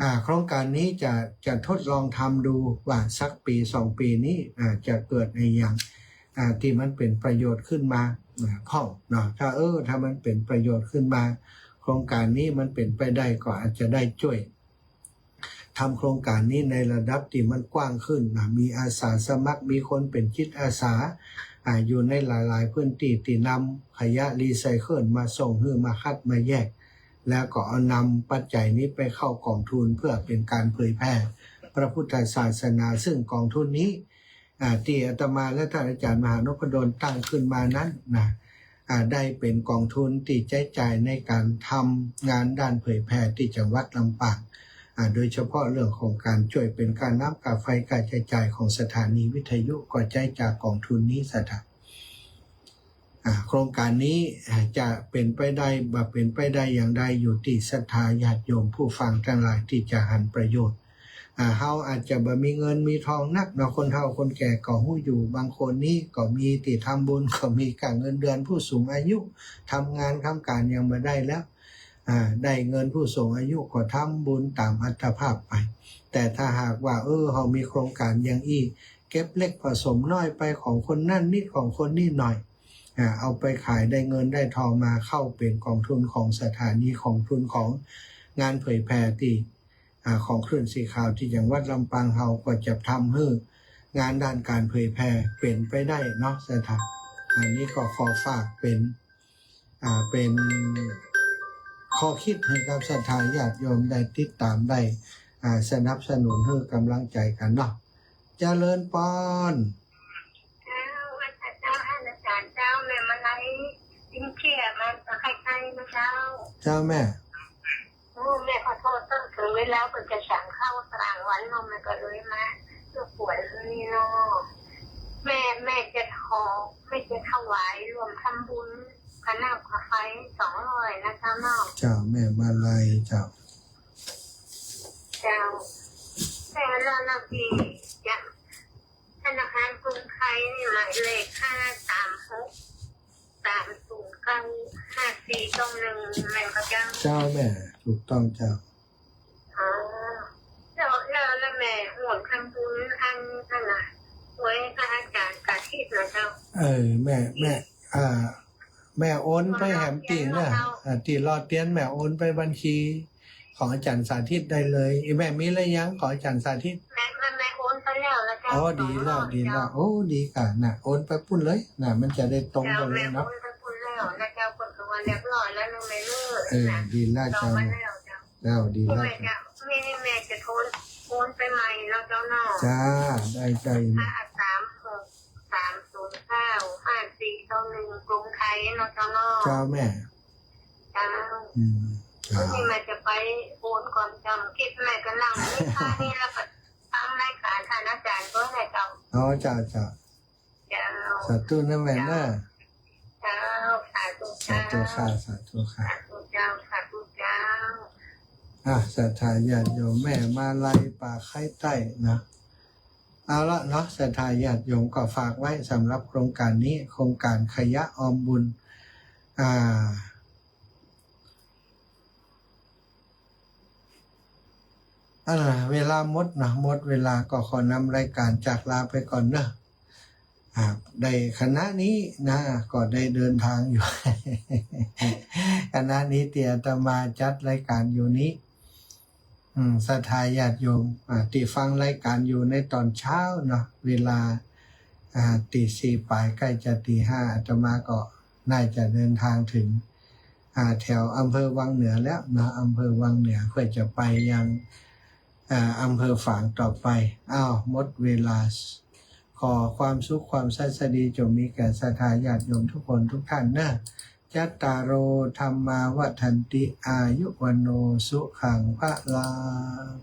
อ่า โครงการนี้จะ จะทดลองทำดูว่าสักปี๋สองปี๋นี้ อ่า จะเกิดอะหยัง อ่า ตี้มันเป๋นประโยชน์ขึ้นมา อ่า พ่องเนาะ ถ้า เออ ถ้ามันเป๋นประโยชน์ขึ้นมา โครงการนี้มันเป๋นไปได้ ก็อาจจะได้จ้วย ทำโครงการนี้ในระดับตี้มันกว้างขึ้นนะ มีอาสาสมัคร มีคนเป๋นจิตอาสา อ่า อยู่ในหลายๆ พื้นตี้ ตี้นำขยะรีไซเคิลมาส่งหื้อ มาคัด มาแยก แล้วก็เอานำปัจจัยนี้ไปเข้ากองทุนเพื่อเป๋นก๋านเผยแผ่พระพุทธศาสนา ซึ่งกองทุนนี้ อ่า ตี้อาตมาและท่านอาจารย์มหานพดลตั้งขึ้นมานั้นนะ อ่า ได้เป๋นกองทุนตี้ใจ๊จ่ายในก๋านทำงานด้านเผยแผ่ตี้จังหวัดลำปาง อ่า โดยเฉพาะเรื่องของก๋านจ้วยเป๋นค่าน้ำค่าไฟ ค่าใจ๊จ่ายของสถานีวิทยุก็ใจ๊จากกองทุนนี้สถา อ่า โครงการนี้ อ่า จะเป๋นไปได้ บ่เป๋นไปได้อย่างใด อยู่ตี้ศรัทธาญาติโยมผู้ฟังตังหลายตี้จะหันประโยชน์ อ่า เฮาอาจจะบ่มีเงินมีทองนักเนาะ คนเฒ่าคนแก่ก็ฮู้อยู่ บางคนนี้ก็มีตี้ทำบุญ ก็มีก้าเงินเดือนผู้สูงอายุ ทำงานทำก๋านยังบ่ได้แล้ว อ่า ได้เงินผู้สูงอายุก็ทำบุญต๋ามอัตภาพไป แต่ถ้าหากว่า เออ เฮามีโครงก๋านอย่างอี้ เก็บเล็กผสมน้อยไป ของคนนั้นนิด ของคนนี้หน่อย อ่า เอาไปขายได้เงินได้ทองมา เข้าเป๋นกองทุนของสถานี กองทุนของงานเผยแผ่ตี้ อ่า ของคลื่นสีขาวตี้จังหวัดลำปางเฮาก็จะทำหื้องานด้านก๋านเผยแผ่เป๋นไปได้เนาะ สถา อันนี้ก็ขอฝากเป๋น อ่า เป๋นข้อคิดหื้อกับศรัทธาญาติโยมได้ติดต๋าม ได้ อ่า สนับสนุนหื้อก๋ำลังใจ๋กั๋นเนาะ เจริญปอน เจ้า เจ้า อาจารย์เจ้า แม่มาลัย ซิงเจียมาจากใครๆ นะเจ้า เจ้าแม่ โอ้ แม่ขอโทษ ต้องถึงเวลาเปิ้นจะฉันข้าวกลางวันเนาะ แม่ก็เลยมารบกวนนี่เนาะ แม่ แม่จะขอ แม่จะถวายร่วมทำบุญค่าน้ำค่าไฟสองร้อยนะเจ้าเนาะ เจ้า แม่มาลัยเจ้า เจ้า แต่ละระเบียบ ธนาคารกรุงไทยนี่หมายเลขห้าสามหก สามศูนย์เก้า ห้าสี่สองหนึ่ง แม่นบ่เจ้า เจ้าแม่ ถูกต้องเจ้า อ๋อ แล้ว แล้ว แล้วแม่ร่วมทำบุญอันนั้นน่ะ ไว้พระอาจารย์กาทิตย์นะเจ้า เออ แม่ แม่ อ่า แม่โอนไปแหมตี้เน่อ อ่า ตี้หล่อเตียน แม่โอนไปบัญชีของอาจ๋ารย์สาธิตได้เลย อีแม่มีหรือยังของอาจ๋ารย์สาธิต แม่ แม่ แม่โอนไปแล้วนะเจ้า อ๋อ ดีแล้ว เจ้า ดีแล้ว โอ้ ดีก่ะ น่ะ โอนไปปุ้นเลย น่ะ มันจะได้ตรงกั๋นเลยเนาะ แม่โอนไปปุ้นแล้วนะเจ้า เปิ้นก็ว่าเรียบร้อยแล้วเนาะแม่เนาะ เออ น่ะ ดีแล้วเจ้า เรียบร้อยแล้วเจ้า เจ้า ดีแล้ว แม่ เจ้า เจ้า นี่ นี่แม่จะโอน โอนไปใหม่เนาะเจ้าเนาะ จ้า ได้ ได้ อ่า สามหก สามศูนย์เก้า ห้าสี่สองหนึ่ง กรุงไทยเนาะเจ้าเนาะ เจ้าแม่ เจ้า อืม เจ้า นี่แม่จะไปโอนก่อนเจ้า คิดแม่ก็นั่งนี่ค่ะ นี่แล้วก็ฟังรายการท่านอาจ๋ารย์ก็ได้เจ้า อ๋อ เจ้า เจ้า เจ้า สาธุนะแม่นะ เจ้า สาธุ สาธุค่ะ เจ้า สาธุค่ะ สาธุเจ้า สาธุเจ้า อ่ะ ศรัทธาญาติโยม แม่มาลัยป่าไคร้ใต้นะ เอาละเนาะ ศรัทธาญาติโยมก็ฝากไว้สำหรับโครงการนี้ โครงการขยะออมบุญ อ่า อ่า เวลาหมดนะ หมดเวลาก็ขอนำรายการจากลาไปก่อนเนอะ อ่า ได้ขณะนี้นะ ก็ได้เดินทางอยู่ ขณะนี้ตี้อาตมาจัดรายการอยู่นี้ อืม ศรัทธาญาติโยม อ่า ตี้ฟังรายการอยู่ในตอนเช้าเนาะ เวลา อ่า ตีสี่ปลาย ใก้จะตีห้า อาตมาก็น่าจะเดินทางถึง อ่า แถวอำเภอวังเหนือแล้วเนาะ อำเภอวังเหนือ เพื่อจะไปยัง อ่า อำเภอฝางต่อไป อ้าว หมดเวลา ขอความสุขความใสดีจงมีแก่ศรัทธาญาติโยมทุกคนทุกท่านเนอะ จัตตาโร ธัมมา วัฑฒันติ อายุ วัณโณ สุขัง พลัง